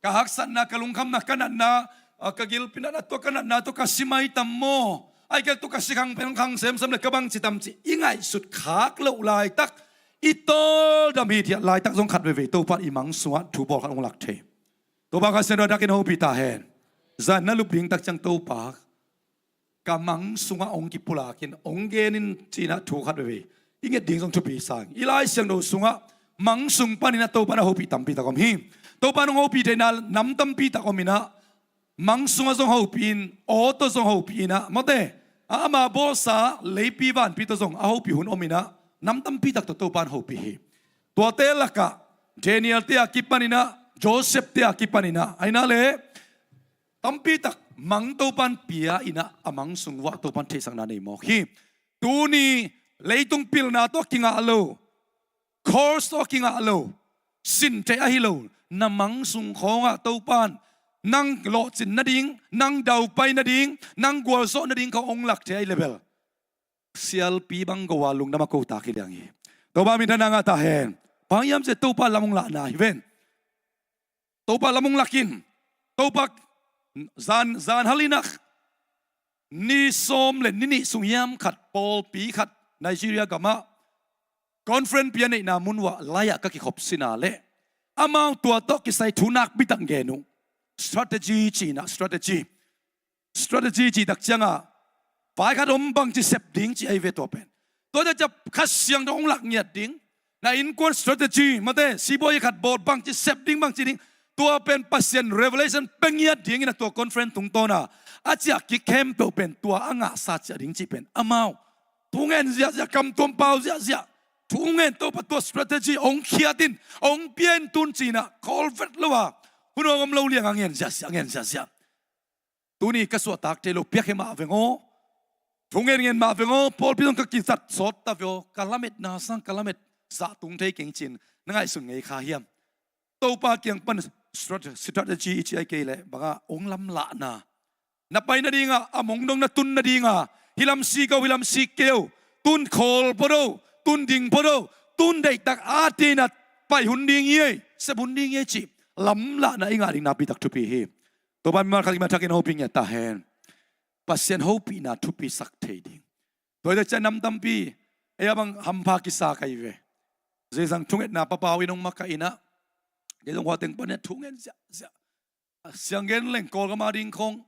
ka haksatna, ka lungkhamna, ka natna, a, ka gilpi natna, tua ka natna tawh ka si mai tam maw? Ahih kei leh tua ka si khang pen khang semsem leh ka bangci tam ci i ngaihsut khak loh laitak, i tawldam hithiat laitak zong khat veivei Topa'n i mang sungah thu pawlkhat hong lak thei. Topa Kha Siangtho a dakin hopih ta hen. Zan na lup ding tak ciang Topa ka mang sungah hong kipulak in, hong gen in ci in a thu khat veivei i nget ding zong thupi sa ing. I Lai Siangtho sungah mang sung panin a Topa na hopih tampi tak om hi. Topa nong hopih theihna nam tampi tak om in a, mang sungah zong hopih in, aw tawh zong hopih in a, mate, a, ama bawlsa leipi vanpi tawh zong a hopih hun om in a, nam tampi tak tawh Topa'n hopih hi. Tuate lakah Daniel-te a kipan in a, Joseph-te a kipan in a, ahi na leh tampi tak mang Topa'n pia in a, a mang sung uah Topa'n theihsakna nei mawk hi. Tuni leitung pilna tawh kingah lo, course tawh kingah lo, sin theih ahi lo, na mang sung khawngah Topan nang lawhcin nading, nang daupai nading, nang gualzawh nading khawng hong lak thei ahi le bel sialpi bang go a lungdam a ko tak hi liang hi. Topa minthanna ngah ta hen. Bang hiam cih leh Topa lam hong lahna hi ven. Topa lam hong lak in. Topa zan, zan hal in ah ni sawm le ni nih sung hiam khat pawlpi khat Nigeria gamah conference pi a neihna mun uah lai-ah ka kikhop sin a leh amau tua tawh kisai thu nakpi tak gen uh. Strategy ci-in ah, strategy. Strategy cih tak ciangah vai khat om bangci sep ding cih ahi ve tua pen. Tua ciang Kha Siangtho hong lak ngiat ding. Na innkuan strategy, mate, sibawi khat bawl bangci sep ding, bangci ding. Tua pen Pasian revelation pia ngiat dingin ah tua conference tungtawn a a ciah kik khempeuh pen tua a ngahsa ciah ding cih pen amau thu ngen ziahziah, kam tuam pau ziahziah, thu ngen, Topa tua strategy hong khiat in, hong pia in tun ci-in ah khawl vet lo a hun hong om lo liang a ngen ziahziah, ngen ziahziah. Tuni ka suahtak thei lo, piakhia mah veng aw. Thu ngen ngen mah veng aw. Pawlpi zong ka kizat sawt ta ve aw. Ka lametna sang ka lamet zah tung thei keng ci-in na ngaihsun ngei kha hiam? Topa kiang pan strat-, strategy i ci ahi kei leh bangah hong lamlahna. Na pai nadingah, a mong dong na tun nadingah, hih lam si ko, hih lam si kei o, tun khawl phot o, tun ding phot o, tun deihtak a tin a pai hun ding hi ei, sep hun ding hi ei cih lamlahna i ngah ding nakpi tak thupi hi. Topa mimal khat kimat thakin hopih ngiat ta hen. Pasian hopihna thupi sak thei ding. Tua hi tak ciang nam tampi ei a bang hampha kisa ka hi ve. Zeizang thungetna papau in hong makaih in ah kei zong hua teng pan in ah thu ngen ziahziah. Siang gen leng Kawlgam a ding khawng,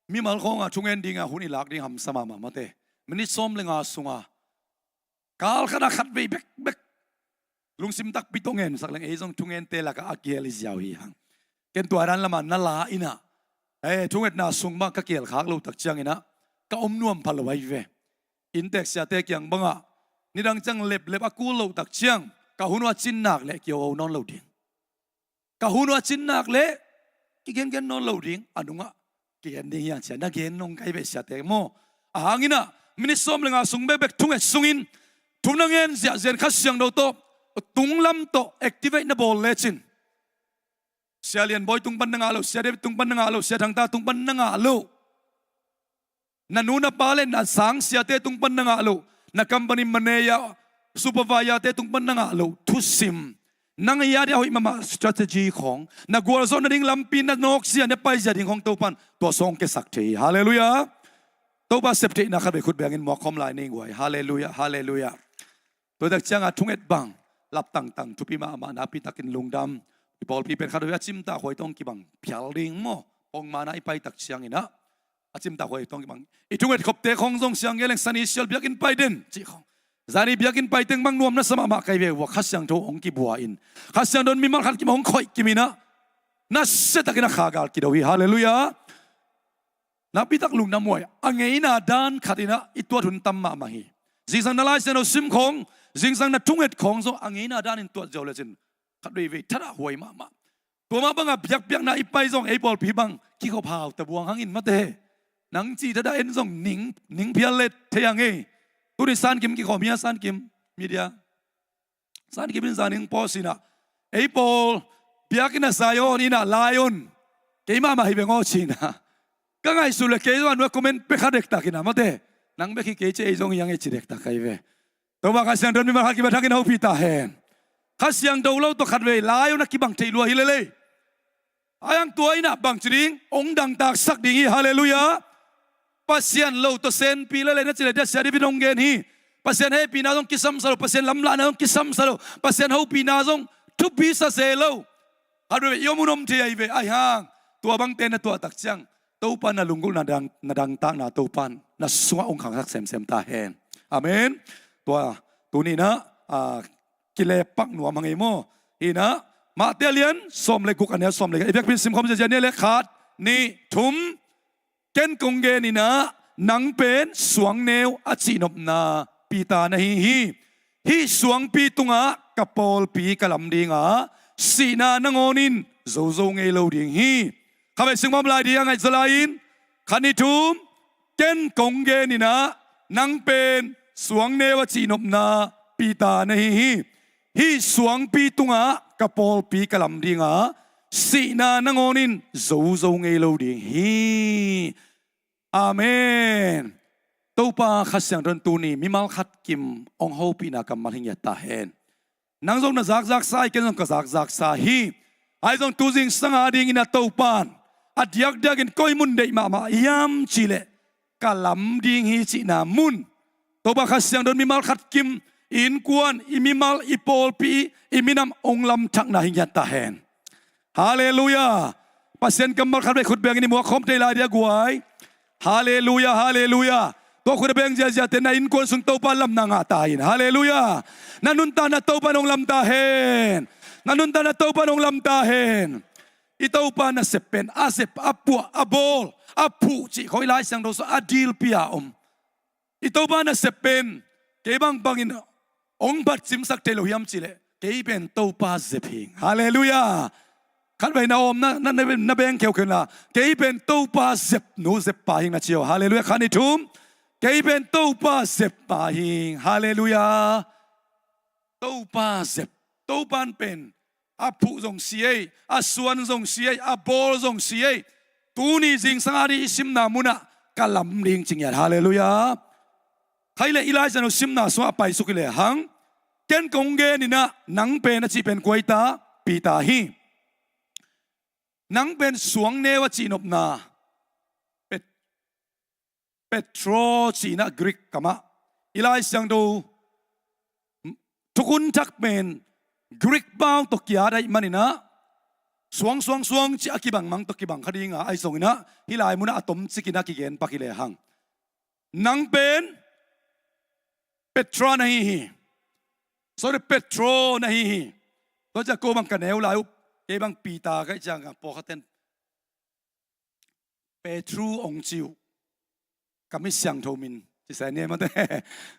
mimal khawng a thu ngen ding a hun i lak ding hamsa mahmah, mate. Minit sawm le nga sung a kal khat a khat vei bekbek lungsim takpi tawh ngensak leng ei zong thungente lakah a kiel i ziau hi hang. Ken tua dan lamah na la in ah, eh, thungetna sung bang ka kiel khak lo tak ciangin ah ka om nuam pha lo ahi ve. Inntek siate kiang bangah nidang ciang leplep a kul lo tak ciang ka hun uh a cin nak leh kiho nawn lo ding. Ka hun uh a cin nak leh kigengen nawn lo ding, a nungah kigen ding hi hang ci-a na gen nong kai ve siate maw. A hang in ah minit sawm le nga sung bekbek thunget sungin thu na ngen ziahziah in Kha Siangtho tawh tunglam tawh activate na bawl lecin Sia Lian Bawi tung pan na ngah lo, Sia David tung pan na ngah lo, Sia Thang Ta tung pan na ngah lo. Na nu na pa le na sang siate tung pan na ngah lo, na company manager, supervisor-te tung pan na ngah lo thusim, nang a ia dia hoih mahmah strategy khawng, na gualzawh nading lampi na nawk zia, na pai zia ding khawng Topan tua sawng kiasak thei hi. Halleluiah. Topa sep theihna khat vei khut bengin muak khawm lai ni guai. Halleluiah, halleluiah. Tua tak ciangah thunget bang lap tangtang thupi mahmah, nakpi takin lungdam. I pawlpi pen khat vei a cimtak huai tawh kibang phial ding maw. Pongmana i pai tak ciangin ah a cimtak huai tawh kibang. I thunget khopte khawng zong siang gen leng Sunny Sial biakinn pai den cih khawng. Zani biakinn pai teng bang nuam na sa mahmah kai ve ua, Kha Siangtho hong kibua in, Kha Siangtho in mimal khat kim hong khoih kim in ah nasia takin a khagal kido hi. Halleluiah. Nakpi tak lungdam huai. A ngeina dan khat in ah i tuat hun tam mahmah hi. Zingsang na Lai Siangtho sim khawng, zingsang na thunget khawng zong a ngeina danin tuat ziau lecin khat veivei thadah huai mahmah. Tua mah bangah biakpiakna i pai zong ei pawlpi bang kikhop hau ta buang hangin mate. Nang cih thadah en zong ning, ning phial let thei a ngei. Tuni San Kim kikhawm hia, San Kim media. San Kim in zan ning pawl sinah ei pawl biakinn ah Zion, inn ah Lion, keimah mah hi beng aw cinah ka ngaihsut le kei zong a nuai comment pia kha dektak inah mate. Nang bek hi kei ci, ei zong hi a ngei ci dektak ka hi ve. Topa Kha Siangtho in mimal khat kibat thakin hopih ta hen. Kha Siangtho lo tawh khat vei Lion a kibang thei lua hi lelei. Ai ang tua inah bangci ding hong dangtaksak ding hi. Halleluiah. Pasian lo tawh senpi lelei na ci le dia Sia David hong gen hi. Pasian hehpihna zong kisamsa lo, Pasian lamlahna zong kisamsa lo, Pasian hopihna zong thupi sa se lo. Khat vei i om hun om thei ahi ve. Ai hang tua bangte na tuah tak ciang Topa na lunggulhna dang, na dangtakna Topa na sungah hong khangsak semsem ta hen. Amen. Tua tuninah a, kilepak nuam hang ei maw. Hinah Mate a lian sawm le guk a neu sawm le guk, i biakpi sim khawm ziazia ni le khat, nih, thum. Ken kong gen inah nang pen suangneu a cihnopna Peter na hi hi. Hih suangpi tungah ka pawlpi ka lam dingah sihna nangawn in zozo ngei lo ding hi. Kha vei singmawm lai ding a ngaihzaw lai-in, khat, nih, thum. Ken kong gen inah nang pen suangneu a cihnopna Peter na hi hi. Hih suangpi tungah ka pawlpi ka lam dinga, sihna nangawn in zozo ngei lo ding hi. Amen. Topa Kha Siangtho in tuni mimal khat kim hong hopihna kammal hi ngiat ta hen. Nang zong na zakzaksa hi, ken zong ka zakzaksa hi. Ahi zong tu zingsang a dingin a Topa in a diakdiakin koi mun deih mahmah hiam cih leh ka lam ding hi cihna mun. Topa Kha Siangtho in mimal khat kim i innkuan, i mimal, i pawlpi, i minam hong lamthakna hi ngiat ta hen. Halleluiah. Pasian kammal khat bek khut bengin i muak khawm thei lai dia guai. Halleluiah, halleluiah. Tua khut a beng ziaziate na innkuan sung Topa lamna ngah ta in. Halleluiah. Na nuntakna Topa in hong lam ta hen. Na nuntakna Topa in hong lam ta hen. I Topa nasep pen a zep, a puah, a bawl, a phuh cih khawng i Lai Siangtho sung a dilpi a om. I Topa nasep pen kei bangbangin hong phat simsak thei lo hiam cih leh kei pen Topa zep hing. Halleluiah. Khatvei na om na, na, na, na beng kheukheu inla, kei pen Topa zepnu zeppa hing na ci o. Halleluiah. Khat, nih, thum. Kei pen Topa zeppa hing. Halleluiah. Topa zep. Topa in pen a phuh zong si ei, a suan zong si ei, a bawl zong si ei. Tuni zingsang a ding i simna munah ka lam ding ci ngiat. Halleluiah. Khai leh i Lai Siangtho simna sungah a paisuk hi lehang, ken kong genin ah, nang pen a cih pen kua hi ta? Peter hi. Nang pen suangneu a cihnopna Pet- Petro cihna Greek kamah, i Lai Siangtho thukhun thak pen Greek pau tawh kiat ahih manin ah, suang, suang, suang cih a kibang mang tawh kibang kha ding a, ahi zongin ah hih lai munah a tomcikin a kigen pak hi lehang, nang pen Petra na hi hi. Sorry, Petro na hi hi. Tua ciang ko bang ka neu lai uh, kei bang Peter ka hih ciangin pawlkhatten Petru hong ci uh. Ka mi siangtho min ci sa ni e mate.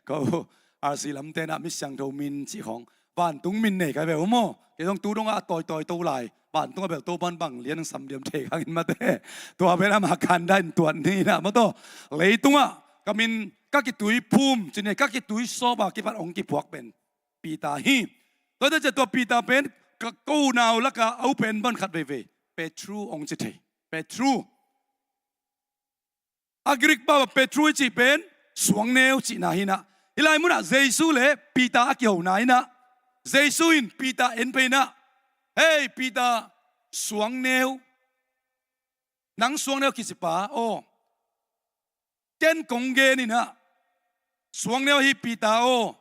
Ko R C lamte na mi siangtho min cih khawng vantung min nei ka hi ve uh maw. Kei zong tu dongah a tawitawi to lai. Vantung a bel Topan bang lian sam diam thei kangin mate. Tua pen ama kanda in tuat ni na maw taw. Leitungah ka min ka kitui phum ci ni, ka kitui sawp a kipat hong kiphuak pen Peter hi. Tua teh tua Peter pen ka ko nau laka au pen ban khat veivei Petru hong ci thei. Petru. A Greek pau a Petru i cih pen suangneu cihna hi na. Hih lai munah Jesu le Peter a kihona hi na. Jesu in Peter en phei na. Hei Peter, suangneu. Nang suangneu kicipa aw. Ken kong genin ah, suangneu ahi Peter aw,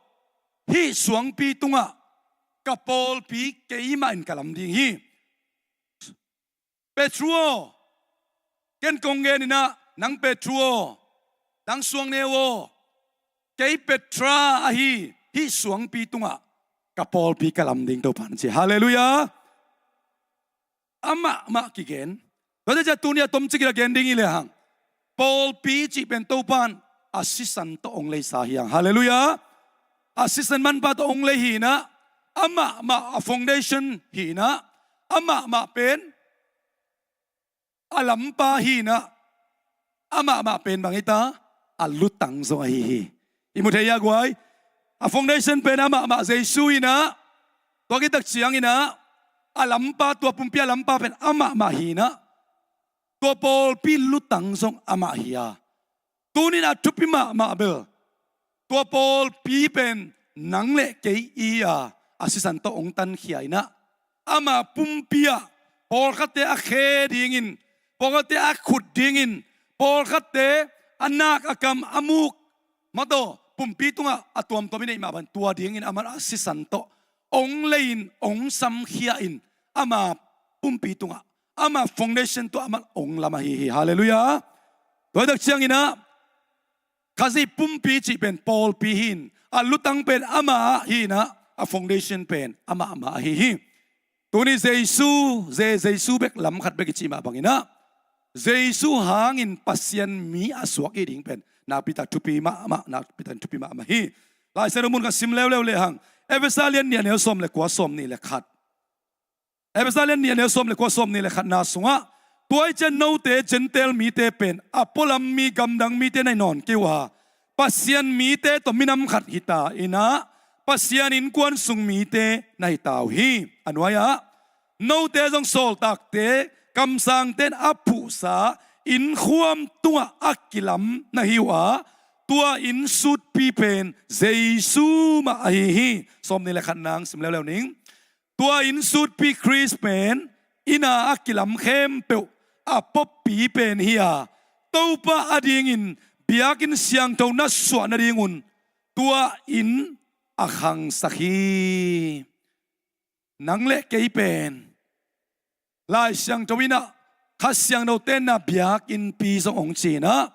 hih suangpi tungah ka pawlpi keimah in ka lam ding hi. Petru aw, ken kong genin ah, nang Petru aw, nang suangneu aw, kei Petra ahi hih suangpi tungah ka pawlpi ka lam ding, Topa in ci. Halleluiah. Amah mah kigen. Tua teh ciah tuni a tomcikna a gen ding hi lehang, pawlpi cih pen Topa in a sisan tawh hong leisa hi hang. Halleluiah. A sisan manpha tawh hong lei hi na. Amah mah a foundation hi na. Amah mah pen a lampa hi na. Amah mah pen bang hi ta? A lutang zong ahi hi. I mu thei a guai. A foundation pen amah mah Jesu hi na. Tua kitak ciangin ah, a lampa, tua pumpi a lampa pen amah mah hi na. Tua pawlpi lutang zong amah hi a. Tunin a thupi mahmah bel, tua pawlpi pen nang le kei i a, a sisan tawh hong tankhia in ah, ama pumpi ah pawlkhatte a khe dingin, pawlkhatte a khut dingin, pawlkhatte a nak, a kam, a muk, mataw, pumpi tungah a tuamtuam i neih mah bangin tua dingin amah a sisan tawh hong lei-in, hong samkhia in, ama pumpi tungah, ama foundation tungah amah hong lam ahi hi. Halleluiah. Tua hi tak ciangin ah, Khazih pumpi cih pen pawlpi hi in, a lutang pen amah hi in ah, a foundation pen amah mah ahi hi. Tuni Jesu, Je-, Jesu bek lam khat bek i cih mah bangin ah, Jesu hangin Pasian mi a suak i ding pen nakpi tak thupi mahmah, nakpi tak thupi mahmah hi. Lai Siangtho mun ka sim leuleu lehang, Efesa lian nih a neu sawm le kua, sawm nih le khat. Efesa lian nih a neu sawm le kua, sawm nih le khatna sungah, tua hi ciang note Gentile mite pen a pualam mi, gamdang mite na hi nawn kei uh a, Pasian mite tawh minam khat hi ta in ah, Pasian innkuan sung mite na hi ta uh hi. A nuai-ah, note zong sawltakte kamsangte in a phuhsa innkhuam tungah a kilam na hi uh a, tua inn sutpi pen Jesu mah ahi hi. Sawmnih le khat nang sim leuleu ning. Tua inn sutpi Khrist pen inn a a kilam khempeuh a poppi pen hi a, Topa adingin biakinn siangtho na suah nadingun tua inn a khangsak hi. Nang le kei pen Lai Siangtho in ah Kha Siangtho tenna biakinnpi zong hong ci-in ah,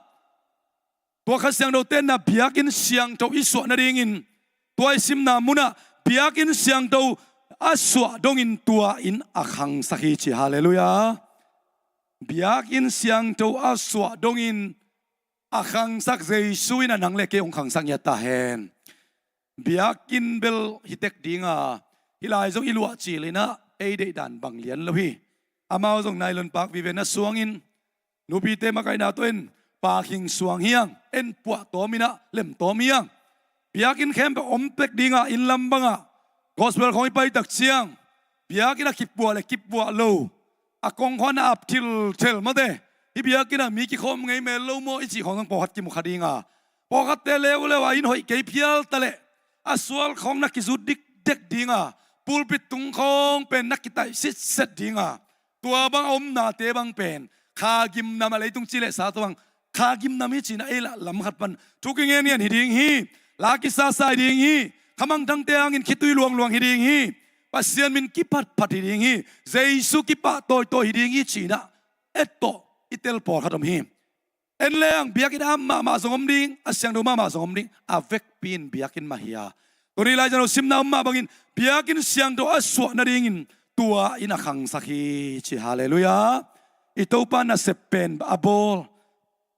tua Kha Siangtho tenna biakinn siangtho i suah nadingin tua i simna munah biakinn siangtho a suah dongin tua inn a khangsak hi ci. Halleluiah. Biakinn siangtho a suah dongin a khangsak Jesu in ah nang le kei hong khangsak ngiat ta hen. Biakinn bel hi tek ding a, hih lai zong i luah cil in ah ei deihdan bang lian lo hi. Amau zong nylon pak vive na suangin nupite makaihna tawh en pakhing suang hi hang, en puah tawm in ah lem tawm hi hang. Biakinn khempeuh om pek ding a, inn lam bangah gospel khawng i pai tak ciang biakinn a kipuah le kipuah lo, a kongkhawng a ap thilthel mawte, hih biakinn ah mi kikhawm ngei mel lo maw i cih khawng zong pawlkhat kimu kha ding a, pawlkhatte leuleu a inn hoih kei phial ta leh a sual khawng na kizut dikdek ding a, pulpit tung khawng pen na kitaih sitset ding a, tua bang a omnate bang pen kha gimnam a, leitung ci le sa tua bang kha gimnam hi ci-in ah ei lah lam khat pan thu kingen ngen hi ding hi. La kisasa hi ding hi. Khamangthangte hangin khitui luangluang hi ding hi. Pasian min kiphatphat hi ding hi. Jesu kipah tawitawi hi ding hi ci-in ah et tawh i tel pawlkhat om hi. En leng biakinn a am mahmah zong om ding, a siangtho mahmah zong om ding, a vekpi in biakinn mah hi a. Tuni Lai Siangtho simna om mah bangin biakinn siangtho a suah nadingin tua inn a khangsak hi ci. Halleluiah. I Topa nasep pen a bawl,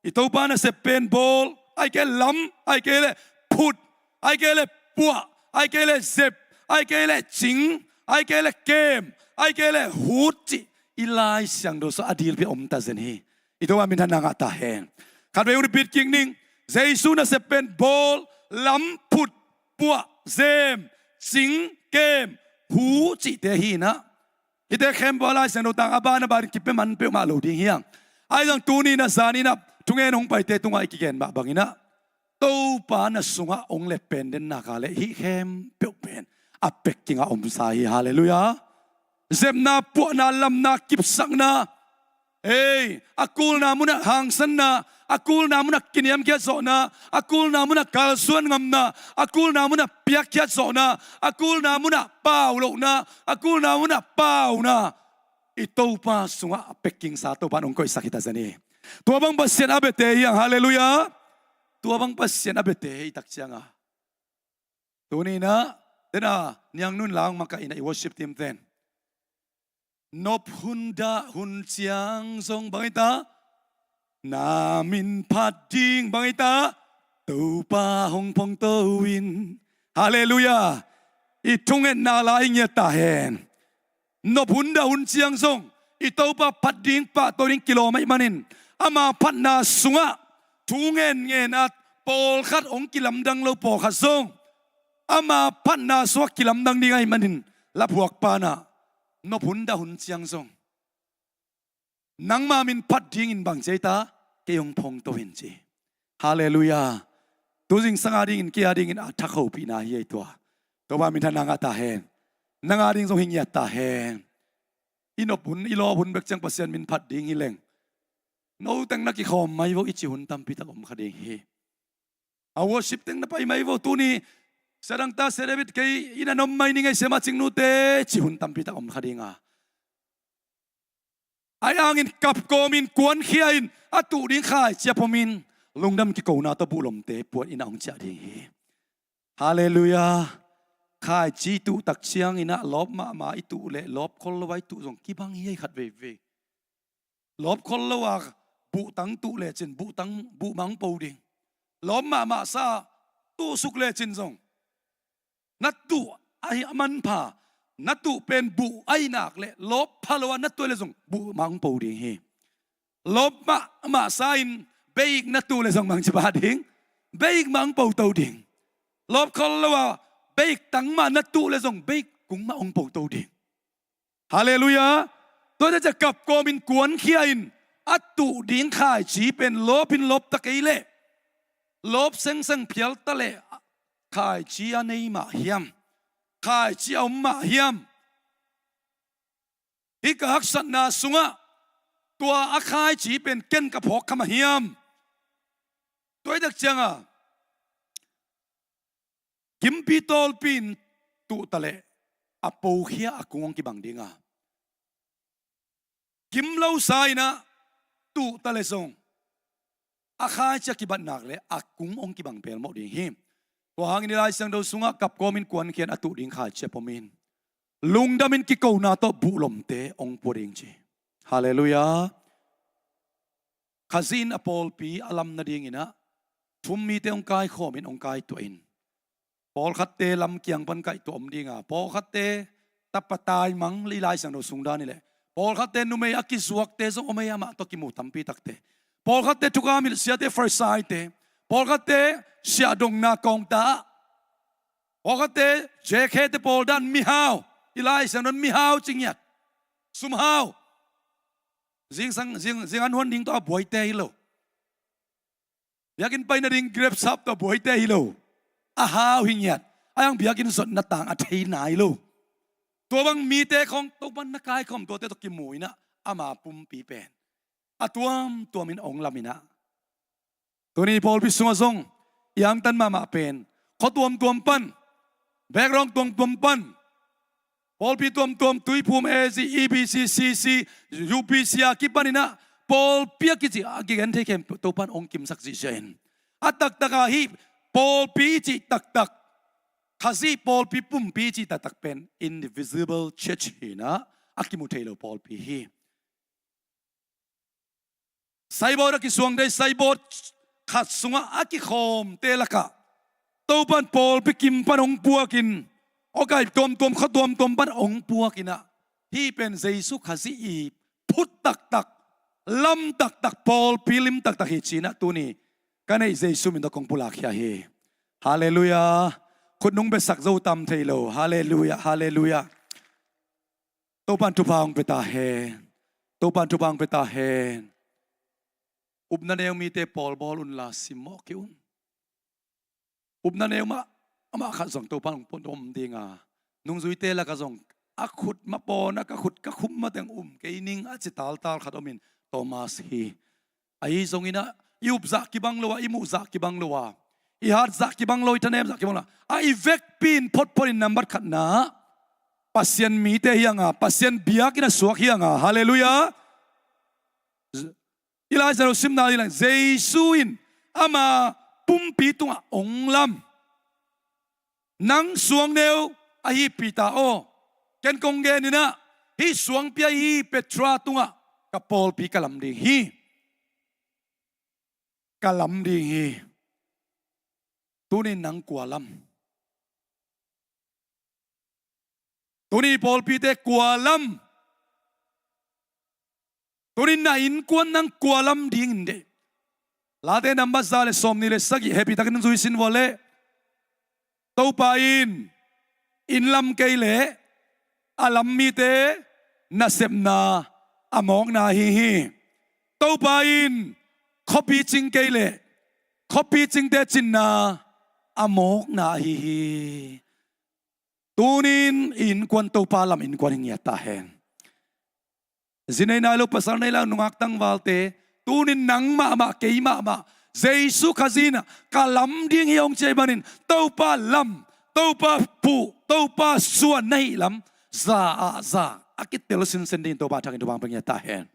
i Topa nasep pen bawl, ahih kei leh lam, ahih kei leh phut, ahih kei leh puah, ahih kei leh zep, ahih kei leh cing, ahih kei leh kem, ahih kei leh hut cih i Lai Siangtho sungah a dilpi a om ta zen hi. I Topa minthanna ngah ta hen. Khatvei hong repeat kik ning. Jesu nasep pen bawl, lam, phut, puah, zem, cing, kem, hu cihte hi in ah, hihte khempeuh a Lai Siangtho tang a ban a ban kipia man peuhmah lo ding hi hang. Ahi zong tuni in ah zan in ah thungen hong paite tungah i kigen mah bangin ah Topa na sungah hong let pen den nak leh hih khempeuh pen a pekking ah omsa hi. Halleluiah. Zepna, puahna, lamna, kipsakna, ei, a kulna munah hangsanna, a kulna munah kiniamkhiat zawhna, a kulna munah kalsuan ngamna, a kulna munah piakkhiat zawhna, a kulna munah pau lohna, a kulna munah pauna, i Topa sungah a pekkingsa Topa in hong koihsak hi ta zen hi. Tua bang Pasian a biate hi hang. Halleluiah. Tua bang Pasian a biate hi tak ciang a, tuni in ah, tena, Niang Nun Lang makaihna i worship team ten, nop hun dah hun ciang zong bang hi ta, na min phat ding bang hi ta, Topa hong phongto in. Halleluiah. I thungetna la i ngiat ta hen. Nop hun dah hun ciang zong i Topa phat ding, pahtawi ding kilawm ahih manin, ama phatna sungah thu ngenngen a, pawlkhat hong kilamdang lo, pawlkhat zong ama phatna sungah kilamdang ding ahih manin, laphuakpa in ah, nop hun dah hun ciang zong nangma min phat dingin bang ci ei ta, kei hong phongto in ci. Halleluiah. Tu zingsang a dingin, kei a dingin a thak hopihna hi ei tua. Topa minthanna ngah ta hen. Nang a ding zong hi ngiat ta hen. I nop hun, i lawp hun bek ciang Pasian min phat ding hi leng, noteng na kikhawm mai vo i cih hun tampi tak om kha ding hi. A worship teng na pai mai vo, tuni Sia Dang Ta, Sia David, kei inn ah na om mai ning ei, Sia Ma Cing Nute, cih hun tampi tak om kha ding a. Ahi hangin kap kawmin, kuankhia in, a tuh ding khaici a pom in, lungdam kikona tawh buhlomte puan inn ah hong ciah ding hi. Halleluiah. Khaici tuh tak ciangin ah lawp mahmah i tuh leh lawp khol lo a i tuh zong kibang hi ei khat veivei. Lawp khol lo a buhtang tuh lecin buhtang, buh mang po ding. Lawp mahmah sa tuh suk lecin zong na tuh ahi a manpha, na tuh pen buh ahi nak leh lawp pha lo a na tuh leh zong buh mang po ding hi. Lawp mahmah sa in beik na tuh leh zong mang ci pah ding, beik mang po to ding. Lawp khol lo a beik tang mah na tuh le zong beik kung mah hong po to ding. Halleluiah. Tua teh ciah kapkawmin kuankhia in a tuh ding khaici pen lawpin lawpta kei leh, lawp sengseng phialta leh khaici a nei mah hiam? Khaici a om mah hiam? Hih ka haksatna sungah tua a khaici pen ken ka phawk kha mah hiam? Tua hi tak ciangah kimpi tawlpi in tuhta leh a pokhia a kung hong kibang dinga, kim losa inah tuhta leh zong a khaici a kibat nak leh a kung hong kibang pelmawh ding hi. Tua hangin i Lai Siangtho sungah kapkawmin kuankhia in a tuh ding khaici a pom in, lungdamin kikona tawh buhlomte hong pua ding ci. Halleluiah. Khazih in a pawlpi a lam nadinginah thum mite hong kaikhawmin hong kaituah in, pawlkhatte lam kiang pan kaihtuah om dinga, pawlkhatte tapa taimang, i Lai Siangtho sungdan hi leh, pawlkhatte numei a kizuakte zong om ei, amah tawh kimu tampi takte. Pawlkhatte thukam hilhsiate, Farisaite, pawlkhatte siahdongna kawngta, pawlkhatte J K te pawl dan mihau, i Lai Siangtho in mihau ci ngiat, sumhau, zingsang, zing, zing an huan ding tawh a buaite hi lo. Biakinn pai nading grep sap tawh buaite hi lo. A hau hi ngiat. A hiang biakinn zotna tang a thei nai lo. Tua bang mite khawng Topan na kaikhawm tuate tawh kimu inah ama pumpi pen a tuamtuamin hong lam inah, tuni pawlpi sungah zong i angtan mahmah pen khua tuamtuam pan, background tuamtuam pan, pawlpi tuamtuam, Tuiphum, A Z, E B C, C C, U P C a kipan inah pawlpi a kici a kigen thei khempeuh Topan hong kimsak zihziah in, a taktak ah hih pawlpi i cih taktak, Khazih pawlpi pumpi i cih taktak pen indivisible church hi inah, a kimu thei lo pawlpi hi. Saibawt a kisuang thei, saibawt khat sungah a kikhawmte lakah Topan pawlpi kim pan hong puakin, awkaip tuamtuam, khua tuamtuam pan hong puak inah, hih pen Jesu Khazih i phut taktak, lam taktak, pawlpi lim taktak hi ci inah tuni ka neih Jesu min tawh kong pulakkhia hi. Halleluiah. Khutnung besak zo tam thei lo. Halleluiah, halleluiah. Topan thupha hong pia ta hen. Topan thupha hong pia ta hen. Upna neu mite pawl bawl unla simmawh kei un. Upna neu mah amah khat zong Topan hong pawt om dinga, nungzuite lakah zong a khut mapawn a ka khut ka khum mateng um kei ning a ci taltal khat om in, Thomas hi. Ahi zongin ah i upzah kibang lo a, i muhzah kibang lo a, i hatzah kibang lo, i thanemzah kibang lo a, a i vekpi in photphot in nambat khatna Pasian mite hi hanga, Pasian biakinn a suak hi hanga. Halleluiah. I Lai Siangtho simna ding leng, Jesu in ama pumpi tungah ong lam. Nang suangneu ahi Peter aw, ken kong genin ah, hih suangpi ahi Petra tungah ka pawlpi ka lam ding hi. Ka lam ding hi. Tunin nang kua lam? Tuni pawlpite kua lam? Tunin na innkuan nang kua lam dingin deih? Late nambat za le sawmnih le sagih hehpihtakin zui sin vua leh, Topa in inn lam kei leh a lam mite nasepna a mawkna ahi hi. Topa in khuapi cing kei leh khuapi cingte cinna a mawkna ahi hi. Tunin i innkuan Topa lam innkuan hi ngiat ta hen. Zi nei nai lo, pasal nei lo, nungak tangvalte, tunin nang mahmah, kei mahmah, Jesu Khazih in ah ka lam ding hi hong ci ahih manin, Topa lam, Topa puh, Topa suan na hih lam za ah za a kitel sinsen dingin Topa thangin thupha hong pia ngiat ta hen.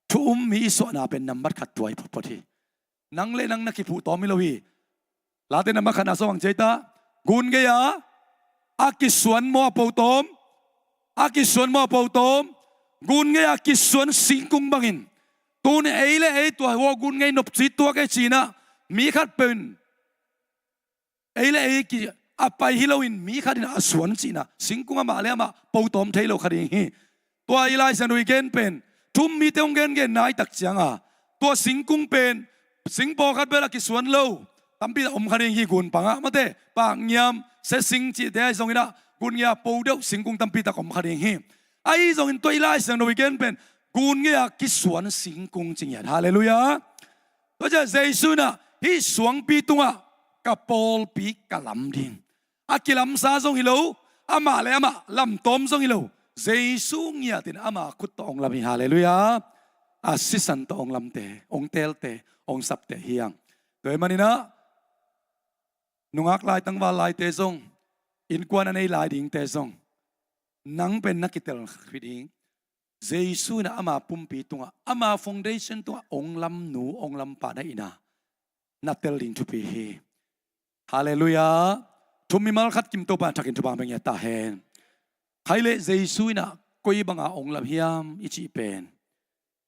Thu um mi i suahna pen nambat khat tua hi photphot hi. Nang le nang na kiphuh tawm hi lo hi. Late nambat khatna sawng ang ciai ta. Gun gei-a a kisuan maw a po tawm? A kisuan maw a po tawm? Gun gei-a kisuan singkung bangin, tuni ei le ei tua hua gun gei nopci tuak ei ci-in ah mi khat pen ei le ei ki a pai hi loin mi khat in a suan cihna, singkung amah le amah po tawm thei lo kha ding hi. Tua i Lai Siangtho i gen pen, thu um mite hong gengen nai tak cianga, tua singkung pen sing pawlkhat bel a kisuan lo, tampi tak om kha ding hi gun pangah mate, pakngiam, sesing cihte ahi zongin ah, gun gei-a po deuh singkung tampi tak om kha ding hi. Ahi zongin tua i Lai Siangtho i gen pen gun gei-a kisuan singkung ci ngiat. Halleluiah. Tua ciah Jesu in ah hih suangpi tungah ka pawlpi ka lam ding. A kilamsa zong hi lo, amah le amah lamtawm zong hi lo, Jesu ngiatin ama khut tawh hong lam hi. Halleluiah. A sisan tawh hong lamte, hong teelte, hong sapte hi hang. Tua ahih manin ah nungak lai tangval laite zong, innkuan a nei lai dingte zong, nang pen na kitel kha ding. Jesu in ah ama pumpi tungah, ama foundation tungah hong lamnu, hong lampa na hihna na tel ding thupi hi. Halleluiah. Thu mimal khat kim Topa in a thakin thupha hong pia ta hen. Khaile Jesu in ah koi banga hong lam hiam i cih pen,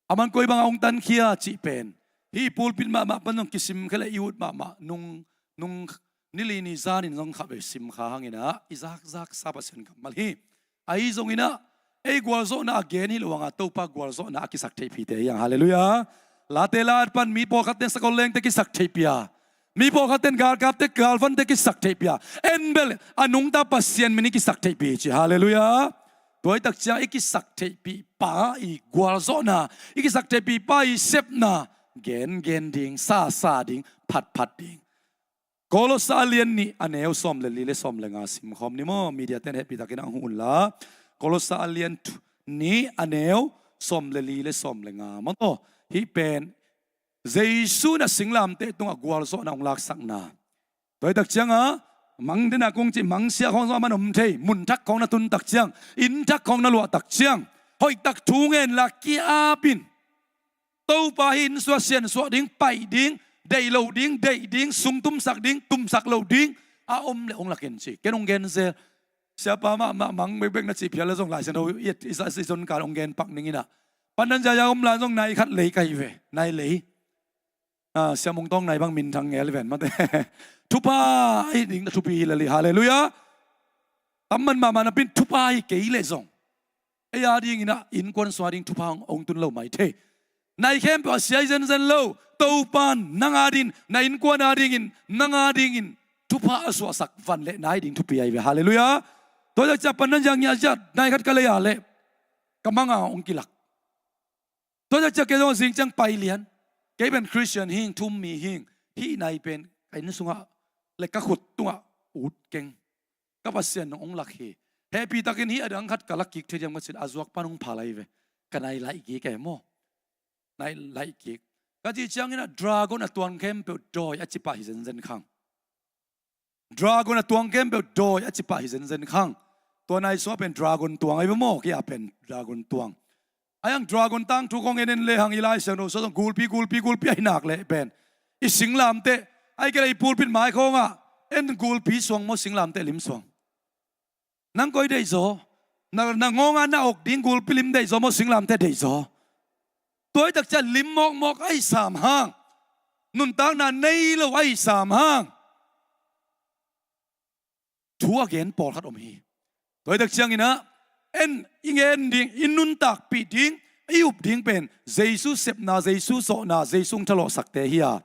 aman koi banga hong tankhia cih pen, hih pulpit mahmah pan zong kisim kha le i ut mahmah nung, nung nili ni zanin zong khatvei sim kha hangin ah i zakzaksa Pasian kammal hi. Ahi zongin ah ei gualzawhna a gen hi lo hanga Topa gualzawhna a kisak theihpihte hi hang. Halleluiah. Late la at pan mi pawlkhatte, sakol lengte kisak theihpih a, mi pawlkhatte in galkapte, galvante kisak theihpih a, en bel a nungta Pasian min i kisak theihpih hi ci. Halleluiah. Tua hi tak ciang i kisak theihpih pa i gualzawhna, i kisak theihpih pa i sepna gengen ding, sasa ding, phatphat ding. Kolosa a lian nih a neu sawm le li le sawm le nga simkhawm ni maw? Media ten hehpih takin hong huh unla. Kolosa a lian nih a neu sawm le li le sawm le nga maw? Hih pen Jesu in a singlamteh tungah gualzawhna hong laksakna. Tua hi tak cianga mang dena kong cih, mangsia khawng zong aman om thei, mun thak khawng na tun tak ciang, inn thak khawng na luah tak ciang, hoih tak thu ngen la ki-ap in. Topa hih inn suah sian suah ding, paih ding, deih loh ding, deih ding, sung tumsak ding, tumsak loh ding a om le hong lakin ci. Ken hong gen zel. Siapa mahmah mang bekbek na cih phial le zong Lai Siangtho i, i, i, i zon kal hong gen pak ning in ah. Pandan ziazia om lai zong nai khat lei ka hi ve, nai lei. Ah, Sia Mung Tawng nai bang minthang ngel hi ven mate. Thupha ahi ding na thupi hi lel hi. Halleluiah. Tamman mahmah napi in thupha hi kei leh zong, ei a dingin ah innkuan sung a ding thupha hong, hong tun lo mai thei. Nai khempeuh a sia hi zenzen lo. Topan nang a dingin, na innkuan a dingin, nang a dingin thupha a suahsak van le nai ding thupi ahi ve. Halleluiah. Tua hi tak ciang pandan ziazia nai khat ka lei a leh ka manga hong kilak. Tua hi tak ciang kei zong a zing ciang pai lian. Kei pen Christian hing, thu um mi hing, hih nai pen ka inn sungah le ka khut tungah ut keng. Ka Pasian nong hong lak hi. Hehpih takin hih a dang khat ka lak kik thei diam ka cih leh a zuak pan hong phal ahi ve. Ka nai laih kik e maw. Nai laih kik. Ka cih ciangin ah dragon a tuang khempeuh dawi a ci pah hi zenzen khang. Dragon a tuang khempeuh dawi a ci pah hi zenzen khang. Tua nai sungah pen dragon tuang ahi ve maw, kei a pen dragon tuang. Ahi hang dragon tangthu khawng en en le hang i Lai Siangtho sung zong gulpi, gulpi, gulpi ahi nak leh pen i singlamteh, ahih kei leh i pulpit mai khawngah en gulpi suang maw, singlamteh lim suang. Nang koi deihzaw? Na, na ngawngah na awk ding gulpi lim deihzaw maw, singlamteh deihzaw? Tua hi tak ciang lim mawkmawk ahi sam hang, nuntakna nei lo ahi sam hang, thu a gen pawlkhat om hi. Tua hi tak ciangin ah en, i ngen ding, i nuntakpih ding, i up ding pen Jesu sepna, Jesu zawhna, Jesu hong thalawhsakte hi a.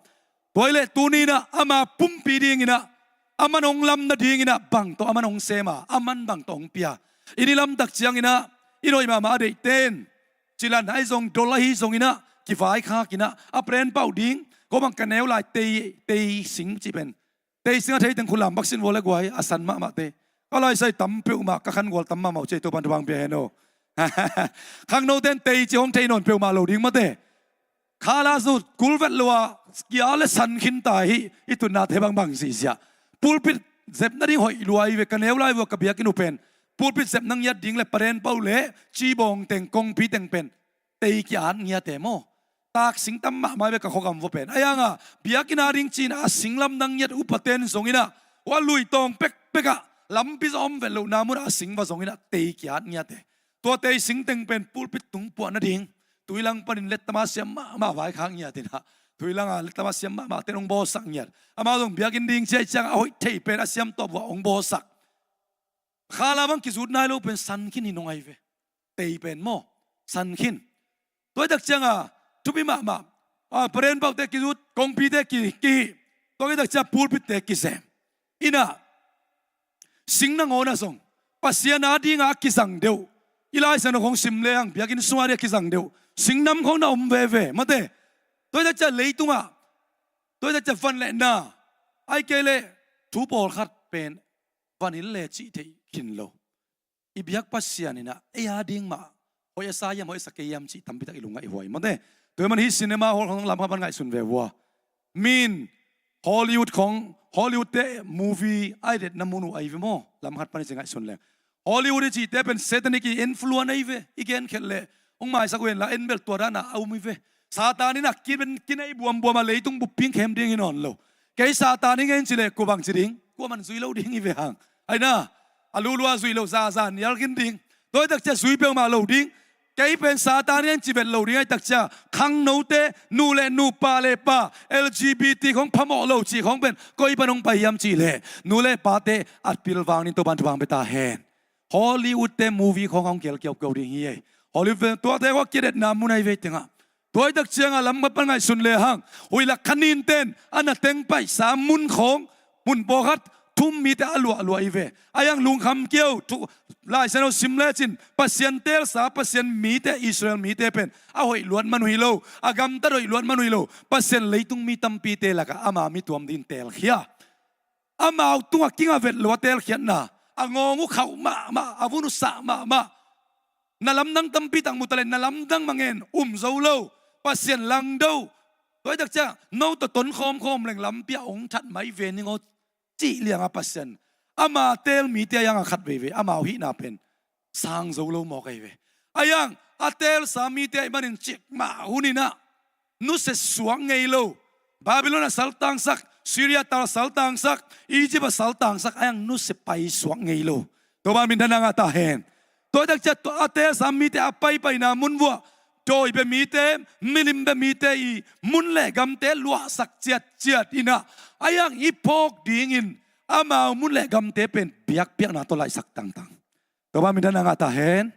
Tua hi leh tuni in ah ama pumpi dingin ah, aman hong lam nadingin ah bang tawh aman hong sem a, aman bang tawh hong pia. I ni lam tak ciangin ah i noih mahmah a deihte in cilan ahi zong, dol ahi zongin ah kivaikhak in ah a pren pauh ding, ko bang ka neu lai tei, tei sing cih pen, tei sing a thei teng khut lam bak sin vua le guai, a san mahmah tei. Ka lai sai tam peuhmah, ka khan gual tam mahmah uh cei, Topan thupha hong pia hen aw. Khangnote in tei ci hong thei nawn peuhmah lo ding mate. Khala zu kulvet lo a kia le san khin ta hi, i tutnate bangbang zihziah. Pulpit zep nading hoih lua hi ve, ka neu lai vua ka biakinn uh pen pulpit zep na ngiat ding le paren pauh le cibawng teng, kongpi teng pen tei ki-at ngiat e maw. Taksing tam mahmah hi ve ka khuagam vua pen. Ahi hanga biakinn a ding ci-in a singlam na ngiat upate in zongin ah, ua lui tawng pekpek ah lampi zong om vet lohna munah a sing va zongin ah tei ki-at ngiat e. Tua tei sing teng pen pulpit tung puah nading, tuilang panin lettama siam mahmah vaikhak ngiat in ah, tuilanga lettama siam mahmahte in hong bawlsak ngiat. Amau zong biakinn ding ci ahih ciangah a hoih thei pen a siam tawh vua hong bawlsak. Khala bang kizut nai lo pen san khin hi nong ahi ve. Tei pen maw, san khin. Tua hi tak cianga thupi mahmah. A, paren pauhte kizut, kongpite ki, kihih. Tua khit takciang pulpit-te kisem. Inah, sing nangawnah zong Pasian adingah a kizang deuh, i Lai Siangtho khong sim lehang biakinn sungah ding a kizang deuh sing nam khong na om veve, mate. Tua hi takciang leitungah, tua hi takciang van le na, ahih kei leh thu pawlkhat pen van in le cih theih khin lo. I biak Pasian inah ei ading mah hoih a sa hiam, hoih a sa kei hiam cih tampi tak i lungngaih huai, mate. Tua hi man hih cinema hall khong lam khat pan ngaihsun ve vua. Min Hollywood khong, Hollywood-te movie a i detna mun uh ahi ve maw? Lam khat pan i ci ngaihsun leng, Hollywood i cihte pen satanic i influence ahi ve. I genkhelh leh hong maisak uh henla, en bel tua danah a um hi ve. Satan inah kin, kinei buambuam a leitung bup ping khem ding hi nawn lo. Kei Satan hi ngen ci leh kua bang ci ding? Kuaman zui lo ding hi ve hang. Aina, a luhlua zui lo, zaza nial khin ding. Tua hi takciang zui peuhmah lo ding. Kei pen Satan hi ngen ci vet lo ding ahih takciang, khangnote, nu le nu, pa le pa, L G B T khong phamawh lo cih khong pen koi pan hong pai hiam cih leh, nu le pate a pilvang ding Topan thupha hong pia ta hen. Hollywood-te movie khong hong kel kiaukiau ding hi ei. Hollywood pen tuate khong a kidetna mun ahi ve tengah. Tua hi takciangah lam khat pan ngaihsun lehang, huih lak khanin ten a na teng paihsa mun khong, mun pawlkhat thum mite a luahluah hi ve. Ahi hang lungkham kei un, thu, Lai Siangtho sim lecin Pasian teelsa, Pasian mite, Israel mite pen a hoih luat man uh hi lo, a gamtat hoih luat man uh hi lo. Pasian leitung mi tampite lakah ama mi tuam dingin teelkhia. Amau tungah kinga vet lo a teelkhiatna, a ngawng uh khauh mahmah, a vun uh sah mahmah. Na lamdang tampi tak mu ta leh, na lamdang mangen um zo lo, Pasian langdo. Tua hi takciang no tawh ton khawmkhawm leng lampi ah hong that mai ve ning aw, cih liangah Pasian ama teel mite a iangah khat veivei amau hihna pen sang zo lo mawk ahi ve. Ahi hang a teelsa mite ahih manin cikmah hun inah nusia suak ngei lo. Babylon a saltangsak, Syria tal saltangsak, Egypt a saltangsak, ahi hang nusia pai suak ngei lo. Topa min thang a ngah ta hen. Tua hi takciang tua a teelsa mite a paipaina mun vuah dawi bia mite, milim bia mite i mun le gamte luahsak ciatciat inah, ahi hang i phawk dingin amau mun le gamte pen biakpiakna tawh laihsak tangtang. Topa min thang a ngah ta hen.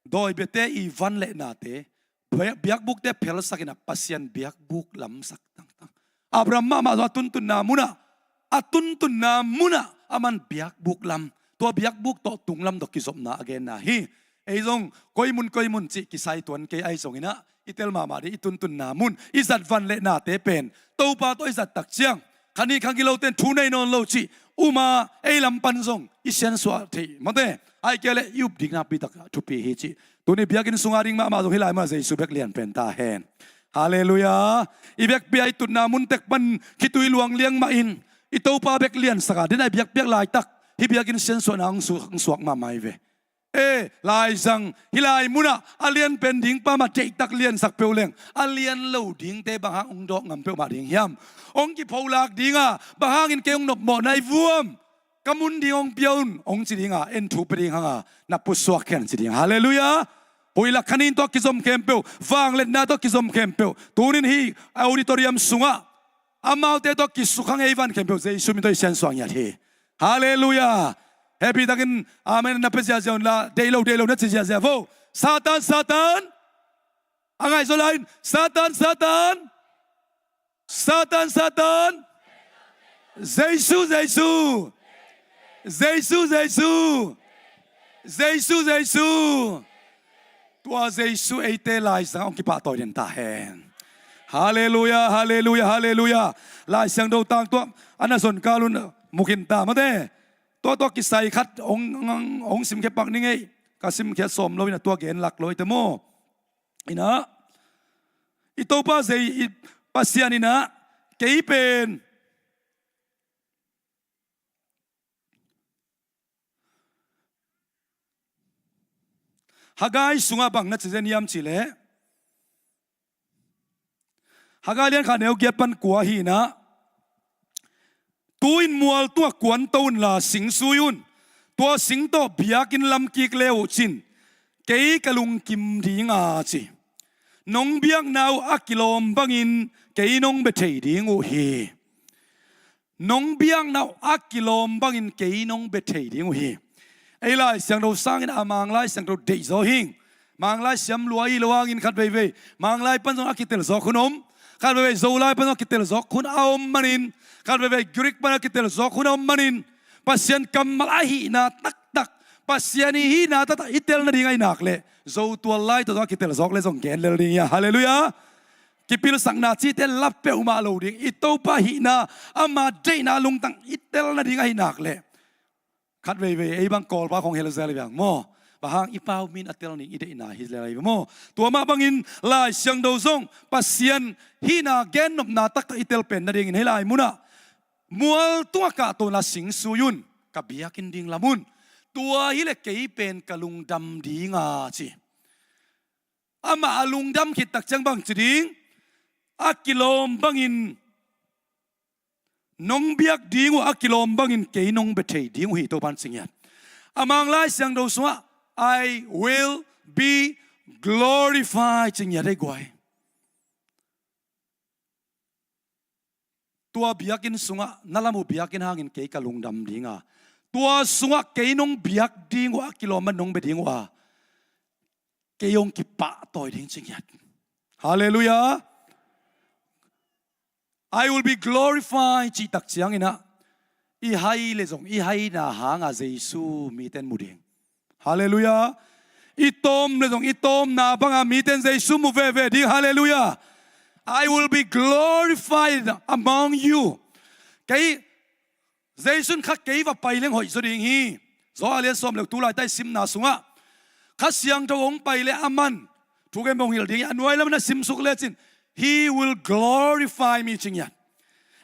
Dawi biate i van le nate, bia-, biakbukte phelsak inah Pasian biakbuk lamsak tangtang. Abraham mahmah zong a tuntunna munah, a tuntunna munah aman biakbuk lam, tua biakbuk tawh tunglam tawh kizopna a genna hi. Ei zong koi mun koi mun cih kisai tuan kei ahi zong inah, i tel mahmah ding i tuntunna mun, i zat van le nate pen Topa tawh i zat takciang, kha nih kha gilote in thu nei nawn lo cih um a, ei lam pan zong i siansuah thei, mate. Ahih kei leh i up ding nakpi tak thupi hi cih. Tuni biakinn sungah ding mahmah zong hih lai munah Jesu bek lian pen ta hen. Halleluiah. I biakpiak i tutna mun tek pan khitui luang liang mahin i Topa bek liansak a, den a i biakpiak laitak hih biakinn siansuahna hong su-, hong suak mahmah hi ve. E, laizang hih lai munah a lian pen ding pa mah deihtak liansak peuh leng, a lian lo dingte bang hang hong dawk ngam peuhmah ding hiam? Hong kipholak ding a, bang hangin kei hong nopmawh na hi vuam? Ka mun ding hong pia un, hong ci ding a, en thu pia ding hang a, na pusuak khia in ci ding. Halleluiah. Huih lak khanin tawh kizom khempeuh, vangliatna tawh kizom khempeuh, tunin hih auditorium sungah amaute tawh kisukha ngei van khempeuh Jesu min tawh i siansuah ngiat hi. Halleluiah. Happy takin amen na pia ziahziah unla, deih lo, deih lo na ci ziahziah vo. Satan, Satan. A ngaihzaw lai-in, Satan, Satan. Satan, Satan. Jesu, Jesu. Jesu, Jesu. Jesu, Jesu. Tua Jesu eite laizang hong kipahtawi den ta hen. Halleluiah, halleluiah, halleluiah. Lai Siangtho tang tua a na zon kal un mu khin ta, mate. Tua, tua kisai khat hong, hong, hong simkhia pak ning ei. Ka simkhiat sawm lo inah tua gen lak lo ei te maw. Inah, i Topa Zei-, i Pasian inah, kei pen Haggai sungah bang na ci zen hiam cih leh, Haggai lian khat neu giat pan kua hi inah, tu-in mual tungah kuanto unla sing sui un. Tua sing tawh biakinn lam kik le uh cin, kei ka lungkim ding a ci. Nong biakna uh a kilawm bangin kei nong bia thei ding uh hi. Nong biakna uh a kilawm bangin kei nong bia thei ding uh hi. Ei Lai Siangtho sangin a Mang Lai Siangtho deihzaw hing. Mang Lai siam lua hi lo hangin khat veivei Mang Lai pan zong a kitel zawk hun om. Khat veivei Zolai pan a kitel zawk hun a om manin, khat veivei Greek pan a kitel zawk hun a om manin, Pasian kammal ahihna taktak, Pasian i hihna taktak i tel nading ahi nak leh, Zo tual lai tawh zong a kitel zawk leh zong gen lel ding hi a. Halleluiah. Kipilsakna cihte la peuhmah lo ding, i Topa hihna, ama deihna lungtang i tel nading ahi nak leh, khat veivei ei bang Kawlpa khong hel zel hi bang maw. Bang hang? I pau min a tel ning, i deihna hi zel hi maw. Tua mah bangin Lai Siangtho zong Pasian hihna gennopna taktak i tel pen nadingin hih lai munah, mual tungah kahto inla sing sui un, ka biakinn ding lam un. Tua hileh kei pen ka lungdam ding a ci. Amah a lungdam khit tak ciang bang ci ding? A kilawm bangin nong biak ding uh a, a kilawm bangin kei nong bia thei ding uh hi, Topan ci ngiat. A Mang Lai Siangtho sungah, "I will be glorified," ci ngiat ei guai. Tua biakinn sungah na lam uh biakinn hangin kei ka lungdam ding a, tua sungah kei nong biak ding uh a, a kilawm bangin nong bia ding uh a, kei hong kipahtawi ding ci ngiat. Halleluiah. "I will be glorified," cih tak ciangin ah, i hai leh zong i haina hanga Jesu mite in mu ding. Halleluiah. I tawm leh zong i tawmna banga mite in Jesu mu veve ding. Halleluiah. "I will be glorified among you." Kei, Jesu in kha kei va pai leng hoih zaw ding hi. Zo a lian sawm leh, tu laitak i simna sungah, Kha Siangtho hong pai leh aman thu gen bang hong hilh ding hi. A nuai lamah na simsuk lecin, "He will glorify me," ci ngiat.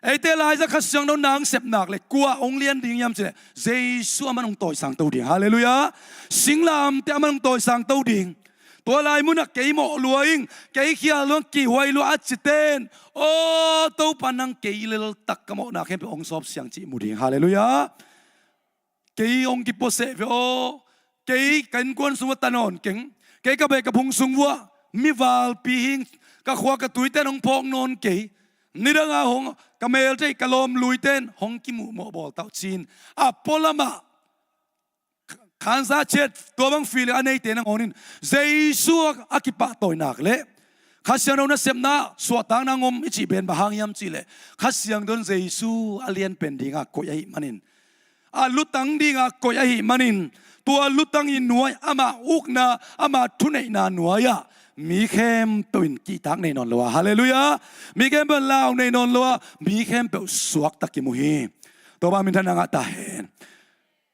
Eite laiza Kha Siangtho nang sep nak leh kua hong lian ding hiam cih leh, Jesu aman hong tawisang to ding. Halleluiah. Singlamteh aman hong tawisang to ding. Tua lai munah kei mawh lua ing, kei khial lua ing, kihhuai lua a cite in, "Aw Topa, nang kei leltak ka mawhna khempeuh hong sawp siang," cih mu ding. Halleluiah. "Kei hong kipuaseh ve aw, kei ka innkuan sungah ta nawn keng, kei ka beh ka phung sung vuah mi valpi hing, ka khua ka tuite in hong phawk nawn kei, nidanga hong ka melte, ka lawm luite in hong kimuh mawh bawl ta uh," ci-in a pualamah khansa ciat, tua bang feeling a neite nangawn in Jesu a kipahtawi nak leh Kha Siangtho nasepna suahtakna hong om i cih pen bang hang hiam cih leh, Kha Siangtho in Jesu a lianpen dinga koih ahih manin, a lutang dinga koih ahih manin, tua lutang i nuai, ama ukna, ama thuneihna nuai-ah mi khempeuh in kihtak nei nawn lo a, halleluiah, mi khempeuh in lau nei nawn lo a, mi khempeuh suakta kimu hi. Topa minthanna ngah ta hen.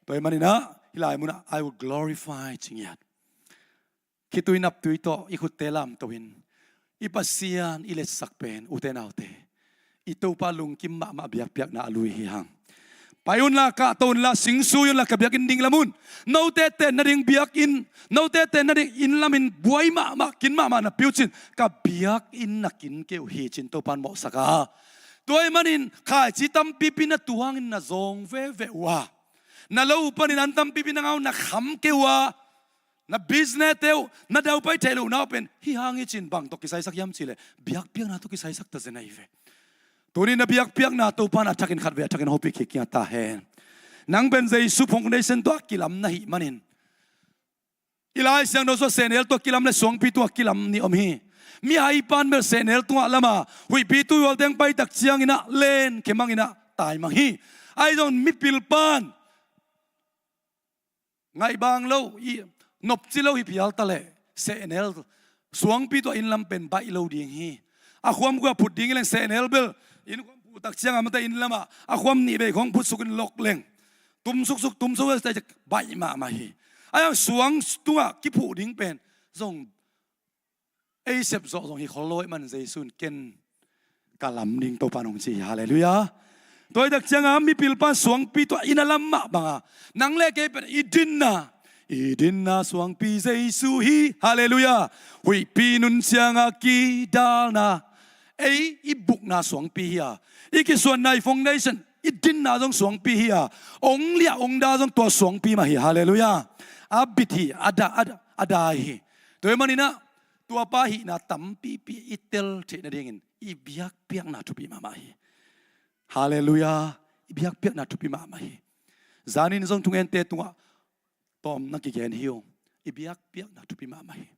Tua ahih manin ah, hih lai munah, "I will glorify," ci ngiat. Khitui naptui tawh i khutte lamto-in, i Pasian i letsak pen, ute naute, i Topa lungkim mahmah biakpiakna a lui hi hang. "Pai unla, kahto unla, sing sui unla, ka biakinn ding lam un. Note tenna ding biakinn, note tenna ding inn lamin buai mahmah, kin mahmah napi uh cin, ka biakinn na kin kei uh hi," ci-in Topan mawhsak a. Tua ahih manin khaici tampipi na tuangin na zawng veve uh a, na lo uh panin an tampipi na ngau, na kham kei uh a, na business-te uh, na daupai theih lohna uh pen hih hang hi cin, bang tawh kisaisak hiam cih leh, biakpiakna tawh kisaisak ta zen ahi ve. Tuni na biakpiakna Topan a thakin, khatvei a thakin hopih kik kik ta hen. Nang pen Jesu foundation tawh a kilam na hih manin, i Lai Siangtho sungah sehnel tawh a kilam leh suangpi tawh a kilam nih om hi. Mihaipan bel sehnel tungah lam a, huihpi tuihual teng pai tak ciangin ah len khemangin ah taimang hi. Ahi zongin mipilpan ngaihbang lo, i nopci lo hi phial ta leh, sehnel, suangpi tawh a inn lam pen baih lo ding hi. A khuam kua phut ding hi leng, sehnel bel inn khuam phuh tak ciang a, mate, inn lamah a khuam nih vei khong phut sukin lok leng, tum suksuk, tum suksuk, baih mahmah hi. Ahi hang suang tungah kiphuh ding pen zong ei sep zawh zong hi khol lo ahih manin Jesu in, "Ken ka lam ding," Topan hong ci hi. Halleluiah. Tua hi tak ciangin mipilpan suangpi tawh a inn a lam mah banga, nang leh kei pen i dinna, i dinna suangpi Jesu hi. Halleluiah. Huihpi nun cianga kidalna, ei i bukna suangpi hi a, i kisuanna, i foundation, i dinna zong suangpi hi a, hong liah hong da zong tua suangpi mah hi. Halleluiah. A bit hi, a da, a da, a da hi. Tua ahih manin ah, tuapa hihna tampipi i tel theih nadingin i biakpiakna thupi mahmah hi. Halleluiah. I biakpiakna thupi mahmah hi. Zanin zong thungente tungah tawm na kigen hi uh. I biakpiakna thupi mahmah hi.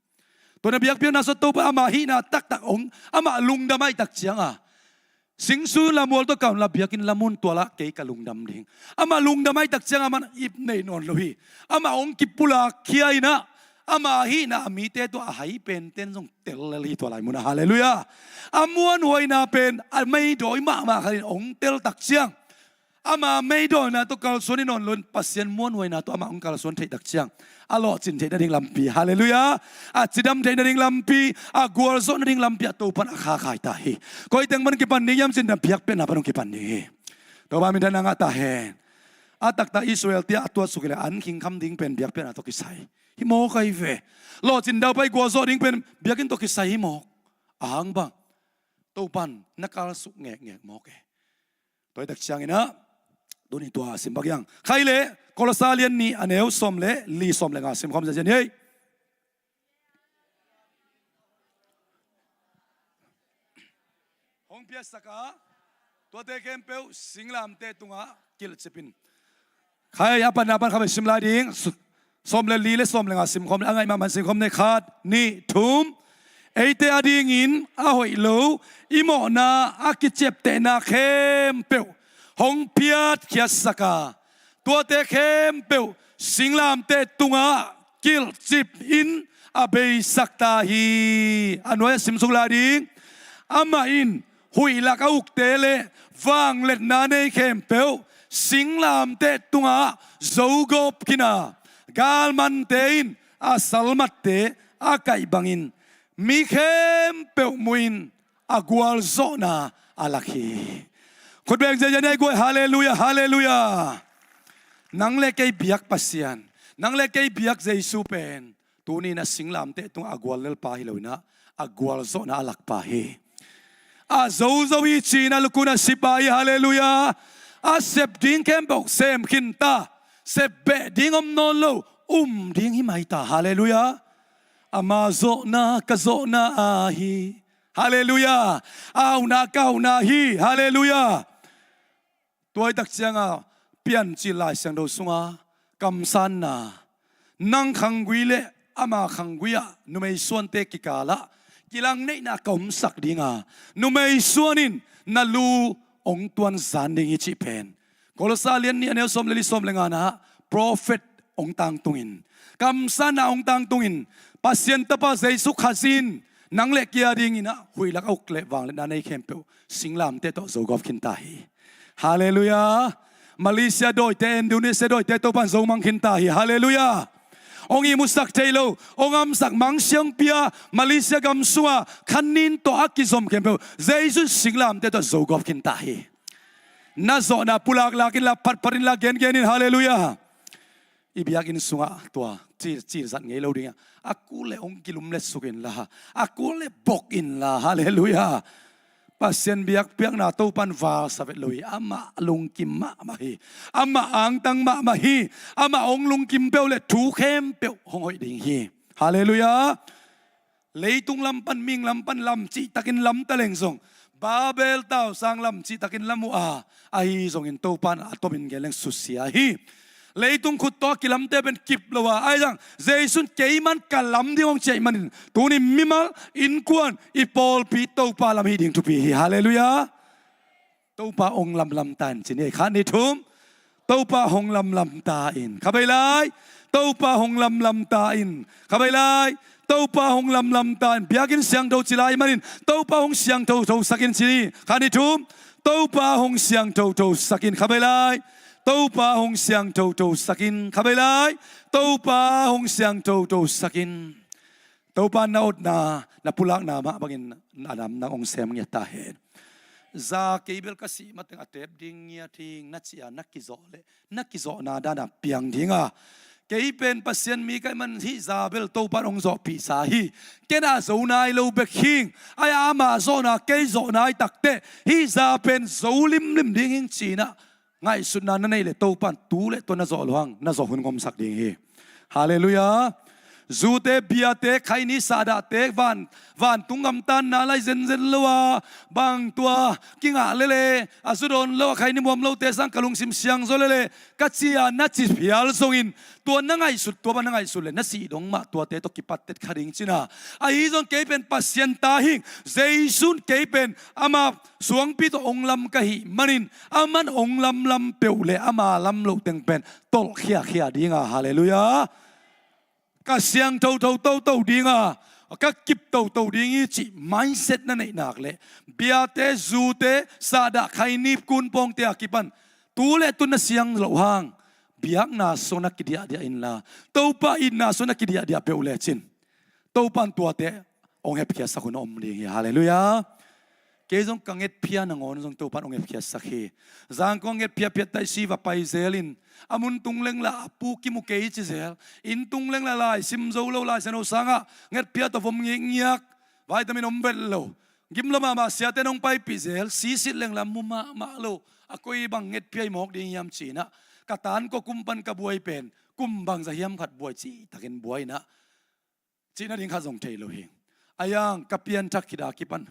Tua na biakpiakna sawt Topa ama hihna taktak hong, amah lungdam ahih tak cianga, singsu lamual tawh kaun la biakinn lamun tua lah kei ka lungdam ding. Amah lungdam ahih tak cianga amah ip nei nawn lo hi. Amah hong kipulak khia inah, ama hihna a mite tawh a hai penten zong tel lel hi tua lai munah. Halleluiah. A muanhuaina pen a meidawi mahmah khatin hong tel tak ciang, ama meidawina tawh kalsuan hi nawn loin Pasian muanhuaina tawh amah hong kalsuan theih tak ciang, a lawhcin theih nading lampi, halleluiah, a cidam theih nading lampi, a gualzawh nading lampi ah Topan a khakhai ta hi. Koi teng pan kipan ding hiam cin, na biakpiakna pan hong kipan ding hi. Topa minthanna ngah ta hen. A taktak Israel-te a tuatsuk hileh an khingkham ding pen biakpiakna tawh kisai hi mawk ahi ve. Lawhcin daupai gualzawh ding pen biakinn tawh kisai hi mawk. Ahang bang Topan na kalsuk ngekngek mawk e. Tua hi tak cianginah tuni tua sim pak hiang. Khai leh Kolose lian nih a neu sawm le li, sawm le nga simkhawm zenzen hi. Hong piatsaka tuate khempeuh singlamteh tungah kilhcip in. Khai a panna pan kha bai sim lai ding. Sawm le li le sawm le nga simkhawm le a ngaih mahmah simkhawm nei. Khat, nih, thum. Eite adingin a hoih lo, i mawhna a kiciaptehna khempeuh hong phiatkhiatsaka, tuate khempeuh singlamteh tungah kilhcip in a beisak ta hi. A nuai a simsuk lai ding. Amah in huih lak a ukte le vangliatna nei khempeuh singlamteh tungah zogawp khin a, galmante in a salmatte a kaih bangin mi khempeuh muhin a gualzawhna a lak hi. Khutbeng ziazia nei guai, halleluiah, halleluiah. Nang le kei biak Pasian, nang le kei biak Jesu pen tuni-in a singlamteh tungah a guallelpa hi loinah a gualzawhna a lakpa hi. A zozo hi ci-in a lukun a sipa hi, halleluiah. A sep ding khempeuh sem khinta, sep beh ding om nawn lo, um ding hi maita, halleluiah. Ama zawhna ka zawhna ahi, halleluiah. A hauhna ka hauhna hi, halleluiah. Tua hi tak cianga Piancil Lai Siangtho sunga kamsanna, nang khanggui le ama khanggui ah numei suante kikalah kilangneihna ka omsak dinga, numei suan in na lu hong tuanzan ding hi cih pen Kolose lian nih a neu sawm le li, sawm le ngana prophet hong tangtungin, kamsanna hong tangtungin, Pasian Tapa Jesu Khazih in nang le kei a dinginah huih lak a uk le vangliatna nei khempeuh singlamteh tawh zogawp khinta hi. Halleluiah. Malaysia dawite, Indonesia dawite Topan zomang khinta hi. Halleluiah. Hong ihmusak thei lo, hong hamsak mang siangpi-a Malaysia gam sunga khanin tawh a kizom khempeuh Jesu singlamteh tawh zogawp khinta hi. Na zawhna pulaklak inla, phatphat inla, gengen in, halleluiah. I biakinn sungah tua cil, cil zat ngei lo dingah a kul le hong kilumletsuk inla, a kul le bok inla, halleluiah. Pasian biakpiakna Topan valsa vet lo hi. Amah lungkim mahmah hi. Amah angtang mahmah hi. Amah hong lungkim peuh le thu khempeuh hong hoih ding hi. Halleluiah. Leitung lam pan, mihing lam pan lam cihtakin lam taleng zong, Babel tausang lam cihtakin lam uh a, ahi zongin Topan a tomin gen leng susia hi. Leitung khut tawh a kilamte pen kip lo a, ahi zong Jesu in keiman ka lam ding hong ci ahih manin tuni mimal, innkuan, i pawlpi Topa lam hi ding thupi hi. Halleluiah. Topa hong lamlam ta in ci ni. Khat, nih, thum. Topa hong lamlam ta in. Kha bei lai. Topa hong lamlam ta in. Kha bei lai. Topa hong lamlam ta in. Biakinn siangtho ci lai manin Topa hong siangthothosak in ci ni. Khat, nih, thum. Topa hong siangthothosak in. Kha bei lai. Topa hong siangthothosak in. Kha bei lai. Topa hong siangthothosak in. Topa na otna, na pulakna mah bangin a nam nang hong sem ngiat ta hen. Za kei bel ka sih mateng a tep ding ngiat hing na ci-a na kizawh leh na kizawhna dana piang dinga, kei pen Pasian mi ka hih man hih za bel Topan hong zawhpihsa hi. Ken a zo nai lo bek hing, ai ama zawhna kei zawh nai takteh hih za pen zo limlim ding hing ci-inah ngaihsutna na neih leh Topan tu le tua na zawh lo hang, na zawh hun hong omsak ding hi. Halleluiah. Zute, biate, khaini, sahdahte, van, vantung gamtatna lai zenzen lo a, bang tua kingah lele a zu dawn lo a, khaini muam lote sang ka lungsim siang zaw lele ka ci a na ci phial zongin, tua na ngaihsut, tua bang na ngaihsut le na sih dong mah tuate tawh kipat tet kha ding cina. Ahi zong kei pen Pasian ta hing, Jesu in kei pen ama suangpi tawh ong lam ka hih manin, aman ong lamlam peuh le ama lam loh teng pen tolh khiakhia dinga, halleluiah. Ka siangtho toto dinga, ka kip toto ding hi cih mindset na neih nak leh, biate, zute, sahdah, khaini, kunpawngte a kipan tu le tu na siang loh hang, biakna sung na kidiahdiah inla, Topa itna sung na kidiahdiah peuh lecin, Topa in tuate hong hepkhiatsak hun a om ding hi. Halleluiah. Kei zong ka ngetphia nangawn zong Topa in hong hepkhiatsak hi. Zangkong ngetphia phiat taisi va pai zelin, a mun tung lengla a pu kimu kei ci zel, inn tung lengla lai sim zo lo, Lai Siangtho sangah ngetphia tawh vom ngikngiak, vitamin om vet lo, gim lo mahmah siate nong paipih zel, sisit lengla mu mahmah lo, a koi bang ngetphia i mawk ding hiam cinah, ka tan kua kum pan ka buai pen kum bangza hiam khat buai cihtakin buai inah, cih nading khat zong thei lo hi. Ayang ka pianthak khit a kipan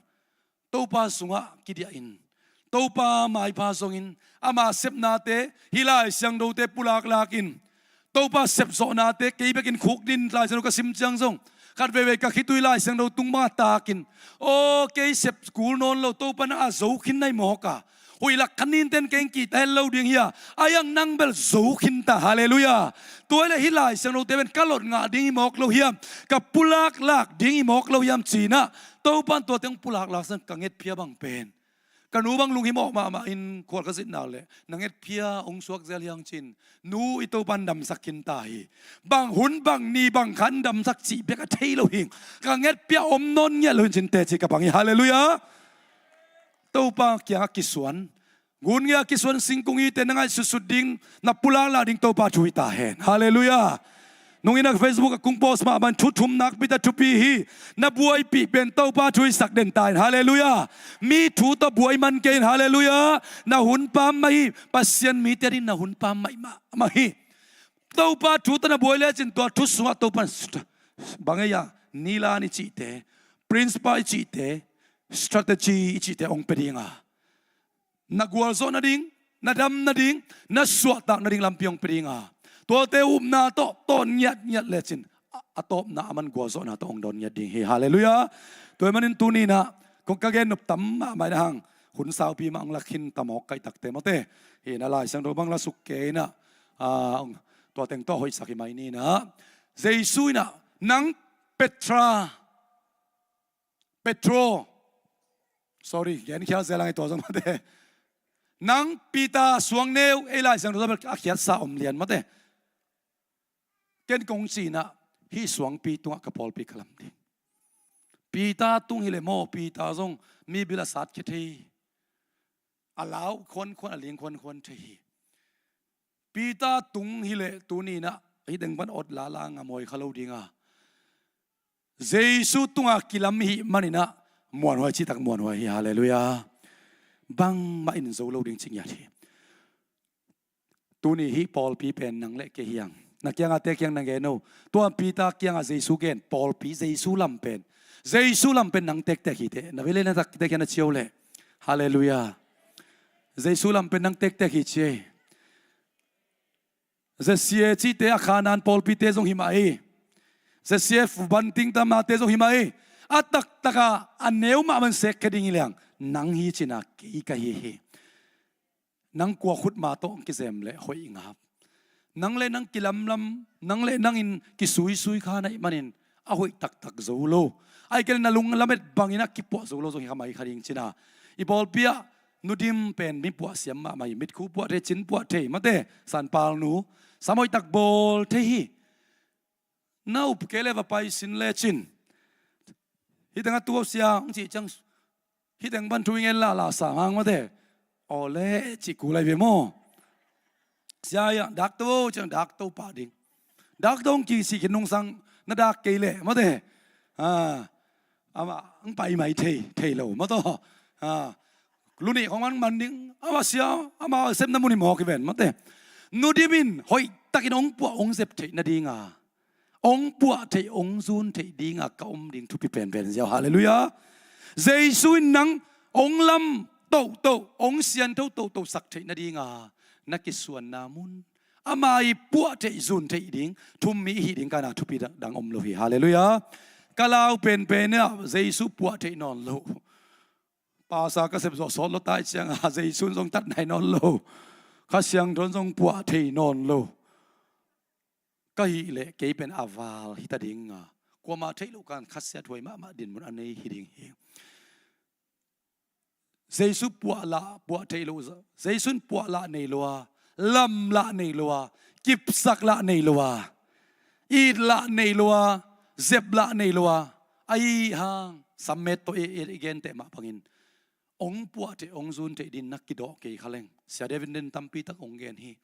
Topa sungah kidiah in, Topa maipha zongin, ama sepnate hih Lai Siangthote pulaklak in, Topa sepzawhnate kei bekin khuk din Lai Siangtho ka sim ciang zong, khat veivei ka khitui Lai Siangtho tung banga takin, aw kei sep kul nawn lo, Topa na a zo khin nai mawk a, huih lak khan ninten keng kihta het lo ding hi a, ayang nang bel zo khinta, halleluiah. Tua hileh hih Lai Siangthote pen ka lot ngah ding hi mawk lo hiam, ka pulaklak ding hi mawk lo hiam cinah, Topa in tuate hong pulaklak san ka ngetphia bang pen, ka nu bang lunghimawh mahmah in khual ka zitna leh na ngetphia hong suak zel hiang cin, nu i Topa in damsak khinta hi. Bang hun bang ni bang khan damsak cih bek a thei lo hing, ka ngetphia om nawn ngiat lo hin cin teci ka pang hi. Halleluiah. Topa kiangah kisuan, gun ngiat kisuan singkung ite na ngaihsutsut ding, na pulaklak ding Topa thu hi ta hen. Halleluiah. Nungin a Facebook a kung post mahmah in thu thum nakpi ta thupi hi. Na buaipih pen Topa thu hi sak den ta hen. Halleluiah. Mi thu tawh buai man kei in. Halleluiah. Na hun pam mah hi. Pasian mite ding na hun pam mah, mah, mah hi. Topa thu tawh na buai lecin tua thu sungah Topa in bang ei a, nilan i cihte, principle i cihte, strategy i cihte hong pia dinga, na gualzawh nading, na dam nading, na suahtak nading lampi hong pia dinga, tuate upna tawh tawn ngiatngiat lecin a, a tawpna aman gualzawhna tawh hong dawn ngiat ding hi. Halleluiah. Tua ahih manin tuninah kong ka gen nop tam mahmah inah hang, hun saupi mah hong la khin ta mawk kaihtakte mawte, hi inah Lai Siangtho bang la suk kei inah, a, tua teng tawh hoihsak hi mai ninah. Jesu inah, nang Petra, Petro, sorry, gen khial zel ang i tua zong mate. Nang Peter suangneu, ei Lai Siangtho a khiatsa om lian mate. Ken kong cinah, hih suangpi tungah ka pawlpi ka lam ding. Peter tung hileh maw, Peter zong mi bil a satkhia thei hi. A lau khuankhuan, a ling khuankhuan thei hi. Peter tung hileh tuninah hih teng pan awt lala ngam hoi kha lo dinga, Jesu tunga kilam hih maninah muanhuai cihtak muanhuai hi. Halleluiah. Bangmah in zo lo ding ci ngiat hi. Tuni hih pawlpi pen nang le kei hi hang. Na kiangah te kiang na gen o. Tua Peter kiangah Jesu gen, pawlpi Jesu lam pen, Jesu lam pen nang tektek hi teh. Na vei le na tak te kiang na ci o leh. Halleluiah. Jesu lam pen nang tektek hi ci ei. Zesia cihte a Khanan pawlpite zong hi mah hi. Zesia banting tamnate zong hi mah hi. A taktaka a neu mahmah in sekkhia ding hi leng nang hi cina kei ka hi hi. Nang kua khutma tawh kizem leh hoih ngap. Nang le nang kilamlam, nang le nangin kisuisui kha na hih manin a hoih taktak zo lo. Ahih kei leh na lunglamet bangin a kipuah zo lo zong hi kha mai kha ding cina. I pawlpi ah nudim pen mi puah siam mahmah hi. Mitkhu puah thei, cin puah thei, mate, sanpalnu, sam hoihtak bawl thei hi. Na up kei le va pai sin lecin, hih tengah tu sia hong cih ciang, hih teng pan thu i ngen lala sam hang mate. Aw le cih kul lai ve maw? Sia ia dak to ciang dak to pah ding. Dak to hong kisih khin nungsang na dak kei leh mate. A, amah hong pai mai thei, thei lo maw taw. A, lu nih khong man man ding, amah sia, amah sepna mun hi mawk hi ven mate. Nudim in hoihtakin hong puah hong zep theih nadinga hong puah theih, hong zun theih dinga ka om ding thupi penpen ziau. Halleluiah. Jesu in nang hong lam toto, hong siangtho toto sak theih nadinga na kisuanna mun, ama i puah theih zun theih ding thum mi i hih ding kana thupi dang, dang om lo hi. Halleluiah. Ka lau penpen ah Jesu puah theih nawn lo, pasa ka sep zawh sawt lo tai cianga Jesu in zong tat nai nawn lo, Kha Siangtho in zong puah thei nawn lo ka hih leh kei pen a val hita dinga, kuamah theih loh kan khasiat huai mahmah dinmun a nei hi ding hi. Jesu puah lah puah theih lo, Jesu in puah lah nei lo a, lam lah nei lo a, kipsak lah nei lo a, it lah nei lo a, zep lah nei lo a, ahi hang sammet tawh i, i, i gente mah bangin hong puah theih, hong zun theih din na kidawh kei kha leng, Sia David in tampi tak hong gen hi.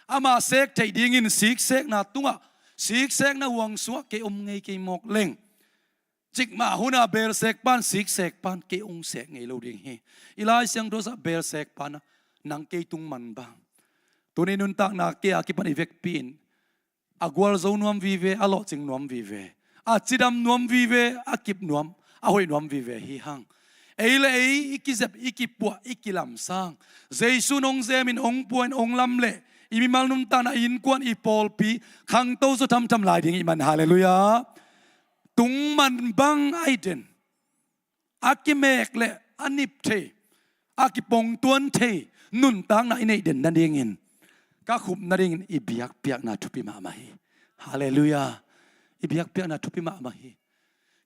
Amah sek theih dingin siksekna tungah, siksekna huang sungah kei om ngei kei mawk leng, cikmah huna belsek pan, siksek pan kei hong sek ngei lo ding hi. I Lai Siangtho sah belsek pan nang kei tung man bang. Tuni nuntakna kei a kipan i vekpi in a gualzo nuam vive, a lawhcing nuam vive, a cidam nuam vive, a kip nuam, a hoih nuam vive hi hang. Ei le ei i kizep, i kipuah, i kilamsang, Jesu in hong zemin, hong puahin, hong lam leh i mimal nuntakna, i innkuan, i pawlpi khangto zaw thamtham lai ding i man. Halleluiah. Tungman bang a i den, a kimek leh a nip thei, a kipongtuan thei nuntakna i neih den nadingin, ka khup nadingin i biakpiakna thupi mahmah hi. Halleluiah. I biakpiakna thupi mahmah hi.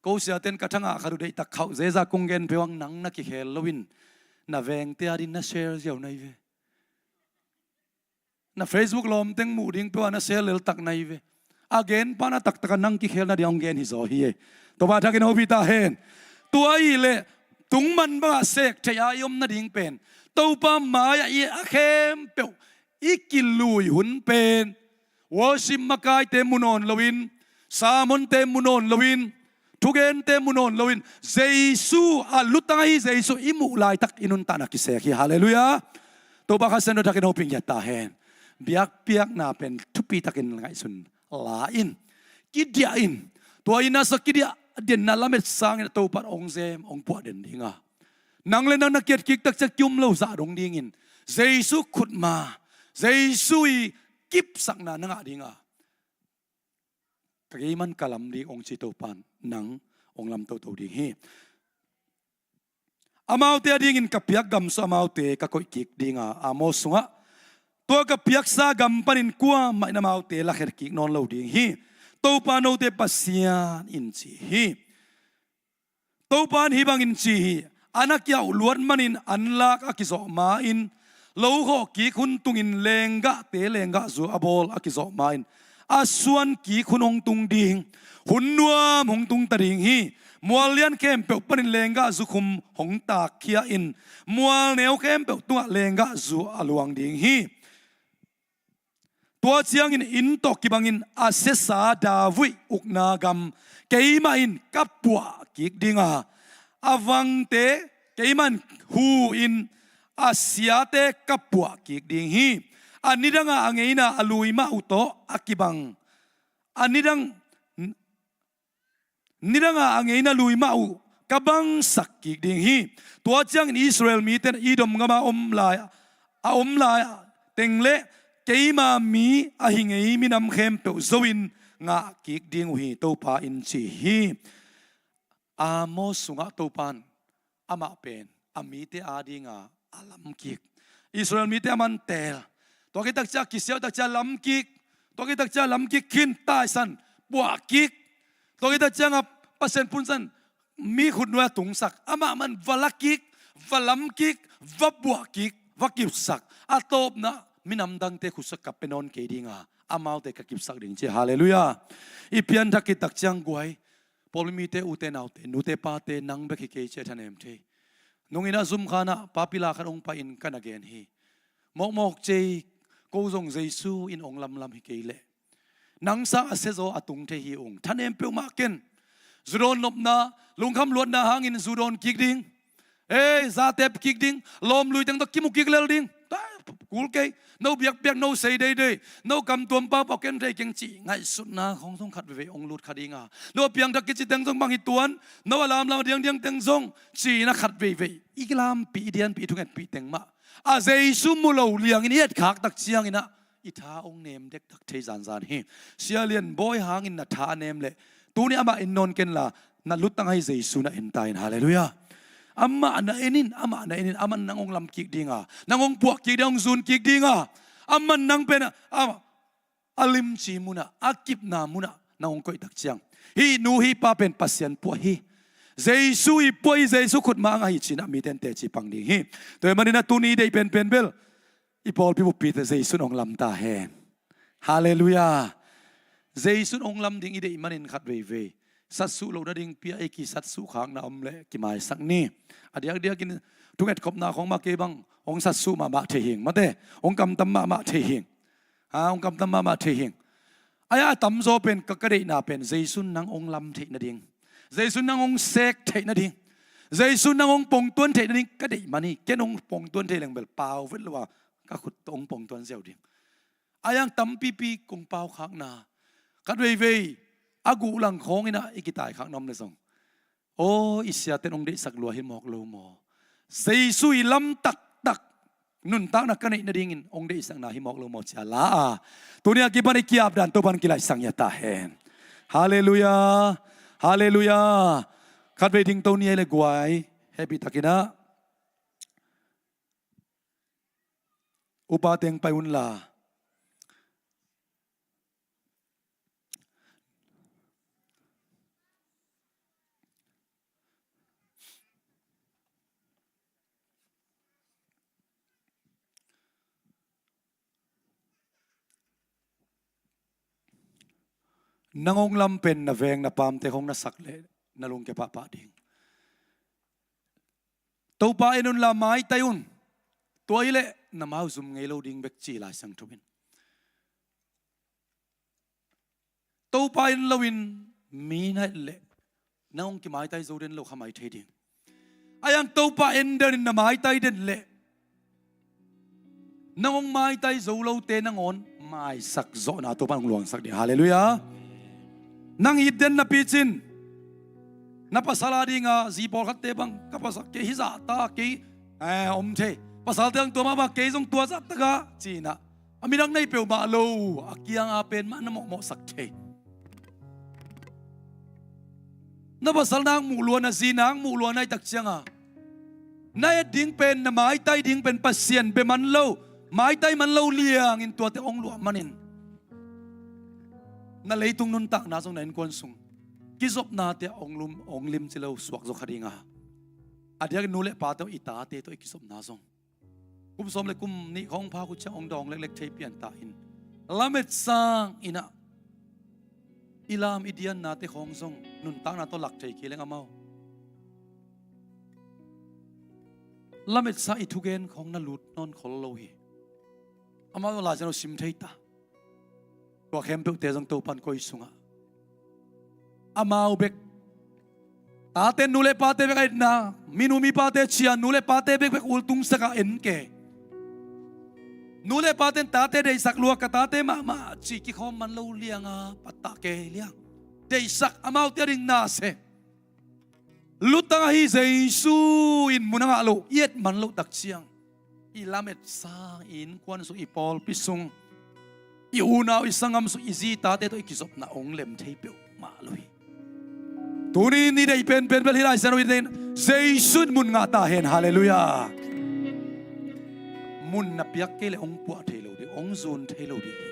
Ko siaten ka thangah khat uh deihtak khauh zeza kong gen peuh ang, nang na kikhel loin na vengte a din na share ziau nai ve. Na Facebook lawmteng muh ding peuh a na share leltak nai ve. A gen pan a taktak a nang kikhelna ding hong gen hi zaw hi e. Topa thakin hopih ta hen. Tua ahih leh tungman bangah sek theih a i om nading pen, Topa mai-ah i a khempeuh i kilui hun pen, worship makaite mu nawn loin, sermonte mu nawn loin, thugente mu nawn loin, Jesu a lutang ahi Jesu i muh laitak i nuntakna kisek hi. Halleluiah. Topa Kha Siangtho thakin hopih ngiat ta hen. Biakpiakna pen thupitakin ngaihsun la in, kidiah in. Tua in a sa kidiah denna lamet sangin Topa in hong zem, hong puah den dinga, nang le nang na kiatkik takciang ki-um lo zah dong dingin, Jesu khutma, Jesu i kipsakna na ngah dinga, ka gei man ka lam ding hong ci Topa in nang hong lam toto ding hi. Amaute adingin ka piak gam sung amaute ka koih kik dinga, Amos sungah, tua ka piaksa gam panin kuamah in amaute lakher kik nawn lo ding hi. Topa note Pasian in ci hi. Topa in hih bangin ci hi. An a kiauh luat manin anlak a kizawh ma-in, lo khawh kik hun tungin lenggahte lenggahzu a bawl a kizawh ma-in, a suan kik hun hong tung ding, hun nuam hong tung ta ding hi. Mual lian khempeuh panin lenggahzu khum hong takkhia in, mual neu khempeuh tungah lenggahzu a luang ding hi. Tua ciangin inn tawh kibangin a siasa David ukna gam keimah in ka puah kik dinga, a vangte keimah in hu-in a siate ka puah kik ding hi. A nidanga a ngeina a lui mah uh tawh a kibang, a nidang nidanga a ngeina lui mah uh ka bangsak kik ding hi. Tua ciangin Israel mite in Edom gama om lai, a om lai teng le keima mi ahi ngei minam khempeuh zo-in ngah kik ding uh hi, Topa in ci hi. Amos sungah Topa in amah pen a mite adinga a lamkik, Israel mite a manteel, tua khit takcia kisiau takcia lamkik, tua khit takcia lamkik khin, taisan, puahkik, tua khit takcianga Pasian punsan mi khutnuai a tungsak, amah man va lakik, va lamkik, va puahkik, va kipsak, a tawpna minam dangte khutsak ka pe nawn kei dinga, amaute ka kipsak ding ci. Halleluiah. I pianthak khit takciang guai, pawlpi mite, ute naute, nute pate, nang bek hi kei ci-a thanem thei. Nungin a zumkhanah papila khat hong pai-in ka na gen hi. Mawkmawk cei, ko zong Jesu in hong lamlam hi kei leh, nang sang a siazaw a tung thei hi ung. Thanem peuhmah ken. Zu dawn nopna, lungkham luatna hangin zu dawn kik ding. Ei, zatep kik ding. Lawmlui teng tawh kimu kik lel ding. kul kei, no biakpiak no sei deidei, no kamtuam paupau ken thei keng cih ngaihsutna khong zong khat veivei hong lut kha ding a, no a piangthak kici teng zong bang hi tuan, no a lamlam a diangdiang teng zong ci-in a khat veivei i lampi, i dianpi, i thungetpih teng mah a Jesu mu lo liangin i etkhak tak ciangin ah i tha hong nem dektak thei zanzan hi. Sia Lian Bawi hangin na tha a nem leh tuni amah en nawn kenla, na luttang ahi Jesu na en ta in. Halleluiah. Amah na en in, amah na en in, amah nang hong lam kik ding a, nang hong puah kik ding, hong zun kik ding a, amah nang pen a, a, a limci munah, a kipna munah nang hong koih tak ciang, hih nu hih pa pen Pasian puah hi. Jesu i puah hi, Jesu khutma a ngah hi ci-in ah mite in teci pang ding hi. Tua ahih manin ah tuni i deih penpen bel i pawlpi buppite Jesu in hong lam ta hen. Halleluiah. Jesu in hong lam ding i deih manin khat veivei satsuh loh nading pia, i kisatsuh khakna om leh kimaisak ni. A diakdiakin thungetkhopna khong mah kei bang hong satsuh mahmah thei hing, mate, hong kamtam mahmah thei hing. Ha, hong kamtam mahmah thei hing. Ahi a tamzaw pen ka, ka deihna pen Jesu in nang hong lam theih nading, Jesu in nang hong sek theih nading, Jesu in nang hong pongtuan theih nading ka deih man hi. Ken hong pongtuan thei leng bel pau vet lo a, ka khut tawh hong pongtuan ziau ding. Ahi hang tampipi kong paukhakna, khat veivei a guh lang khawngin ah i kitaikhak nuam leh zong, aw, i siate'n hong deihsak lua hi mawk lo maw? Jesu i lam taktak nuntakna ka neih nadingin hong deihsakna hi mawk lo maw ci-a la a, tuni a kipan i ki-apdan Topa'n kilaihsak ngiat ta hen. Halleluiah. Halleluiah. Khat vei dingto ni ei leh guai, hehpihtakin ah upa teng pai unla. Nang hong lam pen na veng na pamte hong na sak leh na lungkia pahpah ding. Topa en unla maitai un. Tua hi leh na mau zum ngei lo ding bek ci Lai Siangtho in. Topa en loin mi na et leh nang hong kimaitai zo den lo kha mai thei ding. Ahi hang Topa en denin na maitai den leh nang hong maitai zo lote nangawn maisak zawhna Topa'n hong luangsak ding. Halleluiah. Nang it den napi cin na pasal a dinga zi pawlkhatte bang, ka pasal kei hizah ta, kei, eh, om thei. Pasalte bang tua mahmah, kei zong tua zahtak a ci-in ah a midang nei peuhmah lo a kianga pen mah na mawhmawhsak thei. Na pasal nang muh lua, na zi nang muh lua, na hih tak cianga na et ding pen, na maitai ding pen Pasian bia man lo, maitai man lo liangin tuate hong luah manin na leitung nuntakna zong, na innkuan sung kizopnate ah hong lum, hong limci lo suak zaw kha dinga, a diakin nu leh pate uh, i tate tawh i kizopna zong kum sawm leh kum nih khawng phak uh ciang hong dawng leklek thei pian ta in, lamet sangin ah i lam i diannate khawng zong nuntakna tawh lak thei kei leng amau lametsa i thugen khawng na lut nawn khol lo hi. Amau Lai Siangtho sim thei ta. Tua khempeuhte zong Topa'n koi sungah amau bek, tate nu leh pate bek a etna, minu mipate ciah, nu leh pate bekbek ultungsak a en kei. Nu leh pate'n tate deihsak lua, ka tate mahmah ci kikhawm man lo lianga pattah kei liang. Deihsak, amaute a ding na se. Luttang ahi Jesu in mun a ngah loh i et man loh tak ciang, i lamet sang, i innkuan sung, i pawlpi sung, i unau i sanggam sung, i zi i tate tawh i kizopna hong lem thei peuhmah lo hi. Tuni-in i deih penpen bel hih Lai Siangtho in, Jesu in mun ngah ta hen. Halleluiah. Mun na piak kei leh hong puah thei lo ding, hong zun thei lo ding hi.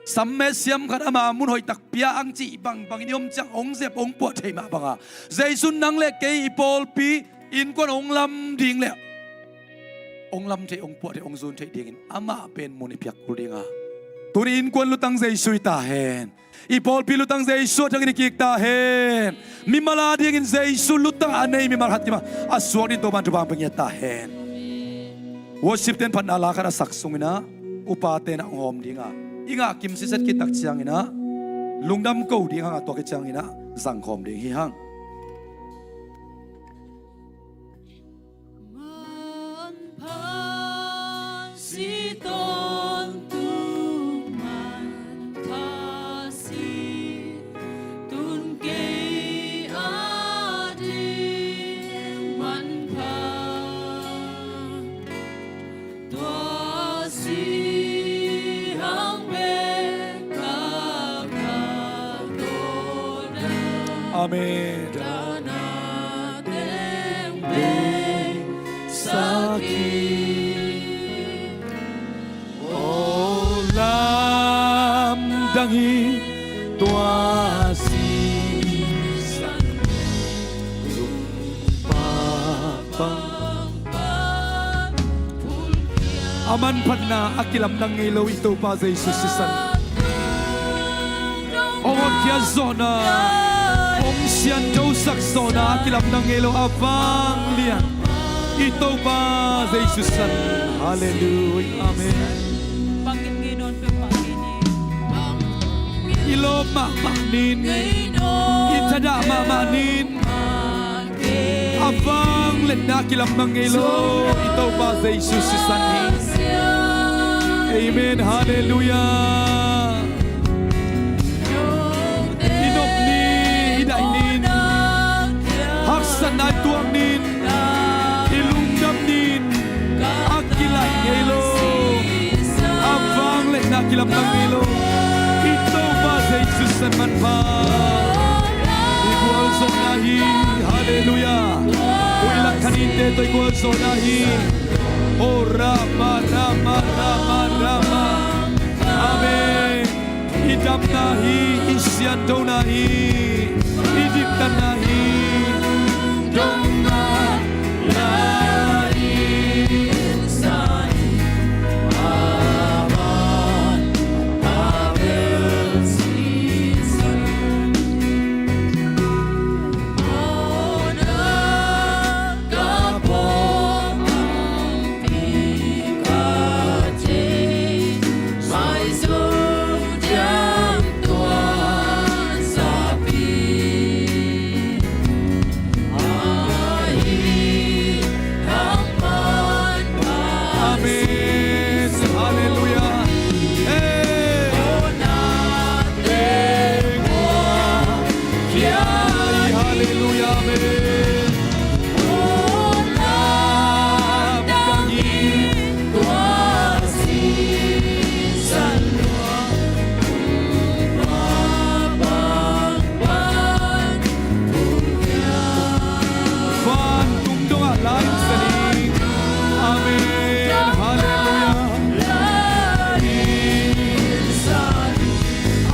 Sam me siam khat ama mun hoihtak pia ang cih bangbangin i om ciang hong zep, hong puah thei mah banga, Jesu in nang leh kei, i pawlpi, innkuan hong lam ding leh hong lam thei, hong puah thei, hong zun theih dingin amah pen mun i piak kul dinga, tuni innkuan lutang Jesu hi ta hen. I pawlpi lutang Jesu a dingin i kik ta hen. Mimal a dingin Jesu lutang a nei mimal khat kimah a suak dingin Topa'n thupha hong pia ngiat ta hen. Worship te'n phatna la khat a sak sungin ah, upate'n ah hong hawm dinga, i ngah kim sitset khit tak ciangin ah lungdam ko ding hang a, tua khit ciangin ah zang khawm ding hi hang. Manpha si Amen. Aw lamdang hi tua sisan, a manphatna a kilamdang ngei lo i Topa Jesu sisan. Hong honkhia zawhna, hong siantosak zawhna a kilamdang ngei lo a vanglian i Topa Jesu san. Halleluiah. Amen. I lawp mahmah nin, i thadah mahmah nin, a vangliatna kilamdang ngei lo i Topa Jesu sisan hi. Amen. Halleluiah. I nop ni, i daih nin, haksatna i tuak nin, i lungdam nin, a kilaih ngei lo, a vangliatna kilamdang ngei lo i Topa Jesu san manpha. I gualzawhna hi. Halleluiah. Ui lak khaninte tawh i gualzawhna hi. O Rama, Rama, Rama, Rama. Amen. I damna hi, i siantona hi, i diktatna hi. Dong a lai in san, a man a bel sisan. Amen. Halleluiah. Hey. Halleluiah. Amen. Vantung dongah lai in sa ding. Amen. Halleluiah.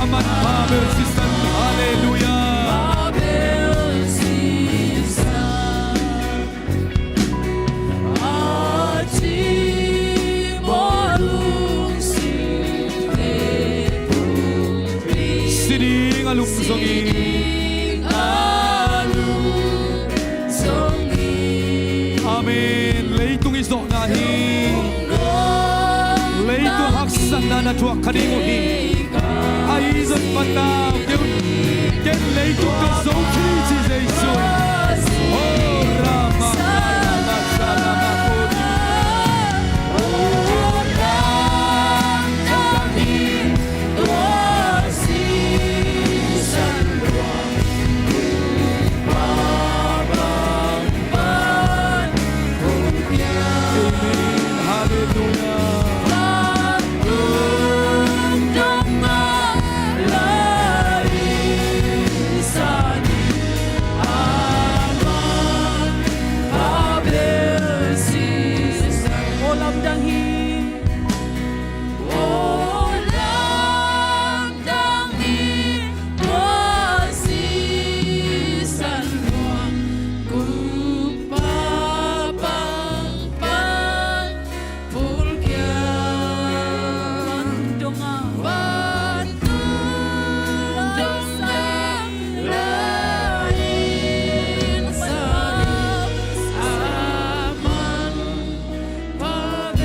A manpha bel sisan. Halleluiah. Si ding a lung zong hi. Amen. Leitung i zawhna hi. Leitung haksatna na thuak kha ding uh hi. Ahi zong patau kei un. Ken leitung ka zo kei ci Jesu. Oh, Rama, Rama, Rama, Rama. Amen. Halleluiah. Aw lamdang hi. Aw lamdang hi. Tua sisan lua kumpa pangpang phulkian. Vantung dongah lai in sa ding. Amen.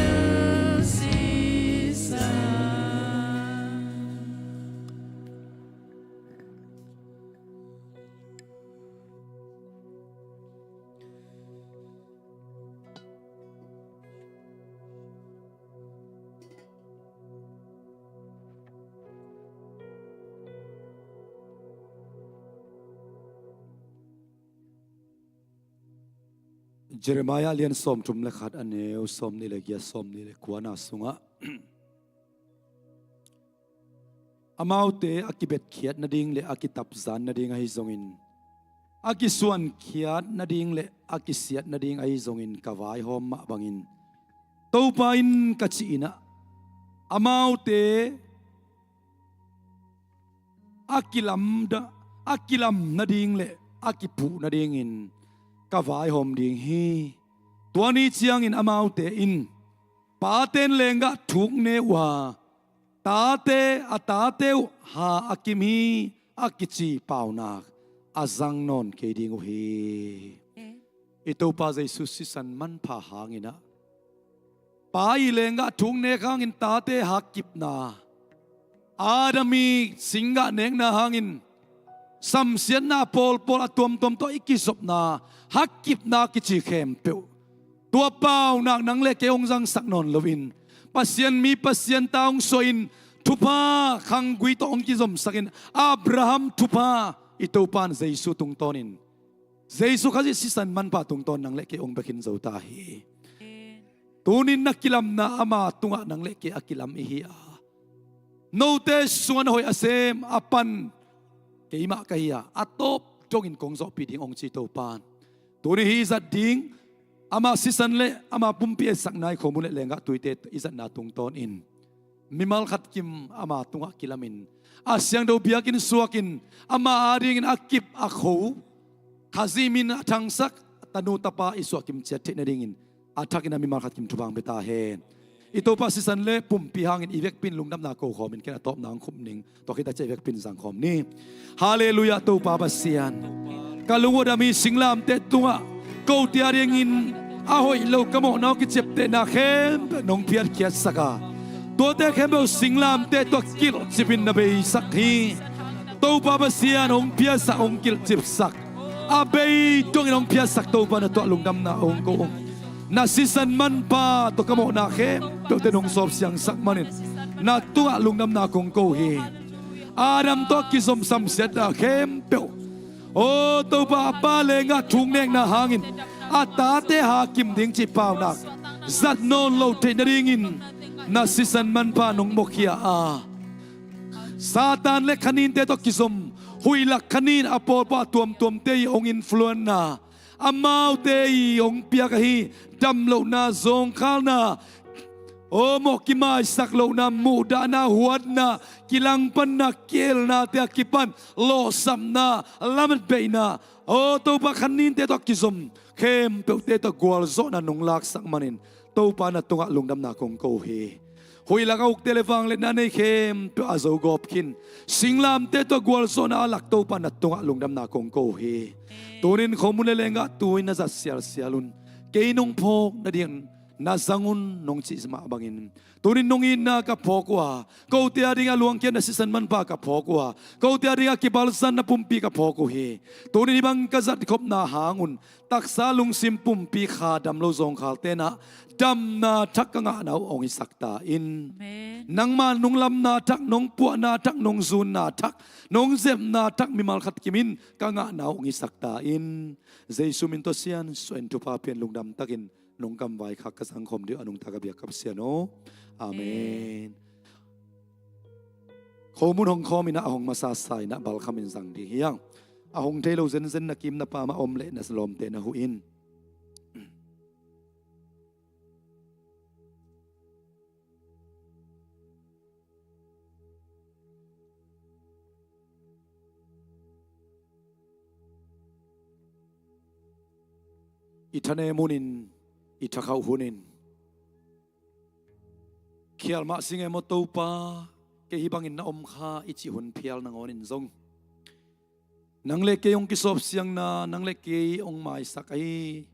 Jeremiah lian sawmthum le khat, a neu sawmnih le giat, sawmnih le kuana sungah amaute a kibetkhiat nading le a kitapzan nading ahi zongin a kisuankhiat nading le a kisiat nading ahi zongin ka vaihawm mah bangin, Topa in ka cih in ah, amaute a kilamda, a kilam nading le a kipuh nadingin ka vaihawm ding hi. Tua ni ciangin amaute in, paten lenggah thuk ne uh a, tate, a tate uh ha a kim hi, a kici paunak a zang nawn kei ding uh hi. I Topa Jesu sisan manpha hangin ah, pa i lenggah thuk nek hangin tate hakkipna, Adam i singgah nekna hangin samsiatna pawlpawl a tuamtuam tawh i kizopna, hakkipna kici khempeuh, tua paunak nang le kei hong zangsak nawn loin, Pasian mi Pasian ta hong suahin, thupha khanggui tawh hong kizomsakin, Abraham thupha i Topa in Jesu tungtawnin, Jesu Khazih sisan manpha tungtawn nang le kei hong bia khin zo ta hi. Tunin na kilamna ama tungah nang le kei a kilam i hi a, note sungah na hoih a sem a pan keimah ka hi a, a tawp dongin kong zawhpih ding hong ci Topa in. Tuni hi i zat ding, ama sisan le ama pumpi etsakna i khomun le lenggah tuite i zatna tungtawnin, mimal khat kim ama tungah kilamin, a siangtho biakinn suakin, ama adingin a kip a kho, Khazih min a thangsak tanu tapa i suahkim ciat theih nadingin, a thakin a mimal khat kim thupha hong pia ta hen. I Topa sisan le pumpi hangin i vekpi in lungdamna ko khawmin ken a tawpna hong khup ning. Tua khit a ciah i vekpi in zang khawm ni. Halleluiah, Topa Pasian. Ka lung uh a dam hi, singlamteh tungah kote adingin a hoih lo ka mawhna uh kiciaptehna khempeuh nong phiatkhiatsak a, tuate khempeuh singlamteh tawh kilhcipin na beisak hi. Topa Pasian, hong phiatsak, hong kilhcipsak, a bei dongin hong phiatsak Topa na tungah lungdamna hong ko uh. Na sisan manpha tawh ka mawhna khempeuhte nong sawp siangsak manin na tungah lungdamna kong ko hi. Adam tawh kizom samsiatna khempeuh, aw Topa, a pa lenggah thuk nekna hangin a tate hakim ding cih paunak zat nawn lo theih nadingin na sisan manpha nong mawkhia a, Satan le khaninte tawh kizom huih lak khanin a pawlpawl a tuamtuamte i hong influence-na, amaute i hong piak ahi damlohna, zawngkhalna, aw mawh kimaisak lohna, muhdahna, huatna, kilangpanna, kielnate a kipan lawhsapna, lametbeihna, aw Topa, khaninte tawh kizom khempeuhte tawh gualzawhna nong laksak manin Topa na tungah lungdamna kong ko hi. Huih lak a ukte le vangliatna nei khempeuh a zo gawp khin, singlamteh tawh gualzawhna a lak Topa na tungah lungdamna kong ko hi. Tunin khomun le lenggah tu-in na zat sialsial un. Kei nong phawk nading na zang un nong cih mah bangin, tunin nong itna ka phawk uh a, kote ading a luangkhiatna sisan manpha ka phawk uh a, kote ading a kibalzanna pumpi ka phawk uh hi. Tunin hih bang ka zat khopna hang un taksa lungsim pumpi kha dam lo zawngkhalte'n ah damna thak ka ngahna uh hong hisak ta in. Amen. Nangma nong lamna thak, nong puahna thak, nong zunna thak, nong zepna thak mimal khat kimin ka ngahna uh hong hisak ta in. Jesu min tawh siansuah in, thupha pia in, lungdam takin nong kamvai khak ka zangkhawm ding uh a nungta ka biak ka Pasian aw. Amen. Khomun hong khawm in ah, a hong masa sa in ah balkham in zang ding hi hang. A hong thei lo zenzen na kim na pam ah om leh na lawmte na huh in. I thanem hunin, i thakhauh hunin, khial mah sing e maw Topa, kei hih bangin na om kha i cih hun phial nangawnin zong, nang le kei hong kisawpsiangna, nang le kei hong maisak ahi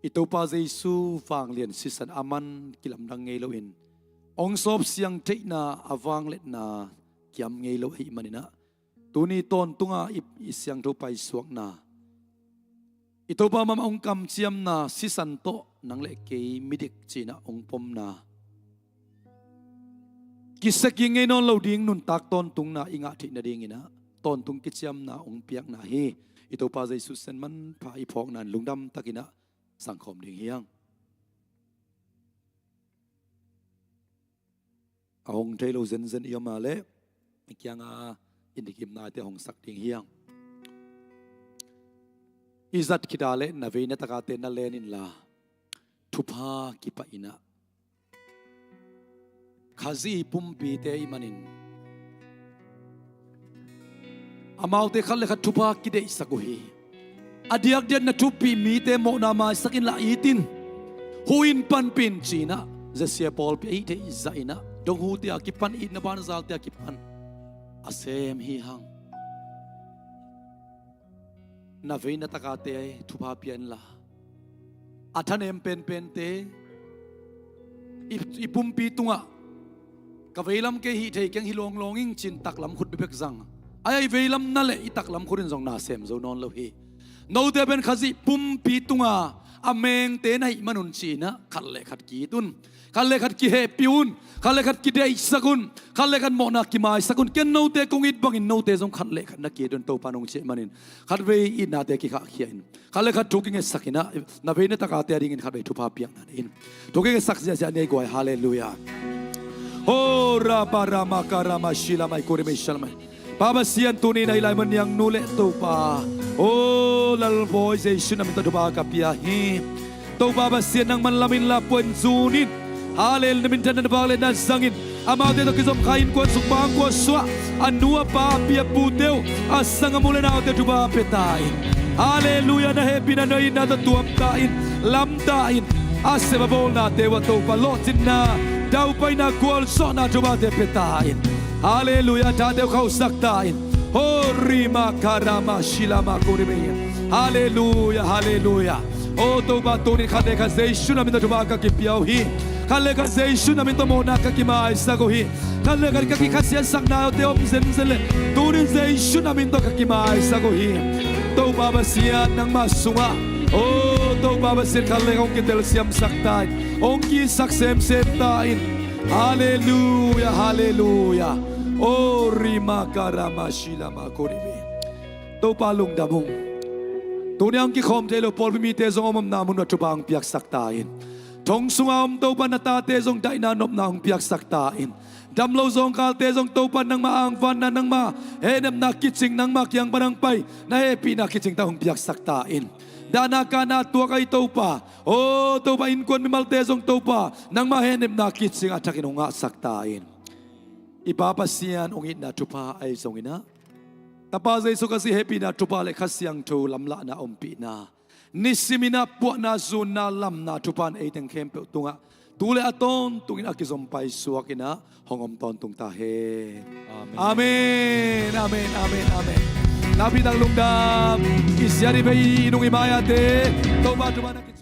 i Topa Jesu vanglian sisan a man kilamdang ngei loin, hong sawpsiang theihna a vangliatna kiam ngei lo ahih manin ah, tuni tawntunga i, i siangtho paisuakna, i Topa mahmah hong kamciamna, sisan tawh nang le kei midik ci-in ah hong pomna, kisia kik ngei nawn lo ding nuntak tawntungna i ngah theih nadingin ah tawntung kiciamna hong piakna hi. I Topa Jesu sisan manpha i phawkna in lungdam takin ah zangkhawm ding hi hang. A hong thei lo zenzen i om a leh, i kianga i nikim naite hong sak ding hi hang. I zat khit a leh na vei na tak a te na len inla, thupha kipah in ah, Khazih i pumpite ahih manin amaute khat le khat thupha kideihsak uh hi. A diakdiak na thupi mite mawhna maisak inla, it in, huh in, panpih in ci-in ah, zia sia pawlpi ahih theih zah in ah, dong hute a kipan, itna banzalte a kipan a sem hi hang. Na vei na tak a te thupha pia inla, a thanem penpente i, i pumpi tungah ka veilam kei hih thei keng, hi lawnglawng ing ci-in taklam khut bekbek zang a, ai, i veilam na leh i taklam khut in zong na sem zo nawn lo hi. Note pen Khazih pumpi tunga a mengte na hih man un ci-in ah, khat le khat ki-it un, khat le khat kihehpih un, khat le khat kideihsak un, khat le khat mawhna kimaisak un. Ken note kong it bangin note zong khat le khat na ki-it un, Topa nong cih manin. Khatvei itnate kikhahkhia in, khat le khat thu kingetsak in ah, na vei na tak a te a dingin khatvei thupha piakna nei in. Thu kingetsak ziahziah ni ei guai. Halleluiah. Ho raba rama karama shilama ikurime shalama. Pa Pasian, tuni-in ah hih lai mun niangnu le Topa, o Lalbawi Jesu na min tawh thupha ka pia hi. Topa Pasian, nangman lam inla, puan zun in. Halleluiah. Na minthanna na vak le na zangin amaute tawh kizom kha innkuan sung pangkuan suah, a nu a pa a pi a pute uh, a sanggam u le naute thupha pia ta in. Halleluiah. Na hehpihna, na itna tawh tuam ta in, lam ta in. A sep a bawlnate uh ah Topa, lawhcinna, daupaina, gualzawhna thuphate pia ta in. Halleluiah. Tate uh khauhsak ta in. Ho rima karama shilama kurime. Halleluiah, halleluiah. O Topa, tuni-in khat le khat Jesu na min tawh thupha ka kipia uh hi. Khat le khat Jesu na min tawh mawhna ka kimaisak uh hi. Khat le khat ka kikhasiatsaknate om zenzen leh, tuni-in Jesu na min tawh ka kimaisak uh hi. Topa Pasian, nangma sungah, o Topa Pasian, khat le khat hong kitelsiamsak ta in, hong ki-itsak semsem ta in. Halleluiah, halleluiah. O rima karama shilama kurime. Topa, lungdam ung. Tuni-a hong kikhawm thei lo pawlpi mite zong a omna mun uah thupha hong piaksak ta in. Thong sunga om Topa, na tate zong daihna nopna hong piaksak ta in. Damlo zawngkalte zong Topa, nangma angvanna, nangma hehnepna kicing, nangma kiang pan hong pai na hehpihna kicing tak hong piaksak ta in. Dahna kahna tuak ahi Topa, o Topa, innkuan mimalte zong Topa, nangma hehnepna kicing a thakin hong ngahsak ta in. I Pa Pasian, hong itna thupha ahi zongin ah, Tapa Jesu Khazih hehpihna thupha le Kha Siangtho lamlahna ompihna, nisimin ah puahna, zunna, lamna thupha in ei teng khempeuh tungah tu le a tawntungin a kizom paisuak in ah hong om tawntung ta hen. Amen. Amen, amen, amen, amen. Nakpi tak lungdam. I siat i vei, i nung i mai-ate Topa thupha na ki